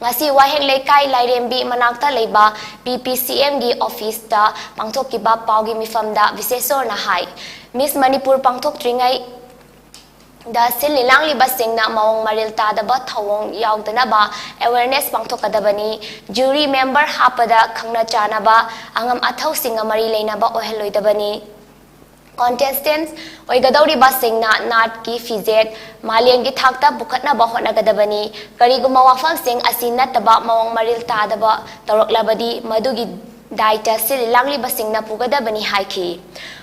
ꯉꯁꯤ ꯋꯥꯍꯦꯡ ꯂꯩꯀꯥꯏ ꯂꯥꯏꯔꯦꯝꯕꯤ ꯃꯅꯥꯛꯇ ꯂꯩꯕ PPCMꯒꯤ officeꯇ ꯄꯥꯡꯊꯣꯛꯈꯤꯕ ꯄꯥꯎꯒꯤ ꯃꯤꯐꯝꯗ ꯕꯤꯁꯦꯁꯣꯔꯅ ꯍꯥꯏ, Miss Manipur ꯄꯥꯡꯊꯣꯛꯇ꯭ꯔꯤꯉꯩ ꯗ ꯁꯤꯜꯂꯤ ꯂꯥꯡꯂꯤꯕꯁꯤꯡꯅ ꯃꯑꯣꯡ ꯃꯔꯤꯜ ꯇꯥꯗꯕ ꯊꯧꯑꯣꯡ ꯌꯥꯎꯗꯅꯕ awareness ꯄꯥꯡꯊꯣꯛꯀꯗꯕꯅꯤ꯫ Jury member ꯍꯥꯞꯄꯗ ꯈꯪꯅ ꯆꯥꯟꯅꯕ, ꯑꯉꯝ ꯑꯊꯧꯁꯤꯡꯒ ꯃꯔꯤ ꯂꯩꯅꯕ ꯑꯣꯏꯍꯜꯂꯣꯏꯗꯕꯅꯤ꯫ Contestants ꯑꯣꯏꯒꯗꯧꯔꯤꯕꯁꯤꯡꯅ ꯅꯥꯠꯀꯤ ꯐꯤꯖꯦꯠ ꯃꯥꯂꯦꯝꯒꯤ ꯊꯥꯛꯇ ꯄꯨꯈꯠꯅꯕ ꯍꯣꯠꯅꯒꯗꯕꯅꯤ꯫ ꯀꯔꯤꯒꯨꯝꯕ ꯋꯥꯐꯝꯁꯤꯡ ꯑꯁꯤ ꯅꯠꯇꯕ ꯃꯑꯣꯡ ꯃꯔꯤꯜ ꯇꯥꯗꯕ ꯇꯧꯔꯛꯂꯕꯗꯤ ꯃꯗꯨꯒꯤ ꯗꯥꯏꯇ ꯁꯤꯜꯂꯤ ꯂꯥꯡꯂꯤꯕꯁꯤꯡꯅ ꯄꯨꯒꯗꯕꯅꯤ ꯍꯥꯏꯈꯤ꯫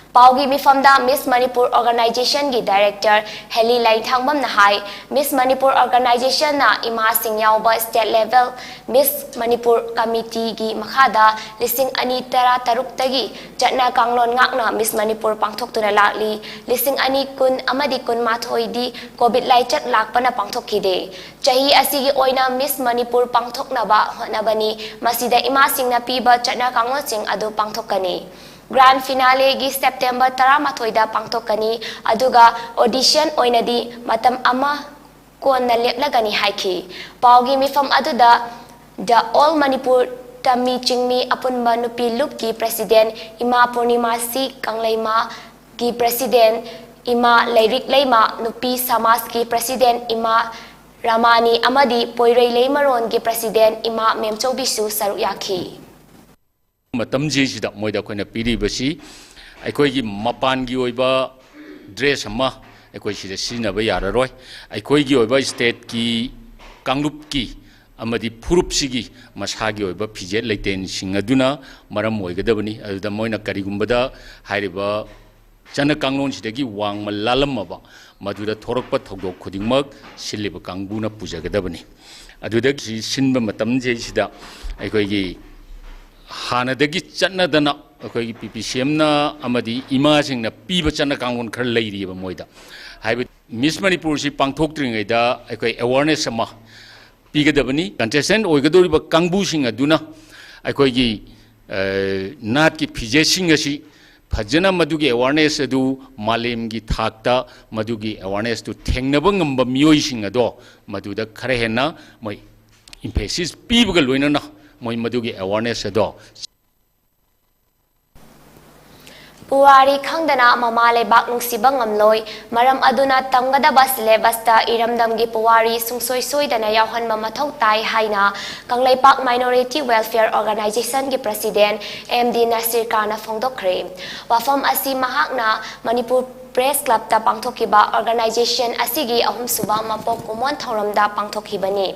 ꯄꯥꯎꯒꯤ ꯃꯤꯐꯝꯗ Miss Manipur organization ꯒꯤ director ꯍꯦꯂꯤ ꯂꯥꯏꯊꯥꯡꯕꯝꯅ ꯍꯥꯏ, Miss Manipur organization ꯅ ꯏꯃꯥꯁꯤꯡ ꯌꯥꯎꯕ state level Miss Manipur committee ꯒꯤ ꯃꯈꯥꯗ ꯂꯤꯁꯤꯡ ꯑꯅꯤ ꯇꯔꯥ ꯇꯔꯨꯛꯇꯒꯤ ꯆꯠꯅ ꯀꯥꯡꯂꯣꯟ ꯉꯥꯛꯅ Miss Manipur ꯄꯥꯡꯊꯣꯛꯇꯨꯅ ꯂꯥꯛꯂꯤ꯫ ꯂꯤꯁꯤꯡ ꯑꯅꯤ ꯀꯨꯟ ꯑꯃꯗꯤ ꯀꯨꯟꯃꯥꯊꯣꯏꯗꯤ COVID ꯂꯥꯏꯆꯠ ꯂꯥꯛꯄꯅ ꯄꯥꯡꯊꯣꯛꯈꯤꯗꯦ꯫ ꯆꯍꯤ ꯑꯁꯤꯒꯤ ꯑꯣꯏꯅ Miss Manipur ꯄꯥꯡꯊꯣꯛꯅꯕ ꯍꯣꯠꯅꯕꯅꯤ꯫ ꯃꯁꯤꯗ ꯏꯃꯥꯁꯤꯡꯅ ꯄꯤꯕ ꯆꯠꯅ ꯀꯥꯡꯂꯣꯟꯁꯤꯡ ꯑꯗꯨ ꯄꯥꯡꯊꯣꯛꯀꯅꯤ꯫ Grand finale ꯒꯤ September ꯇꯔꯥꯃꯥꯊꯣꯏꯗ ꯄꯥꯡꯊꯣꯛꯀꯅꯤ, ꯑꯗꯨꯒ audition ꯑꯣꯏꯅꯗꯤ ꯃꯇꯝ ꯑꯃ ꯀꯣꯟꯅ ꯂꯦꯞꯂꯒꯅꯤ ꯍꯥꯏꯈꯤ꯫ ꯄꯥꯎꯒꯤ ꯃꯤꯐꯝ ꯑꯗꯨꯗ The All Manipur ꯇꯝꯃꯤ ꯆꯤꯡꯃꯤ ꯑꯄꯨꯟꯕ ꯅꯨꯄꯤ ꯂꯨꯞꯀꯤ president ꯏꯃꯥ ꯄꯨꯔꯅꯤꯃꯥ ꯁꯤ ꯀꯪꯂꯩꯃꯥꯒꯤ president ꯏꯃꯥ ꯂꯩꯔꯤꯛ ꯂꯩꯃꯥ, ꯅꯨꯄꯤ ꯁꯃꯥꯖꯀꯤ president ꯏꯃꯥ ꯔꯥꯃꯥꯅꯤ ꯑꯃꯗꯤ ꯄꯣꯏꯔꯩ ꯂꯩꯃꯔꯣꯟꯒꯤ president ꯏꯃꯥ ꯃꯦꯝꯆꯧꯕꯤꯁꯨ ꯁꯔꯨꯛ ꯌꯥꯈꯤ꯫ ꯃꯇꯝꯁꯤꯁꯤꯗ ꯃꯣꯏꯗ ꯑꯩꯈꯣꯏꯅ ꯄꯤꯔꯤꯕꯁꯤ ꯑꯩꯈꯣꯏꯒꯤ ꯃꯄꯥꯟꯒꯤ ꯑꯣꯏꯕ dress ꯑꯃ ꯑꯩꯈꯣꯏ ꯁꯤꯗ ꯁꯤꯖꯤꯟꯅꯕ ꯌꯥꯔꯔꯣꯏ꯫ ꯑꯩꯈꯣꯏꯒꯤ ꯑꯣꯏꯕ state ꯀꯤ ꯀꯥꯡꯂꯨꯞꯀꯤ ꯑꯃꯗꯤ ꯐꯨꯔꯨꯞꯁꯤꯒꯤ ꯃꯁꯥꯒꯤ ꯑꯣꯏꯕ ꯐꯤꯖꯦꯠ ꯂꯩꯇꯦꯡꯁꯤꯡ ꯑꯗꯨꯅ ꯃꯔꯝ ꯑꯣꯏꯒꯗꯕꯅꯤ꯫ ꯑꯗꯨꯗ ꯃꯣꯏꯅ ꯀꯔꯤꯒꯨꯝꯕꯗ ꯍꯥꯏꯔꯤꯕ ꯆꯠꯅ ꯀꯥꯡꯂꯣꯟꯁꯤꯗꯒꯤ ꯋꯥꯡꯃ ꯂꯥꯜꯂꯝꯃꯕ ꯃꯗꯨꯗ ꯊꯣꯔꯛꯄ ꯊꯧꯗꯣꯛ ꯈꯨꯗꯤꯡꯃꯛ ꯁꯤꯜꯂꯤꯕ ꯀꯥꯡꯕꯨꯅ ꯄꯨꯖꯒꯗꯕꯅꯤ꯫ ꯑꯗꯨꯗꯒꯤ ꯁꯤꯟꯕ ꯃꯇꯝꯁꯤꯗꯩꯁꯤꯗ ꯑꯩꯈꯣꯏꯒꯤ ꯍꯥꯟꯅꯗꯒꯤ ꯆꯠꯅꯗꯅ ꯑꯩꯈꯣꯏꯒꯤ ꯄꯤ ꯄꯤ ꯁꯤ ꯑꯦꯝꯅ ꯑꯃꯗꯤ ꯏꯃꯥꯁꯤꯡꯅ ꯄꯤꯕ ꯆꯠꯅ ꯀꯥꯡꯂꯣꯟ ꯈꯔ ꯂꯩꯔꯤꯑꯕ ꯃꯣꯏꯗ꯫ ꯍꯥꯏꯕꯗꯤ Miss ꯃꯅꯤꯄꯨꯔꯁꯤ ꯄꯥꯡꯊꯣꯛꯇ꯭ꯔꯤꯉꯩꯗ ꯑꯩꯈꯣꯏ awareness ꯑꯃ ꯄꯤꯒꯗꯕꯅꯤ꯫ Contestant ꯑꯣꯏꯒꯗꯧꯔꯤꯕ ꯀꯥꯡꯕꯨꯁꯤꯡ ꯑꯗꯨꯅ ꯑꯩꯈꯣꯏꯒꯤ ꯅꯥꯠꯀꯤ ꯐꯤꯖꯦꯠꯁꯤꯡ ꯑꯁꯤ ꯐꯖꯅ ꯃꯗꯨꯒꯤ awareness ꯑꯗꯨ ꯃꯥꯂꯦꯝꯒꯤ ꯊꯥꯛꯇ ꯃꯗꯨꯒꯤ awareness ꯇꯨ ꯊꯦꯡꯅꯕ ꯉꯝꯕ ꯃꯤꯑꯣꯏꯁꯤꯡ ꯑꯗꯣ ꯃꯗꯨꯗ ꯈꯔ ꯍꯦꯟꯅ ꯃꯣꯏ emphasis ꯄꯤꯕꯒ ꯂꯣꯏꯅꯅ ꯃꯣꯏ ꯃꯗꯨꯒꯤ awareness ꯑꯗꯣ ꯄꯨꯋꯥꯔꯤ ꯈꯪꯗꯅ ꯃꯃꯥ ꯂꯩꯕꯥꯛ ꯅꯨꯡꯁꯤꯕ ꯉꯝꯂꯣꯏ꯫ ꯃꯔꯝ ꯑꯗꯨꯅ ꯇꯝꯒꯗꯕ syllabusꯇ ꯏꯔꯝꯗꯝꯒꯤ ꯄꯨꯋꯥꯔꯤ ꯁꯨꯡꯁꯣꯏ ꯁꯣꯏꯗꯅ ꯌꯥꯎꯍꯟꯕ ꯃꯊꯧ ꯇꯥꯏ ꯍꯥꯏꯅ ꯀꯪꯂꯩꯄꯥꯛ Minority Welfare Organizationꯒꯤ president ꯑꯦꯝ ꯗꯤ ꯅꯁꯤꯔ ꯈꯥꯟꯅ ꯐꯣꯡꯗꯣꯛꯈ꯭ꯔꯦ꯫ ꯋꯥꯐꯝ ꯑꯁꯤ ꯃꯍꯥꯛꯅ ꯃꯅꯤꯄꯨꯔ Press Clubꯇ ꯄꯥꯡꯊꯣꯛꯈꯤꯕ organization ꯑꯁꯤꯒꯤ ꯑꯍꯨꯝꯁꯨꯕ ꯃꯄꯣꯛ ꯀꯨꯝꯑꯣꯟ ꯊꯧꯔꯝꯗ ꯄꯥꯡꯊꯣꯛꯈꯤꯕꯅꯤ꯫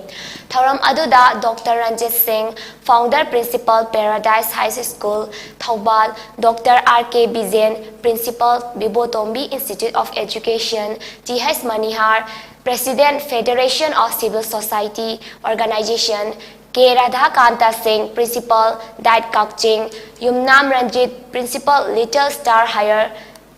ꯊꯧꯔꯝ ꯑꯗꯨꯗ ꯗꯣꯛꯇꯔ ꯔꯟꯖꯤꯠ ꯁꯤꯡ, founder principal Paradise High School, Thoubal, doctor R K Bijen, principal Bibotombi Institute of Education, T H Manihar, president Federation of Civil Society Organization, K Radhakanta Singh, principal DIET Kakching, Yumnam Ranjit, principal Little Star Higher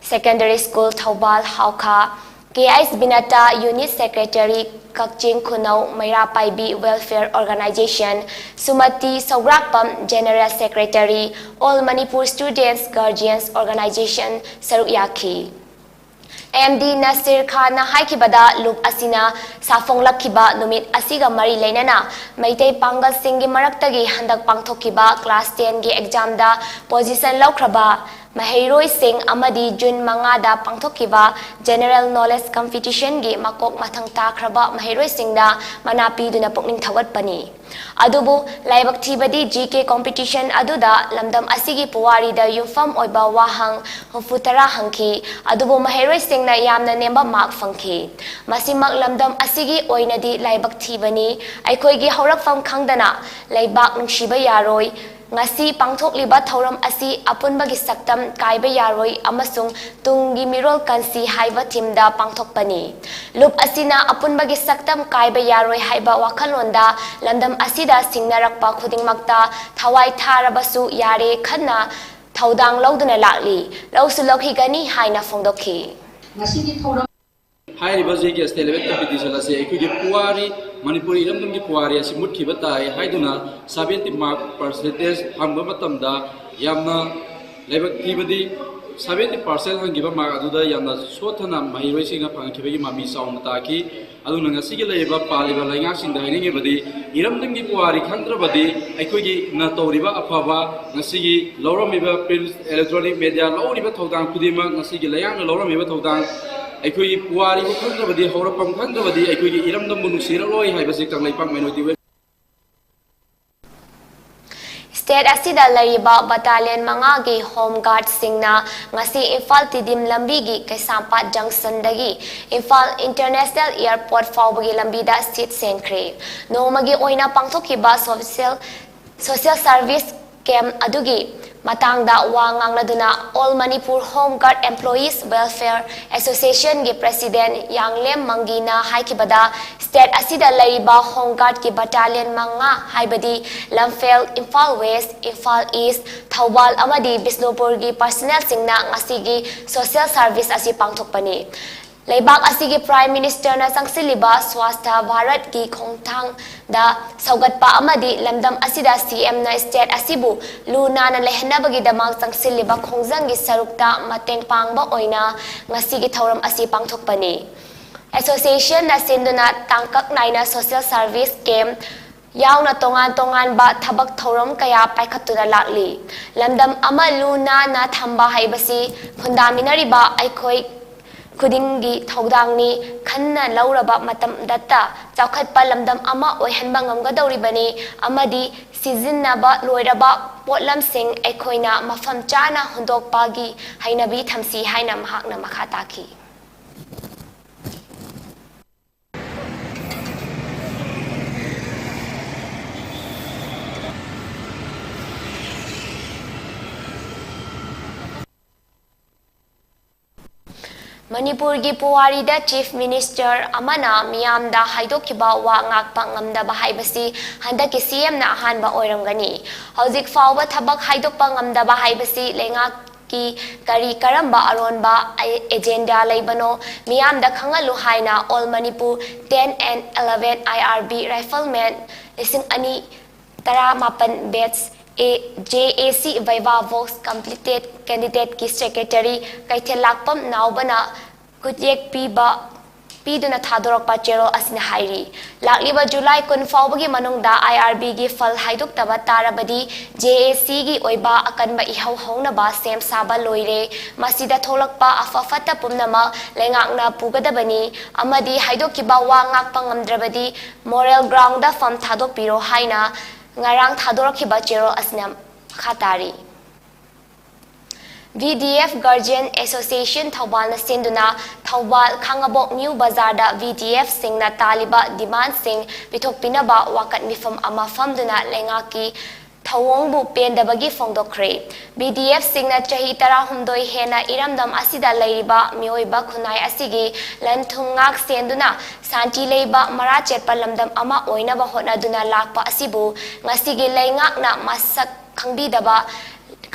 Secondary School Thoubal Haokha, K H Binata, unit secretary Kakching Khunou Meira Paibi Welfare Organization, Sumati Sougrakpam, general secretary All Manipur Students Guardians Organization ꯁꯔꯨꯛ ꯌꯥꯈꯤ꯫ M D Nasir ꯈꯥꯟꯅ ꯍꯥꯏꯈꯤꯕꯗ, ꯂꯨꯞ ꯑꯁꯤꯅ ꯁꯥꯐꯣꯡꯂꯛꯈꯤꯕ ꯅꯨꯃꯤꯠ ꯑꯁꯤꯒ ꯃꯔꯤ ꯂꯩꯅꯅ ꯃꯩꯇꯩ ꯄꯥꯡꯒꯜꯁꯤꯡꯒꯤ ꯃꯔꯛꯇꯒꯤ ꯍꯟꯗꯛ ꯄꯥꯡꯊꯣꯛꯈꯤꯕ class tenꯒꯤ examꯗ position ꯂꯧꯈ꯭ꯔꯕ ꯃꯍꯩꯔꯣꯏꯁꯤꯡ ꯑꯃꯗꯤ ꯖꯨꯟ ꯃꯉꯥꯗ ꯄꯥꯡꯊꯣꯛꯈꯤꯕ general knowledge competitionꯒꯤ ꯃꯀꯣꯛ ꯃꯊꯪ ꯇꯥꯈ꯭ꯔꯕ ꯃꯍꯩꯔꯣꯏꯁꯤꯡꯗ ꯃꯅꯥ ꯄꯤꯗꯨꯅ ꯄꯨꯛꯅꯤꯡ ꯊꯧꯒꯠꯄꯅꯤ꯫ ꯑꯗꯨꯕꯨ ꯂꯥꯏꯕꯛ ꯊꯤꯕꯗꯤ G K competition ꯑꯗꯨꯗ ꯂꯝꯗꯝ ꯑꯁꯤꯒꯤ ꯄꯨꯋꯥꯔꯤꯗ ꯌꯨꯝꯐꯝ ꯑꯣꯏꯕ ꯋꯥꯍꯪ ꯍꯨꯝꯐꯨ ꯇꯔꯥ ꯍꯪꯈꯤ꯫ ꯑꯗꯨꯕꯨ ꯃꯍꯩꯔꯣꯏꯁꯤꯡꯅ ꯌꯥꯝꯅ ꯅꯦꯝꯕ mark ꯐꯪꯈꯤ꯫ ꯃꯁꯤꯃꯛ ꯂꯝꯗꯝ ꯑꯁꯤꯒꯤ ꯑꯣꯏꯅꯗꯤ ꯂꯥꯏꯕꯛ ꯊꯤꯕꯅꯤ꯫ ꯑꯩꯈꯣꯏꯒꯤ ꯍꯧꯔꯛꯐꯝ ꯈꯪꯗꯅ ꯂꯩꯕꯥꯛ ꯅꯨꯡꯁꯤꯕ ꯌꯥꯔꯣꯏ꯫ ꯉꯁꯤ ꯄꯥꯡꯊꯣꯛꯂꯤꯕ ꯊꯧꯔꯝ ꯑꯁꯤ ꯑꯄꯨꯟꯕꯒꯤ ꯁꯛꯇꯝ ꯀꯥꯏꯕ ꯌꯥꯔꯣꯏ ꯑꯃꯁꯨꯡ ꯇꯨꯡꯒꯤ ꯃꯤꯔꯣꯜ ꯀꯟꯁꯤ ꯍꯥꯏꯕ themeꯗ ꯄꯥꯡꯊꯣꯛꯄꯅꯤ꯫ ꯂꯨꯞ ꯑꯁꯤꯅ ꯑꯄꯨꯟꯕꯒꯤ ꯁꯛꯇꯝ ꯀꯥꯏꯕ ꯌꯥꯔꯣꯏ ꯍꯥꯏꯕ ꯋꯥꯈꯜꯂꯣꯟꯗ ꯂꯝꯗꯝ ꯑꯁꯤꯗ ꯁꯤꯡꯅꯔꯛꯄ ꯈꯨꯗꯤꯡꯃꯛꯇ ꯊꯋꯥꯏ ꯊꯥꯔꯕꯁꯨ ꯌꯥꯔꯦ ꯈꯟꯅ ꯊꯧꯗꯥꯡ ꯂꯧꯗꯨꯅ ꯂꯥꯛꯂꯤ꯫ ꯂꯧꯁꯨ ꯂꯧꯈꯤꯒꯅꯤ ꯍꯥꯏꯅ ꯐꯣꯡꯗꯣꯛꯈꯤ꯫ ꯉꯁꯤꯒꯤ ꯊꯧꯔꯝ ꯍꯥꯏꯔꯤꯕ G K State Level Competition ꯑꯁꯤ ꯑꯩꯈꯣꯏꯒꯤ ꯄꯨꯋꯥꯔꯤ, ꯃꯅꯤꯄꯨꯔꯤ ꯏꯔꯝꯗꯝꯒꯤ ꯄꯨꯋꯥꯔꯤ ꯑꯁꯤ ꯃꯨꯠꯈꯤꯕ ꯇꯥꯏ ꯍꯥꯏꯗꯨꯅ seventy mark percentage ꯍꯪꯕ ꯃꯇꯝꯗ ꯌꯥꯝꯅ ꯂꯥꯏꯕꯛ ꯊꯤꯕꯗꯤ ꯁꯚꯦꯟꯇꯤ ꯄꯥꯔꯁꯦꯟ ꯍꯪꯈꯤꯕ ꯃꯥꯔꯛ ꯑꯗꯨꯗ ꯌꯥꯝꯅ ꯁꯣꯠꯊꯅ ꯃꯍꯩꯔꯣꯏꯁꯤꯡꯅ ꯐꯪꯈꯤꯕꯒꯤ ꯃꯃꯤ ꯆꯥꯎꯅ ꯇꯥꯈꯤ꯫ ꯑꯗꯨꯅ ꯉꯁꯤꯒꯤ ꯂꯩꯔꯤꯕ ꯄꯥꯜꯂꯤꯕ ꯂꯩꯉꯥꯛꯁꯤꯡꯗ ꯍꯥꯏꯅꯤꯡꯉꯤꯕꯗꯤ, ꯏꯔꯝꯗꯝꯒꯤ ꯄꯨꯋꯥꯔꯤ ꯈꯪꯗ꯭ꯔꯕꯗꯤ ꯑꯩꯈꯣꯏꯒꯤ ꯅ ꯇꯧꯔꯤꯕ ꯑꯐꯕ, ꯉꯁꯤꯒꯤ ꯂꯧꯔꯝꯃꯤꯕ print electronic media ꯂꯧꯔꯤꯕ ꯊꯧꯗꯥꯡ ꯈꯨꯗꯤꯡꯃꯛ, ꯉꯁꯤꯒꯤ ꯂꯩꯉꯥꯛꯅ ꯂꯧꯔꯝꯃꯤꯕ ꯊꯧꯗꯥꯡ, ꯑꯩꯈꯣꯏꯒꯤ ꯄꯨꯋꯥꯔꯤꯕꯨ ꯈꯪꯗ꯭ꯔꯕꯗꯤ, ꯍꯧꯔꯛꯐꯝ ꯈꯪꯗ꯭ꯔꯕꯗꯤ ꯑꯩꯈꯣꯏꯒꯤ ꯏꯔꯝꯗꯝꯕꯨ ꯅꯨꯡꯁꯤꯔꯛꯂꯣꯏ ꯍꯥꯏꯕꯁꯤ ꯀꯪꯂꯩꯄꯥꯛ minority Web ꯁ꯭ꯇꯦꯠ ꯑꯁꯤꯗ ꯂꯩꯔꯤꯕ ꯕꯠꯇꯥꯂꯤꯌꯟ ꯃꯉꯥꯒꯤ ꯍꯣꯝ ꯒꯥꯔꯗꯁꯤꯡꯅ ꯉꯁꯤ ꯏꯝꯐꯥꯜ ꯇꯤꯗꯤꯝ ꯂꯝꯕꯤꯒꯤ ꯀꯩꯁꯥꯝꯄꯥꯠ ꯖꯪꯁꯟꯗꯒꯤ ꯏꯝꯐꯥꯜ ꯏꯟꯇꯔꯅꯦꯁꯅꯦꯜ ꯑꯦꯌꯔꯄꯣꯔꯠ ꯐꯥꯎꯕꯒꯤ ꯂꯝꯕꯤꯗ ꯁꯤꯠ ꯁꯦꯡꯈ꯭ꯔꯦ꯫ ꯅꯣꯡꯃꯒꯤ ꯑꯣꯏꯅ ꯄꯥꯡꯊꯣꯛꯈꯤꯕ ꯁꯣꯁꯤꯌꯦꯜ, ꯁꯣꯁꯤꯌꯦꯜ ꯁꯥꯔꯚꯤꯁ ꯀꯦꯝꯞ ꯑꯗꯨꯒꯤ ꯃꯇꯥꯡꯗ ꯋꯥ ꯉꯥꯡꯂꯗꯨꯅ All Manipur Home Guard Employees Welfare Associationꯒꯤ ꯄ꯭ꯔꯦꯁꯤꯗꯦꯟꯠ ꯌꯥꯡꯂꯦꯝ ꯃꯪꯒꯤꯅ ꯍꯥꯏꯈꯤꯕꯗ, ꯁ꯭ꯇꯦꯠ ꯑꯁꯤꯗ ꯂꯩꯔꯤꯕ ꯍꯣꯝ ꯒꯥꯔꯗꯀꯤ ꯕꯠꯇꯥꯂꯤꯌꯟ ꯃꯉꯥ, ꯍꯥꯏꯕꯗꯤ ꯂꯝꯐꯦꯜ, ꯏꯝꯐꯥꯜ ꯋꯦꯁ꯭ꯠ, ꯏꯝꯐꯥꯜ ꯏꯁ꯭ꯠ, ꯊꯧꯕꯥꯜ ꯑꯃꯗꯤ ꯕꯤꯁꯅꯨꯄꯨꯔꯒꯤ ꯄꯔꯁꯅꯦꯜꯁꯤꯡꯅ ꯉꯁꯤꯒꯤ ꯁꯣꯁꯤꯌꯦꯜ ꯁꯥꯔꯚꯤꯁ ꯑꯁꯤ ꯄꯥꯡꯊꯣꯛꯄꯅꯤ꯫ ꯂꯩꯕꯥꯛ ꯑꯁꯤꯒꯤ ꯄ꯭ꯔꯥꯏꯝ ꯃꯤꯅꯤꯁꯇꯔꯅ ꯆꯪꯁꯤꯜꯂꯤꯕ ꯁ꯭ꯋꯥꯁꯊ ꯚꯥꯔꯠꯀꯤ ꯈꯣꯡꯊꯥꯡꯗ ꯁꯧꯒꯠꯄ ꯑꯃꯗꯤ ꯂꯝꯗꯝ ꯑꯁꯤꯗ ꯁꯤ ꯑꯦꯝꯅ ꯁ꯭ꯇꯦꯠ ꯑꯁꯤꯕꯨ ꯂꯨ ꯅꯥꯟꯅ ꯂꯩꯍꯟꯅꯕꯒꯤꯗꯃꯛ ꯆꯪꯁꯤꯜꯂꯤꯕ ꯈꯣꯡꯖꯪꯒꯤ ꯁꯔꯨꯛꯇ ꯃꯇꯦꯡ ꯄꯥꯡꯕ ꯑꯣꯏꯅ ꯉꯁꯤꯒꯤ ꯊꯧꯔꯝ ꯑꯁꯤ ꯄꯥꯡꯊꯣꯛꯄꯅꯤ꯫ ꯑꯦꯁꯣꯁꯤꯌꯦꯁꯟꯅ ꯁꯤꯟꯗꯨꯅ ꯇꯥꯡꯀꯛ ꯅꯥꯏꯅ ꯁꯣꯁꯤꯌꯦꯜ ꯁꯥꯔꯚꯤꯁ ꯀꯦꯝꯞ ꯌꯥꯎꯅ ꯇꯣꯉꯥꯟ ꯇꯣꯉꯥꯟꯕ ꯊꯕꯛ ꯊꯧꯔꯝ ꯀꯌꯥ ꯄꯥꯏꯈꯠꯇꯨꯅ ꯂꯥꯛꯂꯤ꯫ ꯂꯝꯗꯝ ꯑꯃ ꯂꯨ ꯅꯥꯟꯅ ꯊꯝꯕ ꯍꯥꯏꯕꯁꯤ ꯈꯨꯟꯗꯥꯃꯤꯟꯅꯔꯤꯕ ꯑꯩꯈꯣꯏ ꯈꯨꯗꯤꯡꯒꯤ ꯊꯧꯗꯥꯡꯅꯤ꯫ ꯈꯟꯅ ꯂꯧꯔꯕ ꯃꯇꯝꯗꯇ ꯆꯥꯎꯈꯠꯄ ꯂꯝꯗꯝ ꯑꯃ ꯑꯣꯏꯍꯟꯕ ꯉꯝꯒꯗꯧꯔꯤꯕꯅꯤ ꯑꯃꯗꯤ ꯁꯤꯖꯤꯟꯅꯕ ꯂꯣꯏꯔꯕ ꯄꯣꯠꯂꯝꯁꯤꯡ ꯑꯩꯈꯣꯏꯅ ꯃꯐꯝ ꯆꯥꯅ ꯍꯨꯟꯗꯣꯛꯄꯒꯤ ꯍꯩꯅꯕꯤ ꯊꯝꯁꯤ ꯍꯥꯏꯅ ꯃꯍꯥꯛꯅ ꯃꯈꯥ ꯇꯥꯈꯤ꯫ ꯃꯅꯤꯄꯨꯔꯒꯤ ꯄꯨꯋꯥꯔꯤꯗ ꯆꯤꯐ ꯃꯤꯅꯤꯁꯇꯔ ꯑꯃꯅ ꯃꯤꯌꯥꯝꯗ ꯍꯥꯏꯗꯣꯛꯈꯤꯕ ꯋꯥ ꯉꯥꯛꯄ ꯉꯝꯗꯕ ꯍꯥꯏꯕꯁꯤ ꯍꯟꯗꯛꯀꯤ ꯁꯤ ꯑꯦꯝꯅ ꯑꯍꯥꯟꯕ ꯑꯣꯏꯔꯝꯒꯅꯤ꯫ ꯍꯧꯖꯤꯛ ꯐꯥꯎꯕ ꯊꯕꯛ ꯍꯥꯏꯗꯣꯛꯄ ꯉꯝꯗꯕ ꯍꯥꯏꯕꯁꯤ ꯂꯩꯉꯥꯛꯀꯤ ꯀꯔꯤ ꯀꯔꯝꯕ ꯑꯔꯣꯟꯕ ꯑꯦ-, ꯑꯦꯖꯦꯟꯗꯥ ꯂꯩꯕꯅꯣ ꯃꯤꯌꯥꯝꯗ ꯈꯪꯍꯜꯂꯨ ꯍꯥꯏꯅ All Manipur ten and eleven I R B riflemen ꯂꯤꯁꯤꯡ ꯑꯅꯤ ꯇꯔꯥꯃꯥꯄꯟ batch ꯑꯦ, JAC Viva Voce Completed Candidate ꯀꯤ Secretary ꯀꯩꯊꯦꯜꯂꯥꯛꯄꯝ ꯅꯥꯎꯕꯅ ꯈꯨꯠꯌꯦꯛ ꯄꯤꯕ, ꯄꯤꯗꯨꯅ ꯊꯥꯗꯣꯔꯛꯄ ꯆꯦꯔꯣꯜ ꯑꯁꯤꯅ ꯍꯥꯏꯔꯤ꯫ ꯂꯥꯛꯂꯤꯕ ꯖꯨꯂꯥꯏ ꯀꯨꯟ ꯐꯥꯎꯕꯒꯤ ꯃꯅꯨꯡꯗ IRB ꯒꯤ ꯐꯜ ꯍꯥꯏꯗꯣꯛꯇꯕ ꯇꯥꯔꯕꯗꯤ JAC ꯒꯤ ꯑꯣꯏꯕ ꯑꯀꯟꯕ ꯏꯍꯧ ꯍꯧꯅꯕ ꯁꯦꯝ ꯁꯥꯕ ꯂꯣꯏꯔꯦ꯫ ꯃꯁꯤꯗ ꯊꯣꯛꯂꯛꯄ ꯑꯐ ꯐꯠꯇ ꯄꯨꯝꯅꯃꯛ ꯂꯩꯉꯥꯛꯅ ꯄꯨꯒꯗꯕꯅꯤ ꯑꯃꯗꯤ ꯍꯥꯏꯗꯣꯛꯈꯤꯕ ꯋꯥ ꯉꯥꯛꯄ ꯉꯝꯗ꯭ꯔꯕꯗꯤ moral ground ꯗ ꯐꯝ ꯊꯥꯗꯣꯛꯄꯤꯔꯣ ꯍꯥꯏꯅ ꯉꯔꯥꯡ ꯊꯥꯗꯣꯔꯛꯈꯤꯕ ꯆꯦꯔꯣꯜ ꯑꯁꯤꯅ ꯃꯈꯥ ꯇꯥꯔꯤ꯫ VDF Guardian Association ꯊꯧꯕꯥꯜꯅ ꯁꯤꯟꯗꯨꯅ ꯊꯧꯕꯥꯜ ꯈꯥꯡꯉꯕꯣꯛ ꯅ꯭ꯌꯨ ꯕꯖꯥꯔꯗ VDF ꯁꯤꯡꯅ ꯇꯥꯜꯂꯤꯕ demand ꯁꯤꯡ ꯄꯤꯊꯣꯛꯄꯤꯅꯕ ꯋꯥꯀꯠ ꯃꯤꯐꯝ ꯑꯃ ꯐꯝꯗꯨꯅ ꯂꯩꯉꯥꯛꯀꯤ ꯊꯧꯑꯣꯡꯕꯨ ꯄꯦꯟꯗꯕꯒꯤ ꯐꯣꯡꯗꯣꯛꯈ꯭ꯔꯦ꯫ VDF ꯁꯤꯡꯅ ꯆꯍꯤ ꯇꯔꯥꯍꯨꯝꯗꯣꯏ ꯍꯦꯟꯅ ꯏꯔꯝꯗꯝ ꯑꯁꯤꯗ ꯂꯩꯔꯤꯕ ꯃꯤꯑꯣꯏꯕ ꯈꯨꯟꯅꯥꯏ ꯑꯁꯤꯒꯤ ꯂꯟ ꯊꯨꯝ ꯉꯥꯛ ꯁꯦꯟꯗꯨꯅ ꯁꯥꯟꯇꯤ ꯂꯩꯕ ꯃꯔꯥ ꯆꯦꯠꯄ ꯂꯝꯗꯝ ꯑꯃ ꯑꯣꯏꯅꯕ ꯍꯣꯠꯅꯗꯨꯅ ꯂꯥꯛꯄ ꯑꯁꯤꯕꯨ ꯉꯁꯤꯒꯤ ꯂꯩꯉꯥꯛꯅ ꯃꯁꯛ ꯈꯪꯕꯤꯗꯕ,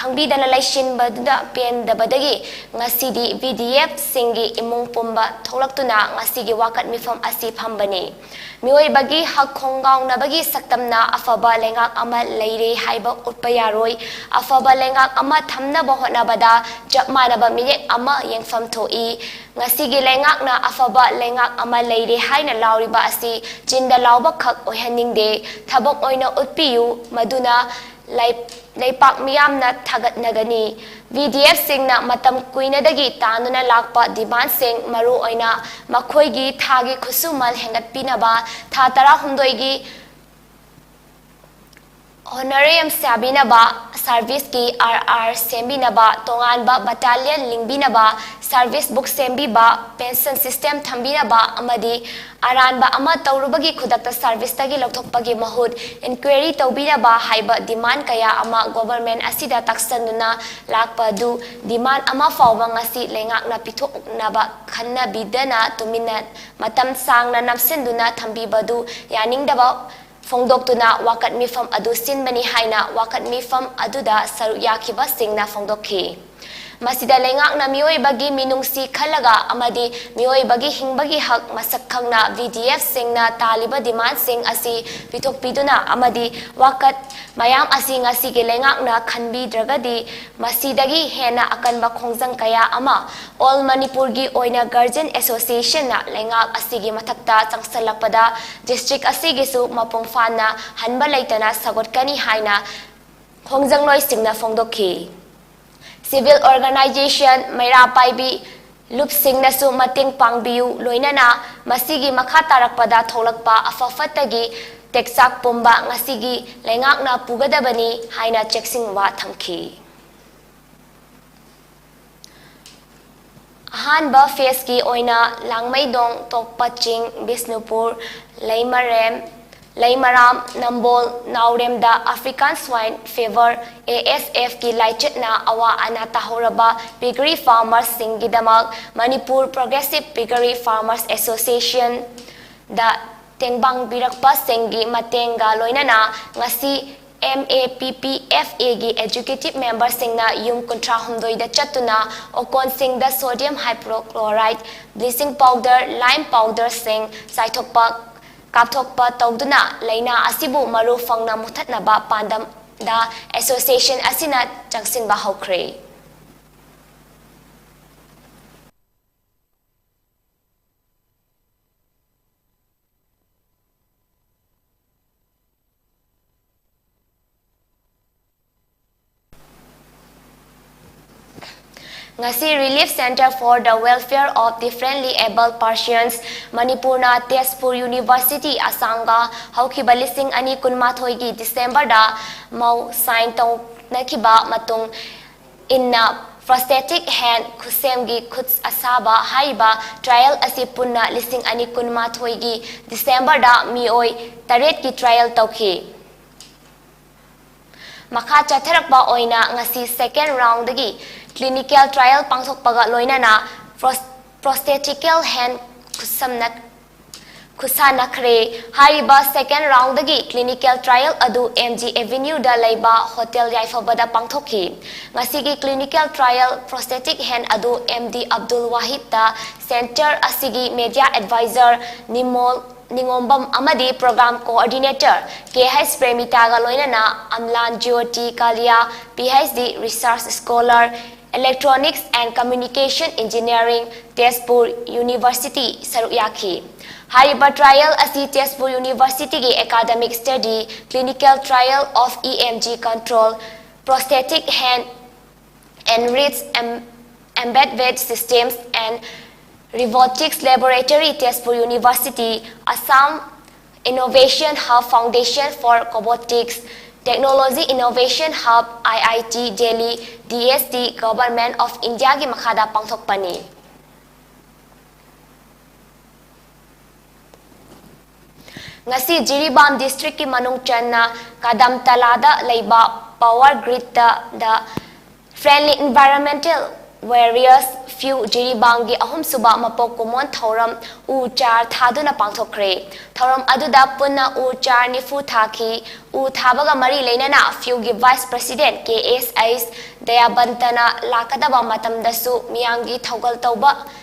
ꯈꯪꯕꯤꯗꯅ ꯂꯩꯁꯤꯟꯕꯗꯨꯗ ꯄꯦꯟꯗꯕꯗꯒꯤ ꯉꯁꯤꯗꯤ VDF ꯁꯤꯡꯒꯤ ꯏꯃꯨꯡ ꯄꯨꯝꯕ ꯊꯣꯛꯂꯛꯇꯨꯅ ꯉꯁꯤꯒꯤ ꯋꯥꯀꯠ ꯃꯤꯐꯝ ꯑꯁꯤ ꯐꯝꯕꯅꯤ꯫ ꯃꯤꯑꯣꯏꯕꯒꯤ ꯍꯛ ꯈꯣꯡꯒꯥꯎꯅꯕꯒꯤ ꯁꯛꯇꯝꯅ ꯑꯐꯕ ꯂꯩꯉꯥꯛ ꯑꯃ ꯂꯩꯔꯦ ꯍꯥꯏꯕ ꯎꯠꯄ ꯌꯥꯔꯣꯏ꯫ ꯑꯐꯕ ꯂꯩꯉꯥꯛ ꯑꯃ ꯊꯝꯅꯕ ꯍꯣꯠꯅꯕꯗ ꯆꯞ ꯃꯥꯟꯅꯕ ꯃꯤꯔꯦꯞ ꯑꯃ ꯌꯦꯡꯐꯝ ꯊꯣꯛꯏ꯫ ꯉꯁꯤꯒꯤ ꯂꯩꯉꯥꯛꯅ ꯑꯐꯕ ꯂꯩꯉꯥꯛ ꯑꯃ ꯂꯩꯔꯦ ꯍꯥꯏꯅ ꯂꯥꯎꯔꯤꯕ ꯑꯁꯤ ꯆꯤꯟꯗ ꯂꯥꯎꯕꯈꯛ ꯑꯣꯏꯍꯟꯅꯤꯡꯗꯦ꯫ ꯊꯕꯛ ꯑꯣꯏꯅ ꯎꯠꯄꯤꯌꯨ, ꯃꯗꯨꯅ ꯂꯩ-, ꯂꯩꯄꯥꯛ ꯃꯤꯌꯥꯝꯅ ꯊꯥꯒꯠꯅꯒꯅꯤ꯫ VDF ꯁꯤꯡꯅ ꯃꯇꯝ ꯀꯨꯏꯅꯗꯒꯤ ꯇꯥꯟꯗꯨꯅ ꯂꯥꯛꯄ demand ꯁꯤꯡ, ꯃꯔꯨꯑꯣꯏꯅ ꯃꯈꯣꯏꯒꯤ ꯊꯥꯒꯤ ꯈꯨꯠꯁꯨꯃꯜ ꯍꯦꯟꯒꯠꯄꯤꯅꯕ, ꯊꯥ ꯇꯔꯥꯍꯨꯝꯗꯣꯏꯒꯤ honorarium ꯁꯥꯕꯤꯅꯕ, service ꯀꯤ RR ꯁꯦꯝꯕꯤꯅꯕ, ꯇꯣꯉꯥꯟꯕ battalion ꯂꯤꯡꯕꯤꯅꯕ, service book ꯁꯦꯝꯕꯤꯕ, pension system ꯊꯝꯕꯤꯅꯕ ꯑꯃꯗꯤ ꯑꯔꯥꯟꯕ ꯑꯃ ꯇꯧꯔꯨꯕꯒꯤ ꯈꯨꯗꯛꯇ service ꯇꯒꯤ ꯂꯧꯊꯣꯛꯄꯒꯤ ꯃꯍꯨꯠ inquiry ꯇꯧꯕꯤꯅꯕ ꯍꯥꯏꯕ demand ꯀꯌꯥ ꯑꯃ government ꯑꯁꯤꯗ ꯇꯥꯛꯁꯟꯗꯨꯅ ꯂꯥꯛꯄ ꯑꯗꯨ demand ꯑꯃ ꯐꯥꯎꯕ ꯉꯁꯤ ꯂꯩꯉꯥꯛꯅ ꯄꯤꯊꯣꯛꯅꯕ ꯈꯟꯅꯕꯤꯗꯅ ꯇꯨꯃꯤꯟꯅ ꯃꯇꯝ ꯁꯥꯡꯅ ꯅꯝꯁꯤꯟꯗꯨꯅ ꯊꯝꯕꯤꯕꯗꯨ ꯌꯥꯅꯤꯡꯗꯕ ꯐꯣꯡꯗꯣꯛꯇꯨꯅ ꯋꯥꯀꯠ ꯃꯤꯐꯝ ꯑꯗꯨ ꯁꯤꯟꯕꯅꯤ ꯍꯥꯏꯅ ꯋꯥꯀꯠ ꯃꯤꯐꯝ ꯑꯗꯨꯗ ꯁꯔꯨꯛ ꯌꯥꯈꯤꯕꯁꯤꯡꯅ ꯐꯣꯡꯗꯣꯛꯈꯤ꯫ ꯃꯁꯤꯗ ꯂꯩꯉꯥꯛꯅ ꯃꯤꯑꯣꯏꯕꯒꯤ ꯃꯤꯅꯨꯡꯁꯤ ꯈꯜꯂꯒ ꯑꯃꯗꯤ ꯃꯤꯑꯣꯏꯕꯒꯤ ꯍꯤꯡꯕꯒꯤ ꯍꯛ ꯃꯁꯛ ꯈꯪꯅ V D F ꯁꯤꯡꯅ ꯇꯥꯜꯂꯤꯕ demand ꯁꯤꯡ ꯑꯁꯤ ꯄꯤꯊꯣꯛꯄꯤꯗꯨꯅ ꯑꯃꯗꯤ ꯋꯥꯀꯠ ꯃꯌꯥꯝ ꯑꯁꯤ ꯉꯁꯤꯒꯤ ꯂꯩꯉꯥꯛꯅ ꯈꯟꯕꯤꯗ꯭ꯔꯒꯗꯤ ꯃꯁꯤꯗꯒꯤ ꯍꯦꯟꯅ ꯑꯀꯟꯕ ꯈꯣꯡꯖꯪ ꯀꯌꯥ ꯑꯃ All ꯃꯅꯤꯄꯨꯔꯒꯤ ꯑꯣꯏꯅ Guardian Association ꯅ ꯂꯩꯉꯥꯛ ꯑꯁꯤꯒꯤ ꯃꯊꯛꯇ ꯆꯪꯁꯤꯜꯂꯛꯄꯗ district ꯑꯁꯤꯒꯤꯁꯨ ꯃꯄꯨꯡ ꯐꯥꯅ ꯍꯟꯕ ꯂꯩꯇꯅ ꯁꯧꯒꯠꯀꯅꯤ ꯍꯥꯏꯅ ꯈꯣꯡꯖꯪꯂꯣꯏꯁꯤꯡꯅ ꯐꯣꯡꯗꯣꯛꯈꯤ꯫ Civil organization, ꯃꯩꯔꯥ ꯄꯥꯏꯕꯤ ꯂꯨꯞꯁꯤꯡꯅꯁꯨ ꯃꯇꯦꯡ ꯄꯥꯡꯕꯤꯌꯨ, ꯂꯣꯏꯅꯅ ꯃꯁꯤꯒꯤ ꯃꯈꯥ ꯇꯥꯔꯛꯄꯗ ꯊꯣꯛꯂꯛꯄ ꯑꯐ ꯐꯠꯇꯒꯤ ꯇꯦꯛꯆꯥꯛ ꯄꯨꯝꯕ ꯉꯁꯤꯒꯤ ꯂꯩꯉꯥꯛꯅ ꯄꯨꯒꯗꯕꯅꯤ ꯍꯥꯏꯅ ꯆꯦꯛꯁꯤꯟꯋꯥ ꯊꯝꯈꯤ꯫ ꯑꯍꯥꯟꯕ phase ꯀꯤ ꯑꯣꯏꯅ ꯂꯥꯡꯃꯩꯗꯣꯡ, ꯇꯣꯛꯄ ꯆꯤꯡ, ꯕꯤꯁꯅꯨꯄꯨꯔ, ꯂꯩꯃꯔꯦꯝ, ꯂꯩꯃꯔꯥꯝ, ꯅꯝꯕꯣꯜ, ꯅꯥꯎꯔꯦꯝꯗ African Swine Fever, A S F ꯀꯤ ꯂꯥꯏꯆꯠꯅ ꯑꯋꯥ ꯑꯅꯥ ꯇꯥꯍꯧꯔꯕ piggery farmers ꯁꯤꯡꯒꯤꯗꯃꯛ Manipur Progressive Piggery Farmers Association ꯗ ꯇꯦꯡꯕꯥꯡꯕꯤꯔꯛꯄꯁꯤꯡꯒꯤ ꯃꯇꯦꯡꯒ ꯂꯣꯏꯅꯅ ꯉꯁꯤ M A P P F A ꯒꯤ executive member ꯁꯤꯡꯅ ꯌꯨꯝ ꯀꯨꯟꯊ꯭ꯔꯥ ꯍꯨꯝꯗꯣꯏꯗ ꯆꯠꯇꯨꯅ ꯑꯣꯀꯣꯟꯁꯤꯡꯗ sodium hypochlorite, bleaching powder, lime powder ꯁꯤꯡ ꯆꯥꯏꯊꯣꯛꯄ, ꯀꯥꯞꯊꯣꯛꯄ ꯇꯧꯗꯨꯅ ꯂꯥꯏꯅꯥ ꯑꯁꯤꯕꯨ ꯃꯔꯨ ꯐꯪꯅ ꯃꯨꯊꯠꯅꯕ ꯄꯥꯟꯗꯝꯗ association ꯑꯁꯤꯅ ꯆꯪꯁꯤꯟꯕ ꯍꯧꯈ꯭ꯔꯦ꯫ ꯉꯁꯤ Relief Centre for the Welfare of Differently Abled Persons, ꯃꯅꯤꯄꯨꯔꯅ ꯇꯦꯖꯄꯨꯔ University, ꯑꯁꯥꯝꯒ ꯍꯧꯈꯤꯕ ꯂꯤꯁꯤꯡ ꯑꯅꯤ ꯀꯨꯟꯃꯥꯊꯣꯏꯒꯤ December ꯗ MoU sign ꯇꯧꯅꯈꯤꯕ ꯃꯇꯨꯡ ꯏꯟꯅ prosthetic hand, ꯈꯨꯠꯁꯦꯝꯒꯤ ꯈꯨꯠ ꯑꯁꯥꯕ ꯍꯥꯏꯔꯤꯕ trial ꯑꯁꯤ ꯄꯨꯟꯅ ꯂꯤꯁꯤꯡ ꯑꯅꯤ ꯀꯨꯟꯃꯥꯊꯣꯏꯒꯤ December ꯗ ꯃꯤꯑꯣꯏ ꯇꯔꯦꯠꯀꯤ trial ꯇꯧꯈꯤ꯫ ꯃꯈꯥ ꯆꯠꯊꯔꯛꯄ ꯑꯣꯏꯅ ꯉꯁꯤ second round ꯗꯒꯤ clinical trial ꯄꯥꯡꯊꯣꯛꯄꯒ ꯂꯣꯏꯅꯅ pros-, prosthetical hand ꯈꯨꯠꯁꯝꯅ-, ꯈꯨꯠꯁꯥꯟꯅꯈ꯭ꯔꯦ꯫ ꯍꯥꯏꯔꯤꯕ second round ꯗꯒꯤ clinical trial ꯑꯗꯨ M G Avenue ꯗ ꯂꯩꯕ Hotel ꯌꯥꯏꯐꯕꯗ ꯄꯥꯡꯊꯣꯛꯈꯤ꯫ ꯉꯁꯤꯒꯤ clinical trial prosthetic hand ꯑꯗꯨ M D Abdul Wahid ꯇ center ꯑꯁꯤꯒꯤ media advisor ꯅꯤꯃꯣꯜ ꯅꯤꯉꯣꯝꯕꯝ ꯑꯃꯗꯤ program coordinator K H ꯄ꯭ꯔꯦꯃꯤꯇꯥꯒ ꯂꯣꯏꯅꯅ ꯑꯝꯂꯥꯟ Jyoti ꯀꯥꯂꯤꯌꯥ, P H D research scholar, Electronics and Communication Engineering, Tezpur University ꯁꯔꯨꯛ ꯌꯥꯈꯤ꯫ ꯍꯥꯏꯔꯤꯕ trial ꯑꯁꯤ Tezpur University ꯒꯤ academic study, clinical trial of E M G control, prosthetic hand, enriched em- embedded systems and robotics laboratory, Tezpur University, Assam Innovation Hub, Foundation for Robotics Technology Innovation Hub, I I T Delhi, D S T, Government of India ꯒꯤ ꯃꯈꯥꯗ ꯄꯥꯡꯊꯣꯛꯄꯅꯤ꯫ ꯉꯁꯤ Jiribam district ꯀꯤ ꯃꯅꯨꯡ ꯆꯟꯅ ꯀꯗꯝꯇꯂꯥꯗ ꯂꯩꯕ power grid ꯇ ꯗ Friendly Environmental Warriors Few ꯖꯤꯔꯤꯕꯥꯝꯒꯤ ꯑꯍꯨꯝꯁꯨꯕ ꯃꯄꯣꯛ ꯀꯨꯝꯑꯣꯟ ꯊꯧꯔꯝ ꯎ ꯆꯥꯔ ꯊꯥꯗꯨꯅ ꯄꯥꯡꯊꯣꯛꯈ꯭ꯔꯦ꯫ ꯊꯧꯔꯝ ꯑꯗꯨꯗ ꯄꯨꯟꯅ ꯎ ꯆꯥꯔ ꯅꯤꯐꯨ ꯊꯥꯈꯤ꯫ ꯎ ꯊꯥꯕꯒ ꯃꯔꯤ ꯂꯩꯅꯅ Few ꯒꯤ vice president K S H ꯗꯌꯥꯕꯟꯇꯅ ꯂꯥꯛꯀꯗꯕ ꯃꯇꯝꯗꯁꯨ ꯃꯤꯌꯥꯝꯒꯤ ꯊꯧꯒꯜ ꯇꯧꯕ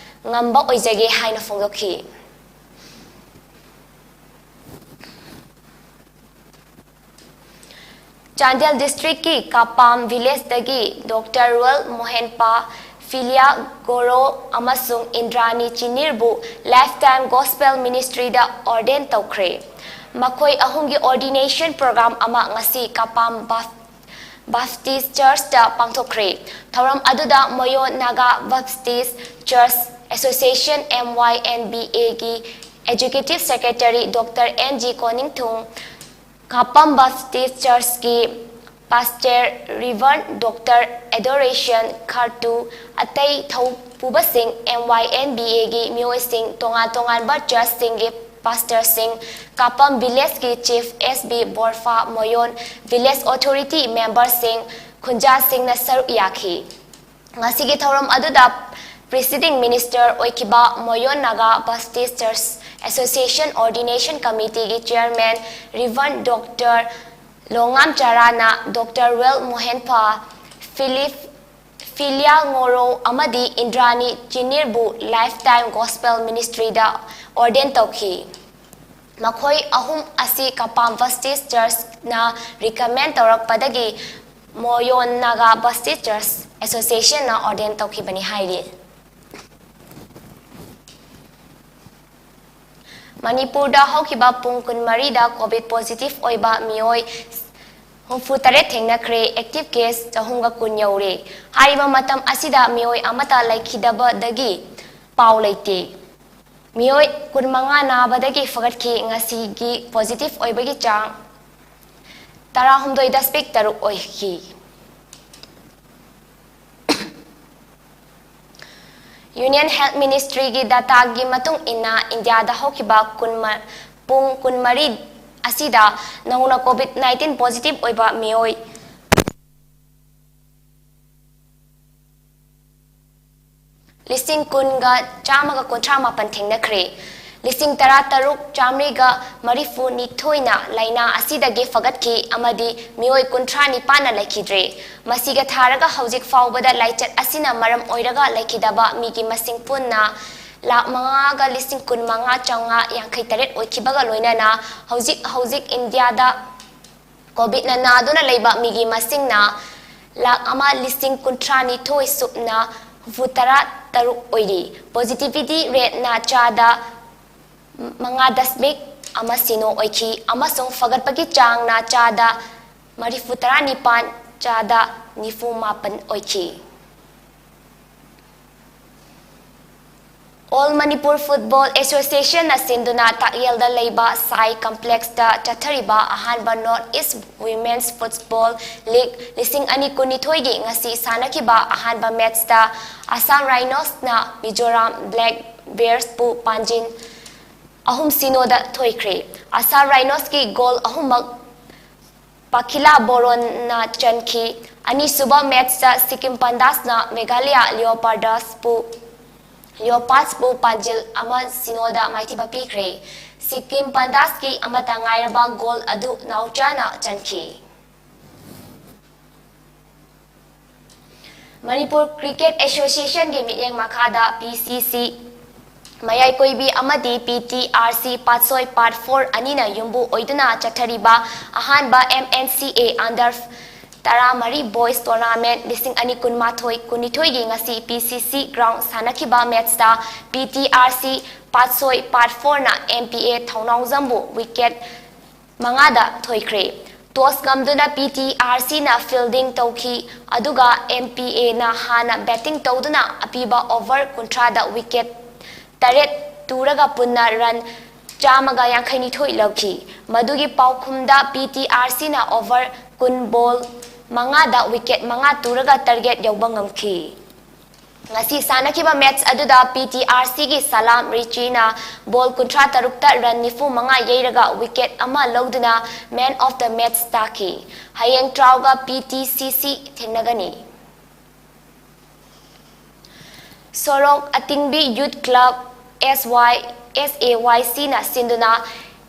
ꯉꯝꯕ ꯑꯣꯏꯖꯒꯦ ꯍꯥꯏꯅ ꯐꯣꯡꯗꯣꯛꯈꯤ꯫ ꯆꯥꯟꯗꯦꯜ district ꯀꯤ ꯀꯥꯄꯥꯝ village ꯗꯒꯤ Doctor ꯔꯨꯋꯦꯜ ꯃꯣꯍꯦꯟꯄꯥ, ꯐꯤꯂꯤꯌꯥ ꯒꯣꯔꯣ ꯑꯃꯁꯨꯡ ꯏꯟꯗ꯭ꯔꯥꯅꯤ ꯆꯤꯅꯤꯔꯕꯨ Lifetime Gospel Ministry ꯗ ordain ꯇꯧꯈ꯭ꯔꯦ꯫ ꯃꯈꯣꯏ ꯑꯍꯨꯝꯒꯤ ordination program ꯑꯃ ꯉꯁꯤ ꯀꯥꯄꯥꯝ Baptist Church ꯇ ꯄꯥꯡꯊꯣꯛꯈ꯭ꯔꯦ꯫ ꯊꯧꯔꯝ ꯑꯗꯨꯗ ꯃꯣꯌꯣ Naga Baptist Church Association, M Y N B A ꯒꯤ Executive Secretary Doctor N G ꯀꯣꯅꯤꯡꯊꯨꯡ, ꯀꯥꯄꯝ Baptist Church ꯀꯤ Pastor Reverend Doctor Adoration ꯈꯥꯔꯇꯨ, ꯑꯇꯩ ꯊꯧꯄꯨꯕꯁꯤꯡ, M Y N B A ꯒꯤ ꯃꯤꯑꯣꯏꯁꯤꯡ, ꯇꯣꯉꯥꯟ ꯇꯣꯉꯥꯟꯕ church ꯁꯤꯡꯒꯤ pastor ꯁꯤꯡ, ꯀꯥꯄꯝ village ꯀꯤ chief S B ꯕꯣꯔꯐꯥ, ꯃꯣꯌꯣꯟ village authority member ꯁꯤꯡ, ꯈꯨꯟꯖꯥꯁꯤꯡꯅ ꯁꯔꯨꯛ ꯌꯥꯈꯤ꯫ ꯉꯁꯤꯒꯤ ꯊꯧꯔꯝ ꯑꯗꯨꯗ presiding minister ꯑꯣꯏꯈꯤꯕ ꯃꯣꯌꯣꯟ Naga Baptist Church Association Ordination Committeeꯒꯤ Chairman Reverend Doctor ꯂꯣꯉꯥꯝ ꯆꯔꯥꯅ Doctor Well Mohenpha, Philip Philia Ngoro ꯑꯃꯗꯤ ꯏꯟꯗ꯭ꯔꯥꯅꯤ ꯆꯤꯅꯤꯔꯕꯨ Lifetime Gospel Ministryꯗ ordain ꯇꯧꯈꯤ꯫ ꯃꯈꯣꯏ ꯑꯍꯨꯝ ꯑꯁꯤ ꯀꯄꯥꯝ Baptist Churchꯅ recommend ꯇꯧꯔꯛꯄꯗꯒꯤ Moyon Naga Baptist Church Associationꯅ ordain ꯇꯧꯈꯤꯕꯅꯤ ꯍꯥꯏꯔꯤ꯫ ꯃꯅꯤꯄꯨꯔꯗ ꯍꯧꯈꯤꯕ ꯄꯨꯡ ꯀꯨꯟꯃꯔꯤꯗ COVID positive ꯑꯣꯏꯕ ꯃꯤꯑꯣꯏ ꯍꯨꯝꯐꯨ ꯇꯔꯦꯠ ꯊꯦꯡꯅꯈ꯭ꯔꯦ, active case ꯆꯍꯨꯝꯒ ꯀꯨꯟ ꯌꯧꯔꯦ꯫ ꯍꯥꯏꯔꯤꯕ ꯃꯇꯝ ꯑꯁꯤꯗ ꯃꯤꯑꯣꯏ ꯑꯃꯠꯇ ꯂꯩꯈꯤꯗꯕꯗꯒꯤ ꯄꯥꯎ ꯂꯩꯇꯦ꯫ ꯃꯤꯑꯣꯏ ꯀꯨꯟꯃꯉꯥ ꯅꯥꯕꯗꯒꯤ ꯐꯒꯠꯈꯤ꯫ ꯉꯁꯤꯒꯤ positive ꯑꯣꯏꯕꯒꯤ ꯆꯥꯡ ꯇꯔꯥꯍꯨꯝꯗꯣꯏ ꯗꯁꯃꯤꯛ ꯇꯔꯨꯛ ꯑꯣꯏꯈꯤ꯫ Union Health Ministryꯒꯤ dataꯒꯤ ꯃꯇꯨꯡ ꯏꯟꯅ ꯏꯟꯗꯤꯌꯥꯗ ꯍꯧꯈꯤꯕ ꯀꯨꯟꯃ-, ꯄꯨꯡ ꯀꯨꯟꯃꯔꯤ ꯑꯁꯤꯗ ꯅꯧꯅ COVID nineteen positive ꯑꯣꯏꯕ ꯃꯤꯑꯣꯏ ꯂꯤꯁꯤꯡ ꯀꯨꯟꯒ ꯆꯥꯝꯃꯒ ꯀꯨꯟꯊ꯭ꯔꯥ ꯃꯥꯄꯟ ꯊꯦꯡꯅꯈ꯭ꯔꯦ꯫ ꯂꯤꯁꯤꯡ ꯇꯔꯥ ꯇꯔꯨꯛ ꯆꯥꯃꯔꯤꯒ ꯃꯔꯤꯐꯨ ꯅꯤꯊꯣꯏꯅ ꯂꯥꯏꯅꯥ ꯑꯁꯤꯗꯒꯤ ꯐꯒꯠꯈꯤ ꯑꯃꯗꯤ ꯃꯤꯑꯣꯏ ꯀꯨꯟꯊ꯭ꯔꯥ ꯅꯤꯄꯥꯟꯅ ꯂꯩꯈꯤꯗ꯭ꯔꯦ꯫ ꯃꯁꯤꯒ ꯊꯥꯔꯒ ꯍꯧꯖꯤꯛ ꯐꯥꯎꯕꯗ ꯂꯥꯏꯆꯠ ꯑꯁꯤꯅ ꯃꯔꯝ ꯑꯣꯏꯔꯒ ꯂꯩꯈꯤꯗꯕ ꯃꯤꯒꯤ ꯃꯁꯤꯡ ꯄꯨꯟꯅ ꯂꯥꯈ ꯃꯉꯥꯒ ꯂꯤꯁꯤꯡ ꯀꯨꯟ ꯃꯉꯥ ꯆꯥꯝꯃꯉꯥ ꯌꯥꯡꯈꯩ ꯇꯔꯦꯠ ꯑꯣꯏꯈꯤꯕꯒ ꯂꯣꯏꯅꯅ ꯍꯧꯖꯤꯛ ꯍꯧꯖꯤꯛ ꯏꯟꯗꯤꯌꯥꯗ COVIDꯅ ꯅꯥꯗꯨꯅ ꯂꯩꯕ ꯃꯤꯒꯤ ꯃꯁꯤꯡꯅ ꯂꯥꯈ ꯑꯃ ꯂꯤꯁꯤꯡ ꯀꯨꯟꯊ꯭ꯔꯥ ꯅꯤꯊꯣꯏ ꯁꯨꯞꯅ ꯍꯨꯝꯐꯨ ꯇꯔꯥ ꯇꯔꯨꯛ ꯑꯣꯏꯔꯤ꯫ Positivity rateꯅ ꯆꯥꯗ ꯃꯉꯥ ꯗꯁꯃꯤꯛ ꯑꯃ ꯁꯤꯅꯣ ꯑꯣꯏꯈꯤ ꯑꯃꯁꯨꯡ ꯐꯒꯠꯄꯒꯤ ꯆꯥꯡꯅ ꯆꯥꯗ ꯃꯔꯤꯐꯨ ꯇꯔꯥ ꯅꯤꯄꯥꯟ, ꯆꯥꯗ ꯅꯤꯐꯨ ꯃꯥꯄꯟ ꯑꯣꯏꯈꯤ꯫ All Manipur Football Associationꯅ ꯁꯤꯟꯗꯨꯅ ꯇꯥꯛꯌꯦꯜꯗ ꯂꯩꯕ ꯁꯥꯏ complexꯇ ꯆꯠꯊꯔꯤꯕ ꯑꯍꯥꯟꯕ North East Women's Football League ꯂꯤꯁꯤꯡ ꯑꯅꯤ ꯀꯨꯟꯅꯤꯊꯣꯏꯒꯤ ꯉꯁꯤ ꯁꯥꯟꯅꯈꯤꯕ ꯑꯍꯥꯟꯕ matchꯇ Assam Rhinosꯅ Mizoram Black Bearsꯄꯨ ꯄꯥꯟꯖꯤꯟ ꯑꯍꯨꯝ ꯁꯤꯅꯣꯗ ꯊꯣꯏꯈ꯭ꯔꯦ꯫ Assam Rhinosꯀꯤ goal ꯑꯍꯨꯝꯃꯛ ꯄꯥꯈꯤꯂꯥ ꯕꯣꯔꯣꯟꯅ ꯆꯟꯈꯤ꯫ ꯑꯅꯤꯁꯨꯕ matchꯇ ꯁꯤꯛꯀꯤꯝ ꯄꯟꯗꯥꯁꯅ ꯃꯦꯘꯥꯂꯌꯥ Leopardsꯄꯨ ꯂꯤꯑꯣꯄꯥꯔꯠꯁꯄꯨ ꯄꯥꯟꯖꯤꯜ ꯑꯃ ꯁꯤꯅꯣꯗ ꯃꯥꯏꯊꯤꯕ ꯄꯤꯈ꯭ꯔꯦ꯫ ꯁꯤꯛꯀꯤꯝ ꯄꯟꯗꯥꯁꯀꯤ ꯑꯃꯠꯇ ꯉꯥꯏꯔꯕ ꯒꯣꯜ ꯑꯗꯨ ꯅꯥꯎꯆꯥꯅ ꯆꯟꯈꯤ꯫ ꯃꯅꯤꯄꯨꯔ ꯀ꯭ꯔꯤꯀꯦꯠ ꯑꯦꯁꯣꯁꯤꯌꯦꯁꯟꯒꯤ ꯃꯤꯠꯌꯦꯡ ꯃꯈꯥꯗ ꯄꯤ ꯁꯤ ꯁꯤ ꯃꯌꯥꯏ ꯀꯣꯏꯕꯤ ꯑꯃꯗꯤ ꯄꯤ ꯇꯤ ꯑꯥꯔ ꯁꯤ ꯄꯥꯠꯁꯣꯏ ꯄꯥꯔꯠ ꯐꯣꯔ ꯑꯅꯤꯅ ꯌꯨꯝꯕꯨ ꯑꯣꯏꯗꯨꯅ ꯆꯠꯊꯔꯤꯕ ꯑꯍꯥꯟꯕ ꯑꯦꯝ ꯑꯦꯟ ꯁꯤ ꯑꯦ ꯑꯟꯗꯔ ꯇꯔꯥꯃꯔꯤ ꯕꯣꯏꯁ ꯇꯣꯔꯅꯥꯃꯦꯟꯠ ꯂꯤꯁꯤꯡ ꯑꯅꯤ ꯀꯨꯟꯃꯥꯊꯣꯏ ꯀꯨꯟꯅꯤꯊꯣꯏꯒꯤ ꯉꯁꯤ ꯄꯤ ꯁꯤ ꯁꯤ ꯒ꯭ꯔꯥꯎꯟ ꯁꯥꯟꯅꯈꯤꯕ ꯃꯦꯠꯁꯇ ꯄꯤ ꯇꯤ ꯑꯥꯔ ꯁꯤ ꯄꯥꯠꯁꯣꯏ ꯄꯥꯔꯠ ꯐꯣꯔꯅ ꯑꯦꯝ ꯄꯤ ꯑꯦ ꯊꯧꯅꯥꯎꯖꯝꯕꯨ ꯋꯤꯀꯦꯠ ꯃꯉꯥꯗ ꯊꯣꯏꯈ꯭ꯔꯦ꯫ ꯇꯣꯁ ꯉꯝꯗꯨꯅ ꯄꯤ ꯇꯤ ꯑꯥꯔ ꯁꯤꯅ ꯐꯤꯜꯗꯤꯡ ꯇꯧꯈꯤ, ꯑꯗꯨꯒ ꯑꯦꯝ ꯄꯤ ꯑꯦꯅ ꯍꯥꯟꯅ ꯕꯦꯇꯤꯡ ꯇꯧꯗꯨꯅ ꯑꯄꯤꯕ ꯑꯣꯚꯔ ꯀꯨꯟꯊ꯭ꯔꯥꯗ ꯋꯤꯀꯦꯠ ꯇꯔꯦꯠ ꯇꯨꯔꯒ ꯄꯨꯟꯅ ꯔꯟ ꯆꯥꯝꯃꯒ ꯌꯥꯡꯈꯩꯅꯤꯊꯣꯏ ꯂꯧꯈꯤ꯫ ꯃꯗꯨꯒꯤ ꯄꯥꯎꯈꯨꯝꯗ ꯄꯤ ꯇꯤ ꯑꯥꯔ ꯁꯤꯅ ꯑꯣꯚꯔ ꯀꯨꯟ ꯕꯣꯜ ꯃꯉꯥꯗ ꯋꯤꯀꯦꯠ ꯃꯉꯥ ꯇꯨꯔꯒ ꯇꯔꯒꯦꯠ ꯌꯧꯕ ꯉꯝꯈꯤ꯫ ꯉꯁꯤ ꯁꯥꯟꯅꯈꯤꯕ ꯃꯦꯠꯆ ꯑꯗꯨꯗ ꯄꯤ ꯇꯤ ꯑꯥꯔ ꯁꯤꯒꯤ ꯁꯂꯥꯝ ꯔꯤꯆꯤꯅ ꯕꯣꯜ ꯀꯨꯟꯊ꯭ꯔꯥ ꯇꯔꯨꯛꯇ ꯔꯟ ꯅꯤꯐꯨ ꯃꯉꯥ ꯌꯩꯔꯒ ꯋꯤꯀꯦꯠ ꯑꯃ ꯂꯧꯗꯨꯅ ꯃꯦꯟ ꯑꯣꯐ ꯗ ꯃꯦꯠꯆ ꯇꯥꯈꯤ꯫ ꯍꯌꯦꯡ ꯇ꯭ꯔꯥꯎꯒ ꯄꯤ ꯇꯤ ꯁꯤ ꯁꯤ ꯊꯦꯡꯅꯒꯅꯤ꯫ ꯁꯣꯔꯣꯛ ꯑꯇꯤꯡꯕꯤ ꯌꯨꯠ ꯀ꯭ꯂꯕ, ꯑꯦꯁ ꯋꯥꯏ, ꯑꯦꯁ ꯑꯦ ꯋꯥꯏ ꯁꯤꯅ ꯁꯤꯟꯗꯨꯅ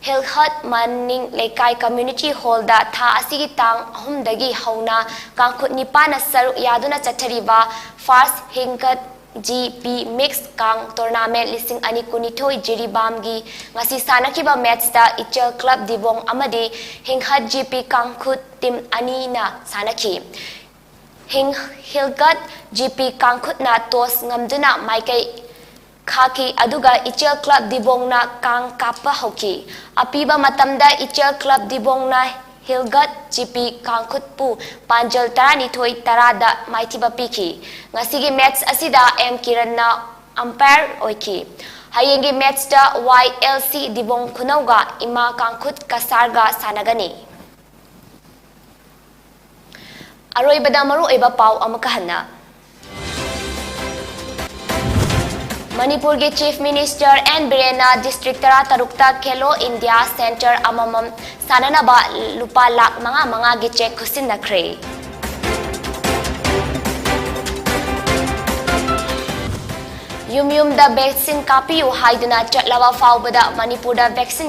ꯍꯤꯜꯈꯠ ꯃꯅꯤꯡ ꯂꯩꯀꯥꯏ ꯀꯝꯃ꯭ꯌꯨꯅꯤꯇꯤ ꯍꯣꯜꯗ ꯊꯥ ꯑꯁꯤꯒꯤ ꯇꯥꯡ ꯑꯍꯨꯝꯗꯒꯤ ꯍꯧꯅ ꯀꯥꯡꯈꯨꯠ ꯅꯤꯄꯥꯟꯅ ꯁꯔꯨꯛ ꯌꯥꯗꯨꯅ ꯆꯠꯊꯔꯤꯕ ꯐꯥꯔꯁ ꯍꯤꯡꯒꯠ ꯖꯤ ꯄꯤ ꯃꯤꯛꯁ ꯀꯥꯡ ꯇꯣꯔꯅꯥꯃꯦꯟꯠ ꯂꯤꯁꯤꯡ ꯑꯅꯤ ꯀꯨꯟꯅꯤꯊꯣꯏ ꯖꯤꯔꯤꯕꯥꯝꯒꯤ ꯉꯁꯤ ꯁꯥꯟꯅꯈꯤꯕ ꯃꯦꯠꯆꯇ ꯏꯆꯦꯜ ꯀ꯭ꯂꯕ ꯗꯤꯕꯣꯡ ꯑꯃꯗꯤ ꯍꯤꯡꯈꯠ ꯖꯤ ꯄꯤ ꯀꯥꯡꯈꯨꯠ ꯇꯤꯝ ꯑꯅꯤꯅ ꯁꯥꯟꯅꯈꯤ꯫ ꯍꯤꯡ-, ꯍꯤꯜꯒꯠ ꯖꯤ ꯄꯤ ꯀꯥꯡꯈꯨꯠꯅ ꯇꯣꯁ ꯉꯝꯗꯨꯅ ꯃꯥꯏꯀꯩ ꯈꯥꯛꯈꯤ, ꯑꯗꯨꯒ ꯏꯆꯦꯜ ꯀ꯭ꯂꯕ ꯗꯤꯕꯣꯡꯅ ꯀꯥꯡ ꯀꯥꯞꯄ ꯍꯧꯈꯤ꯫ ꯑꯄꯤꯕ ꯃꯇꯝꯗ ꯏꯆꯦꯜ ꯀ꯭ꯂꯕ ꯗꯤꯕꯣꯡꯅ ꯍꯤꯜꯒꯠ ꯖꯤ ꯄꯤ ꯀꯥꯡꯈꯨꯠꯄꯨ ꯄꯥꯟꯖꯜ ꯇꯔꯥꯅꯤꯊꯣꯏ ꯇꯔꯥꯗ ꯃꯥꯏꯊꯤꯕ ꯄꯤꯈꯤ꯫ ꯉꯁꯤꯒꯤ ꯃꯦꯠꯆ ꯑꯁꯤꯗ ꯑꯦꯝ ꯀꯤꯔꯟꯅ ꯑꯝꯄꯥꯌꯔ ꯑꯣꯏꯈꯤ꯫ ꯍꯌꯦꯡꯒꯤ ꯃꯦꯠꯆꯇ ꯋꯥꯏ ꯑꯦꯜ ꯁꯤ ꯗꯤꯕꯣꯡ ꯈꯨꯅꯧꯒ ꯏꯃꯥ ꯀꯥꯡꯈꯨꯠ ꯀꯁꯥꯔꯒ ꯁꯥꯟꯅꯒꯅꯤ꯫ ꯑꯔꯣꯏꯕꯗ ꯃꯔꯨꯑꯣꯏꯕ ꯄꯥꯎ ꯑꯃꯨꯛꯀ ꯍꯟꯅ꯫ ꯃꯅꯤꯄꯨꯔꯒꯤ ꯆꯤꯐ ꯃꯤꯅꯤꯁꯇꯔ ꯑꯦꯟ ꯕꯤꯔꯦꯟꯅ ꯗꯤꯁꯇ꯭ꯔꯤꯛ ꯇꯔꯥꯇꯔꯨꯛꯇ ꯈꯦꯂꯣ ꯏꯟꯗꯤꯌꯥ ꯁꯦꯟꯇꯔ ꯑꯃꯃꯝ ꯁꯥꯟꯅꯅꯕ ꯂꯨꯄꯥ ꯂꯥꯈ ꯃꯉꯥ ꯃꯉꯥꯒꯤ ꯆꯦꯛ ꯈꯨꯠꯁꯤꯟꯅꯈ꯭ꯔꯦ꯫ ꯌꯨꯝ ꯌꯨꯝꯗ vaccine ꯀꯥꯞꯄꯤꯌꯨ ꯍꯥꯏꯗꯨꯅ ꯆꯠꯂꯕ ꯐꯥꯎꯕꯗ ꯃꯅꯤꯄꯨꯔꯗ vaccine